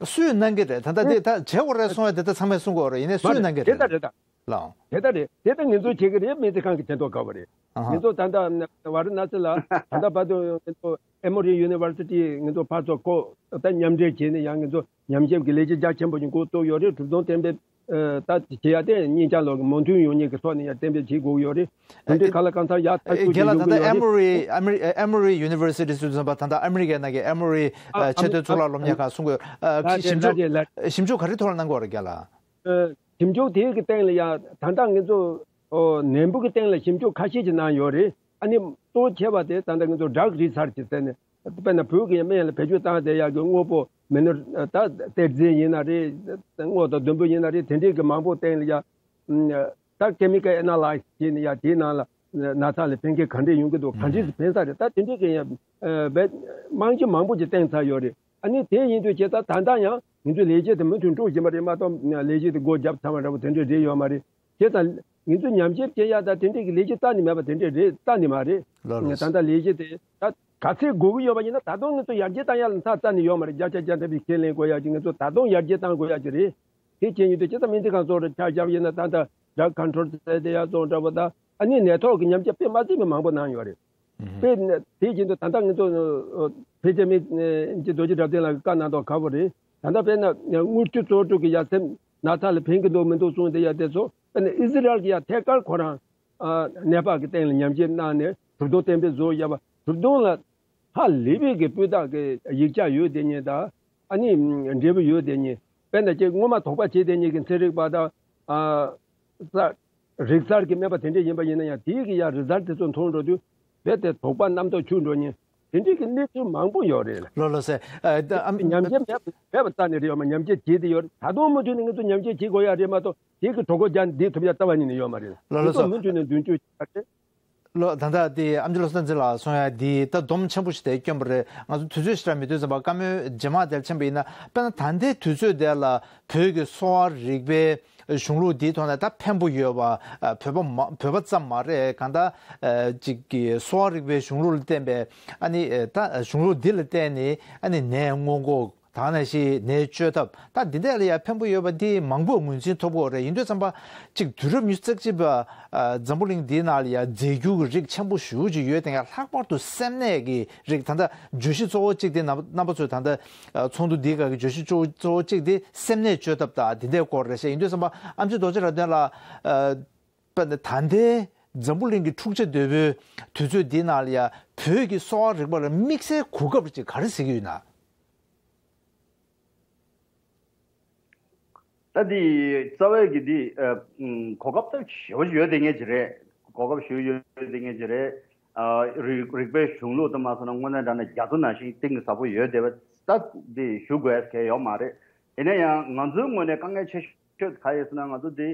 སུས་གནང་གི་རེད། ད་ལྟ་དེ་ད་བྱེད་དགོས་རེད་གསུང་ཡ་དེ་ད་ཚང་མས་གསུང་དགོས་རེད། ཡིན་ནའི་སུས་གནང་གི་རེད། དེ་ལ་དེ་ལྟ་རེད་ད། ལགས། དེ་ལྟ་རེད། དེ་ལྟ་ང་ཚོ་བྱེད་ཀྱི་རེད། སྨན་རྩིས་ཁང་གི་མཁྱེན་རྟོགས་དགའ་བ་རེད། ཨ་ཧ། ང་ཚོ་ད་ལྟ་ཝཱ་ར་ཎ་སི་ལ་ད་ལྟ་བར་དུ་ང་ཚོ་Emory University ང་ཚོ་ཕར་ཚུར་ཁོ་ད་མཉམ་འབྲེལ་བྱས་ནས་ཡང་ང་ཚོ་ཉམས་ཞིབ་ཀྱི་ལས་གཞི་རྒྱ་ཆེན་པོ་ཞིག་འགོ་བཙུགས་ཡོད་རེད། གྲུབ་དོན་གཏན་འབེབས་ད་བྱེད་ཡ་དེ་གཉིས་ཆ་ལོག་གི་མོས་མཐུན་ཡོང་མཁན་གྱི་ཐོག་ནས་ཡང་གཏན་འབེབས་བྱེད་དགོས་ཀྱི་ཡོད་རེད། དེ་འདྲའི་ཁ་ལ་གང་ཚང་ཡག་ཐག་ཆོད་ཅིག་རྒན་ལགས། ད་ཡོང་གི་ལྟ་ཡོད་རེད། Emory Emory Emory University ཟེར་དུས་ཙམ་པ་ད་ལྟ་ཨ་མི་རི་ཀའི་ནང་གི་Emory ཨ་ཆེས་མཐོའི་གཙུག་ལག་སློབ་གཉེར་ཁང་གསུང་གི་ཡོད། ཞིབ་འཇུག་ཞིབ་འཇུག་ག་རེ་ཐོག་ལ་གནང་གི་ཡོད་རེད་རྒན་ལགས། ཞིབ་འཇུག་དེའི་གི་སྟེང་ལ་ཡང་ད་ལྟ་ང་ཚོ་ནད་འབུ་གི་སྟེང་ལ་ཞིབ་འཇུག་ཁ་ཤས་ཅིག་གནང་ཡོད་རེད། ཨ་ནི་གཙོ་ཆེ་བ་དེ་ད་ལྟ་ང་ཚོ་drug research ཟེར་ནས་དཔེར་ན་བོད་ཀྱི་སྨན་ལ་བེད་སྤྱོད་བཏང་བསྡད་ཡག་གི་དངོས་པོ་མི་ནི་ད་གཏེར་རྫས་ཡིན་ན་རེད། དངོས་དང་བདུན་པོ་ཡིན་ན་རེད། དེ་འདྲའི་གི་མང་པོ་སྟེང་ལ་ཡང་ད་chemical analyze བྱས་ནས་ཡང་དེའི་ནང་ལ་ན་ཚ་ལ་ཕན་མཁན་ག་འདྲས་ཡོང་གི་འདུག་ག་འདྲས་ཕན་ས་རེད། ད་དེ་འདྲའི་གི་ཡང་རྨང་གཞི་མང་པོ་ཅིག་བཏིང་ཚར་ ཡོད་རེད། ཨ་ནི་དེ་ཡིན་དུས་ཇི་ལྟར་ད་ལྟ་ཡང་ང་ཚོའི་ལས་གཞི་དེ་མུ་མཐུད་འགྲོ་བཞིན་པ་རེད་མ་གཏོགས་ལས་གཞི་དེ་སྒོ་བརྒྱབ་ཚར་བ་འདྲ་པོ་དེ་འདྲས་རེད་ཡོད་མ་རེད། བྱས་ཙང་ང་ཚོས་ཉམས་ཞིབ་བྱེད་ཡག་དང་དེ་འདྲས་ཀྱི་ལས་གཞི་རྩ་ནས་མེད་པ་དེ་འདྲས་རེད། རྩ་ནས་མ་རེད། ལགས་ལགས། ད་ལྟ་ལས་གཞི་དེ་ད་ག་ཚད་དགོས་ཀྱི་ཡོད་པ་ཡིན་ན་ད་དུང་ང་ཚོ་ཡར་རྒྱས་བཏང་ཡག་ལ་མཐའ་རྩ་ནས་ཡོད་མ་རེད། བརྒྱ་ཆ་བརྒྱ་ཐམ་པའི་ཁས་ལེན་དགོས་ཡག་ཅིག་ང་ཚོ་ད་དུང་ཡར་རྒྱས་བཏང་དགོས་ཡག་ཅིག་རེད། དེ་བྱས་ཡོད་དུས་ཇི་ལྟར་སྨན་རྩིས་ཁང་གཙོ་བོར་ཆ་བཞག་པ་ཡིན་ན་ད་ལྟ་drug control ཟེར་དེ་ཡག་སོང་འདྲ་པོ་ད་ཨ་ནི་ནད་ཐོག་གི་ཉམས་ཞིབ་དཔེ་མ་སྲིད་པའི་མང་པོ་གནང་ཡོད་རེད། དཔེ་དེ་བཞིན་དུ་ད་ལྟ་ང་ཚོ་ཕལ་ཆེར་མི་ཅིག་རྡོ་རྗེ་གྲགས་ལྡན་ལགས་ཀྱིས་བཀའ་གནང་དོགས་ཁག་པོ་རེད། ད་ལྟ་དཔེར་ན་དངུལ་ཆུ་བཙོག་དྲུག་གི་ཡ་སེམས་ན་ཚ་ལ་ཕན་གྱི་འདུག་མི་འདུག་གསུངས་དེ་ཡ་དེ་ཚོ་དཔེར་ན་ཨི་ཟི་རལ་གྱི་ཡ་ཐད་ཀར་ཁོ་རང་ནད་པ་གི་སྟེང་ལ་ཉམས་ཞིབ་གནང་ནས་གྲུབ་དོན་གཏན་འབེབས་བཟོ་ཡ་བ་གྲུབ་དོན་ལ་ཧ་ལས་པའི་གི་སྤུས་དག་གི་ཡིག་ཆ་ཡོད་དེ་ཉིད་དང་ཨ་ནི་འབྲས་བུ་ཡོད་དེ་ཉིད་དཔེར་ན་ཅིག་སྔོན་མ་དོགས་པ་བྱས་དེ་ཉིད་ཀྱི་ཚན་རིག་པ་དང་ས་རིག་གསར་གྱི་སྨན་པ་དེ་འདྲས་ཡིན་པ་ཡིན་ན་ཡང་དེའི་གི་ཡ་རི་ཛལ་དེ་ཚོ་མཐོང་འགྲོ་དུས་རྦད་དེ་དོགས་པ་རྣམ་རྟོག་འཁྱུག་འགྲོ་ཉིན་དེ་འདྲས་ཀྱི་གནས་ཚུལ་མང་པོ་ཡོད་རེད། ལགས་ལགས་སེ། ཨ་ད་ཨམ་ཉམས་ཞིབ་མེད་པ་མེད་པ་རྩ་ནས་རེད་ཡོད་མ། ཉམས་ཞིབ་བྱེད་དེ་ཡོད་རེད། ད་དུང་མུ་མཐུད་ནས་ང་ཚོ་ཉམས་ཞིབ་བྱེད་དགོས་ཡ་རེད་མ་གཏོགས་དེའི་གི་གྲོད་ཁོག་རྒྱ་འདི་ཐུབ་ཡ་རྩ་བ་ཉིད་ནས་ཡོད་མ་རེད། ལགས་ལགས་ང་ཚོ་སོ། མུ་མཐུད་ནས་མདུན་སྐྱོད་བྱེད་ཡ་རེད། ལགས། ད་ལྟ་དེ་ཨམ་ཆི་བློ་བཟང་འཛིན་ལགས་གསུང་ཡ་དེ་ད་སྡོམ་ཆེན་པོ་ཞིག་དེ་བསྐྱོན་པ་རེད། ང་ཚོ་དུས་ཚོད་ཞེ་དྲག་མི་འདུག་ཙམ་པ་བཀའ་མོལ་རྗེས་མ་དེར་ཕྱིན་པ་ཡིན་ན་དཔེར་ན་ད་ལྟའི་དུས་ཚོད་དེ་ལ་བོད་ཀྱི་གསོ་བ་རིག་པའི་གཞུང་ལུགས་འདིའི་ཐོག་ནས་ད་ཕན་པོ་ཡོད་པ། བོད་པ་མ་བོད་པ་ཙམ་མ་རེད། གང་ལྟར་ཅིག་གི་གསོ་བ་རིག་པའི་གཞུང་ལུགས་ལ་བརྟེན་པའི་ཨ་ནི་ད་གཞུང་ལུགས་འདི་ལ་བརྟེན་ནས་ཨ་ནི་ནད་སྔོན་འགོག་ད་ག་ནང་བཞིན་ནད་བཅོས་ཐབས་ད་འདི་འདྲ་ལ་ཡང་ཕན་པོ་ཡོད་པ་འདི་མང་པོ་ངོས་འཛིན་ཐུབ་ཀྱི་ཡོད་རེད། ཡིན་དུས་ཙམ་པ་གཅིག་དུས་རབས་ཉི་ཤུ་རྩ་གཅིག་པ་ཨ་འཛམ་བུ་གླིང་འདིའི་ནང་ལ་ཡང་རྫས་འགྱུར་གྱི་རིགས་ཆེན་པོ་ཞེ་པོ་ཅིག་ཡོད་དེ་ཡང་ལྷག་པར་དུ་སེམས་ནད་ཀྱི་རིགས། ད་ལྟ་བརྗོད་གཞི་གཙོ་བོ་གཅིག་དེ་རྣམ་རྣམ་པ་ཚོས་ད་ལྟ་ཨ་ཚོགས་འདུ་འདིའི་སྒང་གི་བརྗོད་གཞི་གཙོ་བོ་གཙོ་བོ་གཅིག་དེ་སེམས་ནད་བཅོས་ཐབས་དང་འདི་འདྲའི་སྐོར་རེད་ཤག་ཡིན་དུས་ཙམ་པ་ཨམ་ཆི་རྡོ་རྗེ་རབ་བརྟན་ལགས། ཨ། དཔེར་ན་ད་ལྟའི་འཛམ་བུ་གླིང་གི་འཁྲུག་ཆ་དོད་པོའི་དུས་ཚོད་འདི་ནང་ལ་ཡང་བོད་ཀྱི་གསོ་བ་རིག་པ་ལ་དམིགས་བསལ་གོ་སྐབས་ཅིག་ག་རེ་གཟིགས་ཀྱི་ཡོད་ན། ད་འདི་རྩ་བའི་གི་འདི་ཨ་ཨུམ་གོ་སྐབས་ད་ཞེ་པོ་ཡོད་དེ་ངེས་ཀྱི་རེད། གོ་སྐབས་ཞེ་པོ་ཡོད་དེ་ངེས་ཀྱི་རེད། ཨ་རིག་རིག་པའི་གཞུང་ལུགས་དུ་མ་སོང་ན་དངོས་གནས་དྲང་གནས་རྒྱ་མཚོ་ནང་བཞིན་གཏིང་གི་ཟབ་པོ་ཡོད་དེ་བ་ད་འདི་ཞུ་དགོས་གལ་ཡོད་མ་རེད། ཡིན་ན་ཡང་ང་ཚོའི་ངོས་ནས་དཀའ་ངལ་ཆེ་ཤོས་ཤོས་ག་ཡོད་ཟེར་ན་ང་ཚོ་འདི་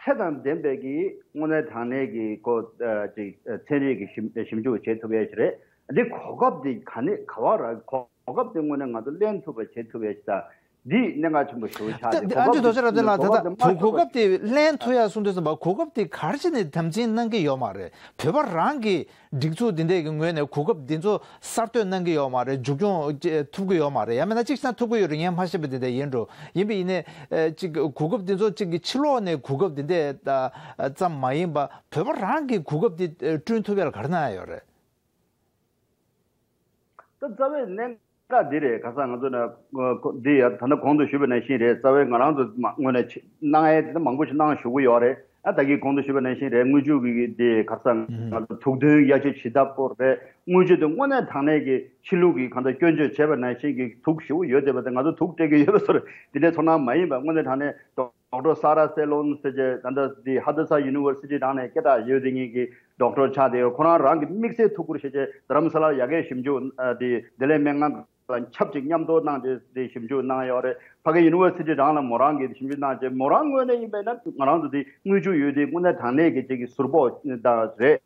ཚད་དང་ལྡན་པའི་གི་དངོས་གནས་དྲང་གནས་ཀྱི་ཀོ་ཨ་ཅིག་ཨ་ཚན་རིག་གི་ཞིབ་ཞིབ་འཇུག་བྱེད་ཐུབ་ཡས་ཞིག་རེད། འདི་གོ་སྐབས་འདི་ག་ནས་ག་བ་རག་གོ་ གོ་སྐབས་དེ་དངོས་གནས་ང་ཚོ་ལེན་ཐུབ་པ་བྱེད་ཐུབ་ཡ་ཞིག་དང་། འདི་གནད་འགག་ཆེན་པོ་ཞེ་པོ་ཆགས་ཏེ། གོ་ཨ་ཅོ་སྐབས་རྡོ་རྗེ་རབ་བརྟན་ལགས། ད་ལྟ་གོ་སྐབས་དེ་མ་ཐུབ་པ། གོ་སྐབས་དེ་ལེན་ཐུབ་ཡ་གསུངས་དུས་ཙམ་པ། གོ་སྐབས་དེ་ག་རེ་བྱས་ནས་དམ་འཛིན་གནང་གི་ཡོད་མ་རེད། བོད་པ་རང་གི་སྒྲིག་འཛུགས་འདི་འདྲས་ཀྱི་ངོས་ནས་གོ་སྐབས་འདི་ཚོ་གསར་གཏོད་གནང་གི་ཡོད་མ་རེད། མཇུག་སྐྱོང་ཐུབ་ཀྱི་ཡོད་མ་རེད། ཡང་མིན་ན་གཅིག་བྱས་ན་ཐུབ་ཀྱི་ཡོད་རེད། ངས་མ་ཤེས་པ་འདི་འདྲ་ཡིན་འགྲོ། ཡིན་པ་ཡིན་ནའི་ཨ་གཅིག་གོ་སྐབས་འདི་ཚོ་གཅིག་གི་ཕྱི་ལོགས་ནས་གོ་སྐབས་འདི་འདྲས་ཙམ་མ་ཡིན་པ། བོད་པ་རང་གི་གོ་སྐབས་འདི་བསྐྲུན་ཐུབ་ཡ་ལ་ག་རེ་གནང་ཡ་ཡོད་རེད། ད་རྩ་བའི་གནད་འགག་འདི་རེད། ཁ་སང་ང་ཚོ་ན་འདི་ཡ་ད་ལྟ་གོང་དུ་ཞུས་པ་ནང་བཞིན་རེད། རྩ་བའི་ང་རང་ཚོ་མ་དངོས་གནས་ཆེ་གནང་ཡས་དེ་མང་པོ་ཞིག་གནང་བཞུགས་ཀྱི་ཡོད་རེད། ཨ་ད་གིན་གོང་དུ་ཞུས་པ་ནང་བཞིན་རེད། དངུལ་ཆུ་གི་གི་དེ་ཁ་སང་ང་ཚོ་ཐུགས་འདུན་ཡ་ཆེ་ཇི་ལྟ་བུ་རེད། དངུལ་ཆུ་དེ་དངོས་གནས་དྲང་གནས་ཀྱི་ཕྱི་ལུགས་ཀྱི་གང་ལྟར་སྐྱོན་བརྗོད་བྱས་པ་ནང་བཞིན་གྱི་དུག་ཞེ་པོ་ཡོད་བསྡད་པ་དེ་ང་ཚོ་དུག་སྤྲད་ཀྱི་ཡོད་པ་ཚོར་དེ་འདྲའི་ཚོར་སྣང་མ་ཡིན་པ། དངོས་གནས་དྲང་གནས་ཌོག་ཊར་ས་ར་སེ་ལོན་ཟེར་བྱས་ད་ལྟ་དེ་ཧ་དྷ་ས་ཡུ་ནི་ཝར་སི་ཊི་ནང་ནས་སྐད་གྲགས་ཡོད་དེ་ངེད་ཀྱི་ཌོག་ཊར་ཆགས་བསྡད་ཡོད། ཁོ་རང་རང་གི་དམིགས་བསལ་ཐུགས་ཁུར་བཞེས་བྱས་རྡ་རམ་ས་ལར་ཡ་གིའི་ཞིབ་འཇུག་ཨ་དེ་བདེ་ལེགས་སྨན་ཁང་དང་ཆབས་ཅིག་མཉམ་དུ་གནང་བྱས་དེ་ཞིབ་འཇུག་གནང་ཡོད་རེད། ཕ་གི་ཡུ་ནི་ཝར་སི་ཊི་རང་ལ་མོ་རང་གིས་ཞིབ་འཇུག་གནང་བྱས། མོ་རང་ངོས་ནས་ཡིན་པས་ན་ང་རང་ཚོ་དེ་དངུལ་ཆུ་ཡོད་དེ་དངོས་གནས་དྲང་གནས་ཀྱི་ཅིག་གི་ཟུར་ཕོག་དང་རེད།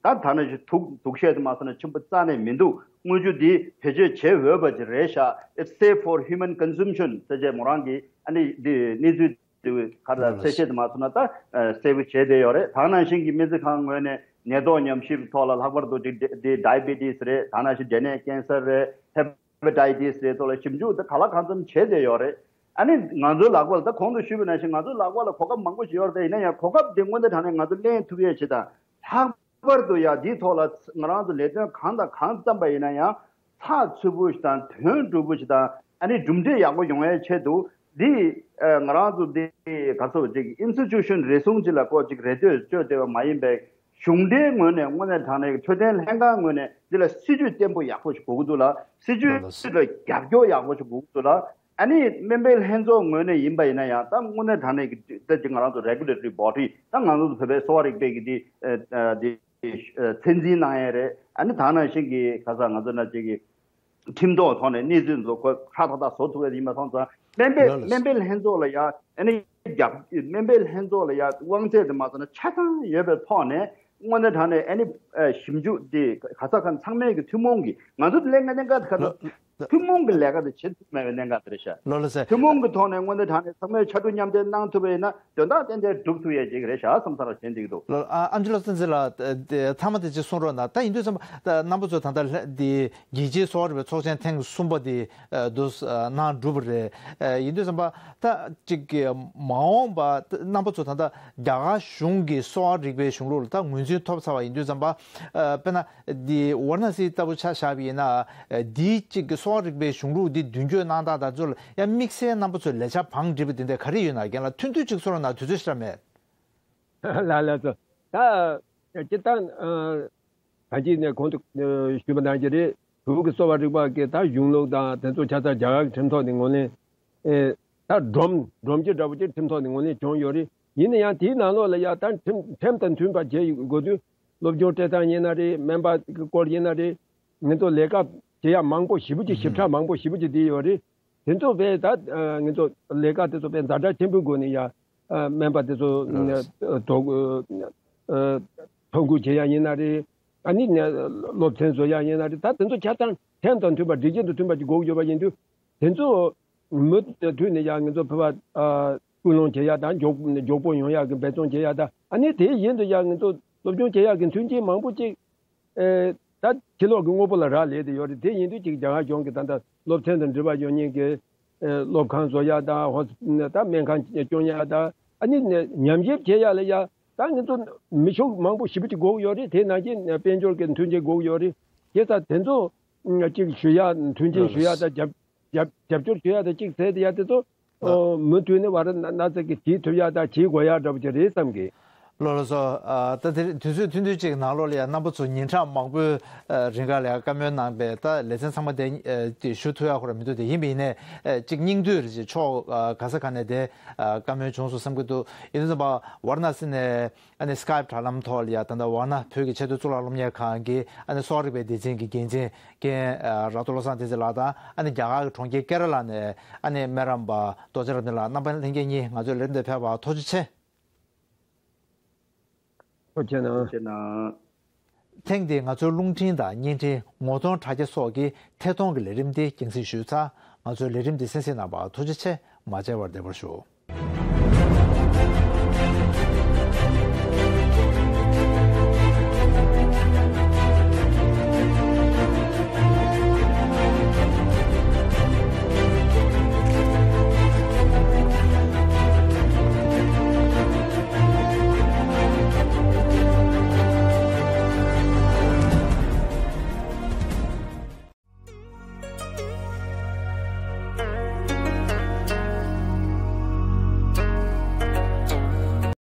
ད་ཐ་ན་ཞིག་དུག་དུག་ཤེད་དུ་མ་སོང་ན་ཆེན་པོ་རྩ་ནས་མི་འདུག་དངུལ་ཆུ་འདི་བེད་སྤྱོད་བྱེད་འོས་པ་ཅིག་རེད་ཤག It's safe for human consumption ཟེར་བྱས་མོ་རང་གིས་ཨ་ནི་འདི་གནས་ཚུལ་འདི་ག་རེ་ད་གསལ་བཤད་དུ་མ་སོང་ན་ད་གསལ་པོ་བྱས་བསྡད་ཡོད་རེད། ད་ནང་བཞིན་གྱི་སྨན་རྩིས་ཁང་ངོས་ནས་ནད་ཐོག་ཉམས་ཞིབ་ཐོག་ལ་ལྷག་པར་དུ་འདི་འདི་ཌའི་བེ་ཊིས་རེད། ད་ནང་བཞིན་འབྲས་ནད་ཀན་སར་རེད། ཧེ་པ་ཊའི་ཊིས་རེད་ཐོག་ལ་ཞིབ་འཇུག་ད་ག་ལ་གང་འཚམ་བྱས་བསྡད་ཡོད་རེད། ཨ་ནི་ང་ཚོའི་ལག་པ་ལ་ད་གོང་དུ་ཞུས་པ་ནང་བཞིན་ང་ཚོའི་ལག་པ་ལ་གོ་སྐབས་མང་པོ་ཞིག་ཡོད་རེད། ཡིན་ན་ཡང་གོ་སྐབས་འདི་དངོས་གནས་དྲང་གནས་ང་ཚོ་ལེན་ཐུབ་ཡས་ཆེད་དང་། ལྷག་པར་དུ་ཡང་འདིའི་ཐོག་ལ་ང་རང་ཚོ་ལས་དོན་གང་དང་གང་བརྩམས་པ་ཡིན་ན་ཡང་ཚགས་ཚུད་པོ་ཞིག་དང་དོན་འགྲུབ་པོ་ཞིག་དང་ཨ་ནི་གྲུབ་འབྲས་ཡག་པོ་ཡོང་ཡས་ཆེད་དུ་འདི་ང་རང་ཚོ་འདི་ག་ཚོད་ཅིག་ཨིན་སི་ཊི་ཊུ་ཤན་རེ་ཟུང་ཅིག་ལ་ཀོ་ཅིག་རེ་ལྟོས་བཅོས་བསྡད་པ་མ་ཡིན་པའི་གཞུང་འབྲེལ་ངོས་ནས་དངོས་གནས་དྲང་གནས་ཀྱི་འཕྲོད་བསྟེན་ལྷན་ཁང་ངོས་ནས་འདི་ལ་སྲིད་ཇུས་བརྟན་པོ་ཡག་པོ་ཞིག་དགོས་ཀྱི་འདུག་ལ། སྲིད་ཇུས་ལ་རྒྱབ་སྐྱོར་ཡག་པོ་ཞིག་དགོས་ཀྱི་འདུག་ལ། ཨ་ནི་སྨན་པའི་ལྷན་ཚོགས་ངོས་ནས་ཡིན་པ་ཡིན་ན་ཡང་ད་དངོས་གནས་དྲང་གནས་ཀྱི་ད་ཅིག་ང་རང་ཚོ་རེ་གུ་ལེ་ཊོ་རི་བྷོ་ཌི་ད་ང་རང་ཚོ་བོད་པའི་གསོ་བ་རིག་པའི་གི་འདི་འདི་ཚད་འཛིན་གནང་ཡས་རེད། ཨ་ནི་ད་ནང་བཞིན་གྱི་ཁ་སང་ང་ཚོ་ན་ཅིག་གི་ཁྲིམས་ཐོག་ཐོག་ནས་གནས་ཚུལ་ཚོ་ཁོ་ཧྲ་ཐག་ཐག་བཟོ་ཐུབ་པ་ཡིན་པ་སོང་ཙང་སྨན་པའི་ལགས་ལགས། སྨན་པའི་ལྷན་ཚོགས་ལ་ཡང་ཨ་ནི་རྒྱབ་སྨན་པའི་ལྷན་ཚོགས་ལ་ཡང་དབང་ཚད་དུ་མ་སོང་ན་ཆ་ཚང་ཡོད་པའི་ཐོག་ནས་དངོས་གནས་དྲང་གནས་ཨ་ནི་ཞིབ་འཇུག་དེ་ག་ས་ག་ཚང་མས་ཀྱི་ཐུན་མོང་གི་ང་ཚོ་ལས་ཀ་ལས་ཀ་ཁ་ལགས། ཐུན་མོང་གི་ལས་ཀ་དེ་བྱེད་ཐུབ་མེད་པའི་གནད་འགག་དེ་རེད་ཤག་ལགས་ལགས་སེ། ཐུན་མོང་གི་ཐོག་ནས་དངོས་གནས་དྲང་གནས་ཚང་མས་ཕྱར་གྲུ་མཉམ་འདེགས་གནང་ཐུབ་པ་ཡིན་ན་དོན་དག་ཏན་ཏན་འགྲུབ་ཐུབ་ཡས་ཅིག་རེད་ཤག་བསམ་ས་ར་བྱེད་འདུག་འདུག་ལགས། ཨ་ཨ་མཆོག་ལགས་བསྟན་འཛིན་ལགས། དེ་ཚང་མ་དེ་ཅིག་གསུང་རོགས་གནང་། ད་ཡིན་དུས་ཙམ་པ་ད་རྣམ་པ་ཚོ་ད་ལྟ་ལྷ་དེ་རྒྱལ་སྤྱིའི་གསོ་བ་རིག་པའི་ཚོགས་ཆེན་ཐེངས་གསུམ་པ་དེ་འདུག་གནང་གྲུབ་པ་རེད། ཡིན་དུས་ཙམ་པ་ད་ཅིག་མ་འོངས་པ་རྣམ་པ་ཚོ་ད་ལྟ་རྒྱ་གར་གཞུང་གི་གསོ་བ་རིག་པའི་གཞུང་ལུགས་ལ་ད་ངོས་འཛིན་ཐོབ་ཚར་བ་ཡིན་དུས་ཙམ་པ་དཔེར་ན། འདི་ཝཱ་ར་ཎ་སི་ལྟ་བུ་ཆ་བཞག་པ་ཡིན་ན། འདིའི་གཅིག་གི་གསོ་བ་རིག་པའི་གཞུང་ལུགས་འདི་མདུན་སྐྱོད་གནང་སྟངས་དང་ཚུལ་ཡང་དམིགས་བསལ་རྣམ་པ་ཚོས་ལས་འཆར་བང་སྒྲིག་པ་འདི་འདྲ་ག་རེ་ཡོད་ན་རྒན་ལགས་ཐུང་ཐུང་ཅིག་གསུང་རོགས་གནང་། དུས་ཚོད་ཞེ་དྲག་མེད། ལགས་ལགས་སོ། ད་སྤྱིར་བཏང་ད་ཅི་ནས་གོང་དུ་ཞུས་པ་ནང་བཞིན་རེད། བོད་ཀྱི་གསོ་བ་རིག་པ་གི་ད་གཞུང་ལུགས་དང་དེ་ཚོ་ཆ་ཚང་རྒྱ་གར་གྱི་ཁྲིམས་ཐོག་ནས་ངོས་ལེན་ད་སྒྲོམ་སྒྲོམ་གྱི་འདྲ་པོ་ཅིག་ཁྲིམས་ཐོག་ནས་ངོས་ལེན་བྱུང་ཡོད་རེད། ཡིན་ན་ཡང་དེའི་ནང་ལོགས་ལ་ཡ་ད་ཁྲིམས་ཁྲིམས་དང་མཐུན་པ་བྱེད་དགོས་དུས། སློབ་སྦྱོང་སྤྲད་སྟངས་ཡིན་ན་རེད། སྨན་པ་གི་སྐོར་ཡིན་ན་རེད། ང་ཚོ་ལས་ཀ་བྱེད་ཡ་མང་པོ་ཞེ་པོ་ཅིག་ཞིབ་ཕྲ་མང་པོ་ཞེ་པོ་ཅིག་བསྡད་ཡོད་རེད། དེ་ཚོ་བས་ད་ང་ཚོ་ལས་ཀ་དེ་ཚོ་བས་ཛ་དྲག་ཆེན་པོའི་སྒོ་ནས་ཡ་སྨན་པ་དེ་ཚོ་ཐོ་ཐོ་འགོད་བྱེད་ཡ་ཡིན་ན་རེད། ཨ་ནི་སློབ་ཚན་བཟོ་ཡ་ཡིན་ན་རེད། ད་དེ་ཚོ་ཆ་ཚང་ཁྲིམས་དང་མཐུན་པ་སྒྲིག་གཞི་དང་མཐུན་པ་ཅིག་དགོས་ཀྱི་ཡོད་པ་ཡིན་དུས། དེ་ཚོ་མུ་མཐུད་ནས་ཡང་ང་ཚོ་བོད་པ་ཀུན་སློང་བྱེད་ཡ་དང་མགྱོགས་མགྱོགས་པོ་ཡོང་ཡ་གི་འབད་བརྩོན་བྱེད་ཡ་དང་། ཨ་ནི་དེ་བཞིན་དུ་ཡང་ང་ཚོ་སློབ་སྦྱོང་བྱེད་ཡ་གི་མཐུན་རྐྱེན་མང་པོ་ཅིག་ཨེ་ད་ཕྱི་ལོགས་ཀྱི་དངོས་པོ་ལ་རག་ལས་ཏེ་ཡོད་རེད། དེ་ཡིན་དུས་ཅིག་རྒྱ་གར་གཞུང་གི་ད་ལྟ་སློབ་ཚན་དང་འབྲེལ་བ་ཡོད་མཁན་གྱི་ཨེ་སློབ་ཁང་བཟོ་ཡ་དང་ཧོ་ད་སྨན་ཁང་སྐྱོང་ཡ་དང་། ཨ་ནི་ཉམས་ཞིབ་བྱེད་ཡ་ལ་ཡ་ད་ང་ཚོ་མི་ཤུགས་མང་པོ་ཞེ་པོ་ཅིག་དགོས་ཀྱི་ཡོད་རེད། དེ་ནང་བཞིན་དཔལ་འབྱོར་གྱི་མཐུན་རྐྱེན་དགོས་ཀྱི་ཡོད་རེད། བྱས་ཙང་དེ་ཚོ་ཅིག་ཞུ་ཡ་མཐུན་རྐྱེན་ཞུ་ཡ་དང་རྒྱབ་རྒྱབ་རྒྱབ་སྐྱོར་ཞུ་ཡ་དང་ཅིག་ཟེར་ཏེ་ཡ་དེ་ཚོ་ཨོ་མུ་མཐུད་ནས་ཝཱ་ར་ཎ་སི་གི་བྱེད་ཐུབ་ཡ་དང་བྱེད་དགོས་ཡ་འདྲ་པོ་ཅིག་རེད་བསམ་གི། ལགས་ལགས་སོ། ཨ་ད་དེ་དུས་ཚོད་ཐུང་ཐུང་ཅིག་ནང་ལོགས་ལ་ཡ་རྣམ་པ་ཚོ་ཉིན་གྲངས་མང་པོའི་ཨ་རིང་ག་ལ་ཡ་བཀའ་མོལ་གནང་པའི་ད་ལེ་ཚན་ཚང་མ་དེ་ཨ་དེ་ཞུ་ཐུབ་ཡ་ཁོ་ར་མི་འདུག་དེ་ཡིན་པ་ཡིན་ནའི་ཨ་ཅིག་སྙིང་བསྡུས་རེ་ཅིག་ཕྱོགས་ཨ་ག་ས་ག་ནས་དེ་ཨ་བཀའ་མོལ་བྱུང་སོང་བསམ་གི་འདུག་ཡིན་དུས་ཙམ་པ་ཝཱ་ར་ཎ་སི་ནས། ཨ་ནི་སི་ཀའེབ་དྲ་ལམ་ཐོག་ལ་ཡ་ད་ལྟ་ཝཱ་ཎ་བོད་ཀྱི་ཆེས་མཐོའི་གཙུག་ལག་སློབ་གཉེར་ཁང་གི་ཨ་ནི་གསོ་བ་རིག་པའི་སྡེ་ཚན་གྱི་འགན་འཛིན་རྒན་ར་ཏོ་བློ་བཟང་བསྟན་འཛིན་ལགས་དང་། ཨ་ནི་རྒྱ་གར་གྱི་གྲོང་ཁྱེར་ཀེ་ར་ལ་ནས་ཨ་ནི་སྨན་རམས་པ་རྡོ་རྗེ་རབ་བརྟན་ལགས། རྣམ་པ་ལྷན་རྒྱས་གཉིས་ང་ཚོའི་ལས་རིམ་དེར་ཕེབས་པར་ཐུགས་རྗེ་ཆེ། ཐུགས་རྗེ་གནང་། ཐུགས་རྗེ་གནང་། ཐེངས་འདིའི་ང་ཚོའི་རླུང་འཕྲིན་དང་བརྙན་འཕྲིན་ངོ་གདོང་དྲ་རྒྱ་སོགས་ཀྱི་ཐད་གཏོང་གི་ལས་རིམ་འདི་རྒྱང་སྲིང་ཞུས་ཚར། ང་ཚོའི་ལས་རིམ་འདི་གསན་གཟིགས་གནང་བར་ཐུགས་རྗེ་ཆེ། མ་མཇལ་བར་བདེ་བར་བཞུགས།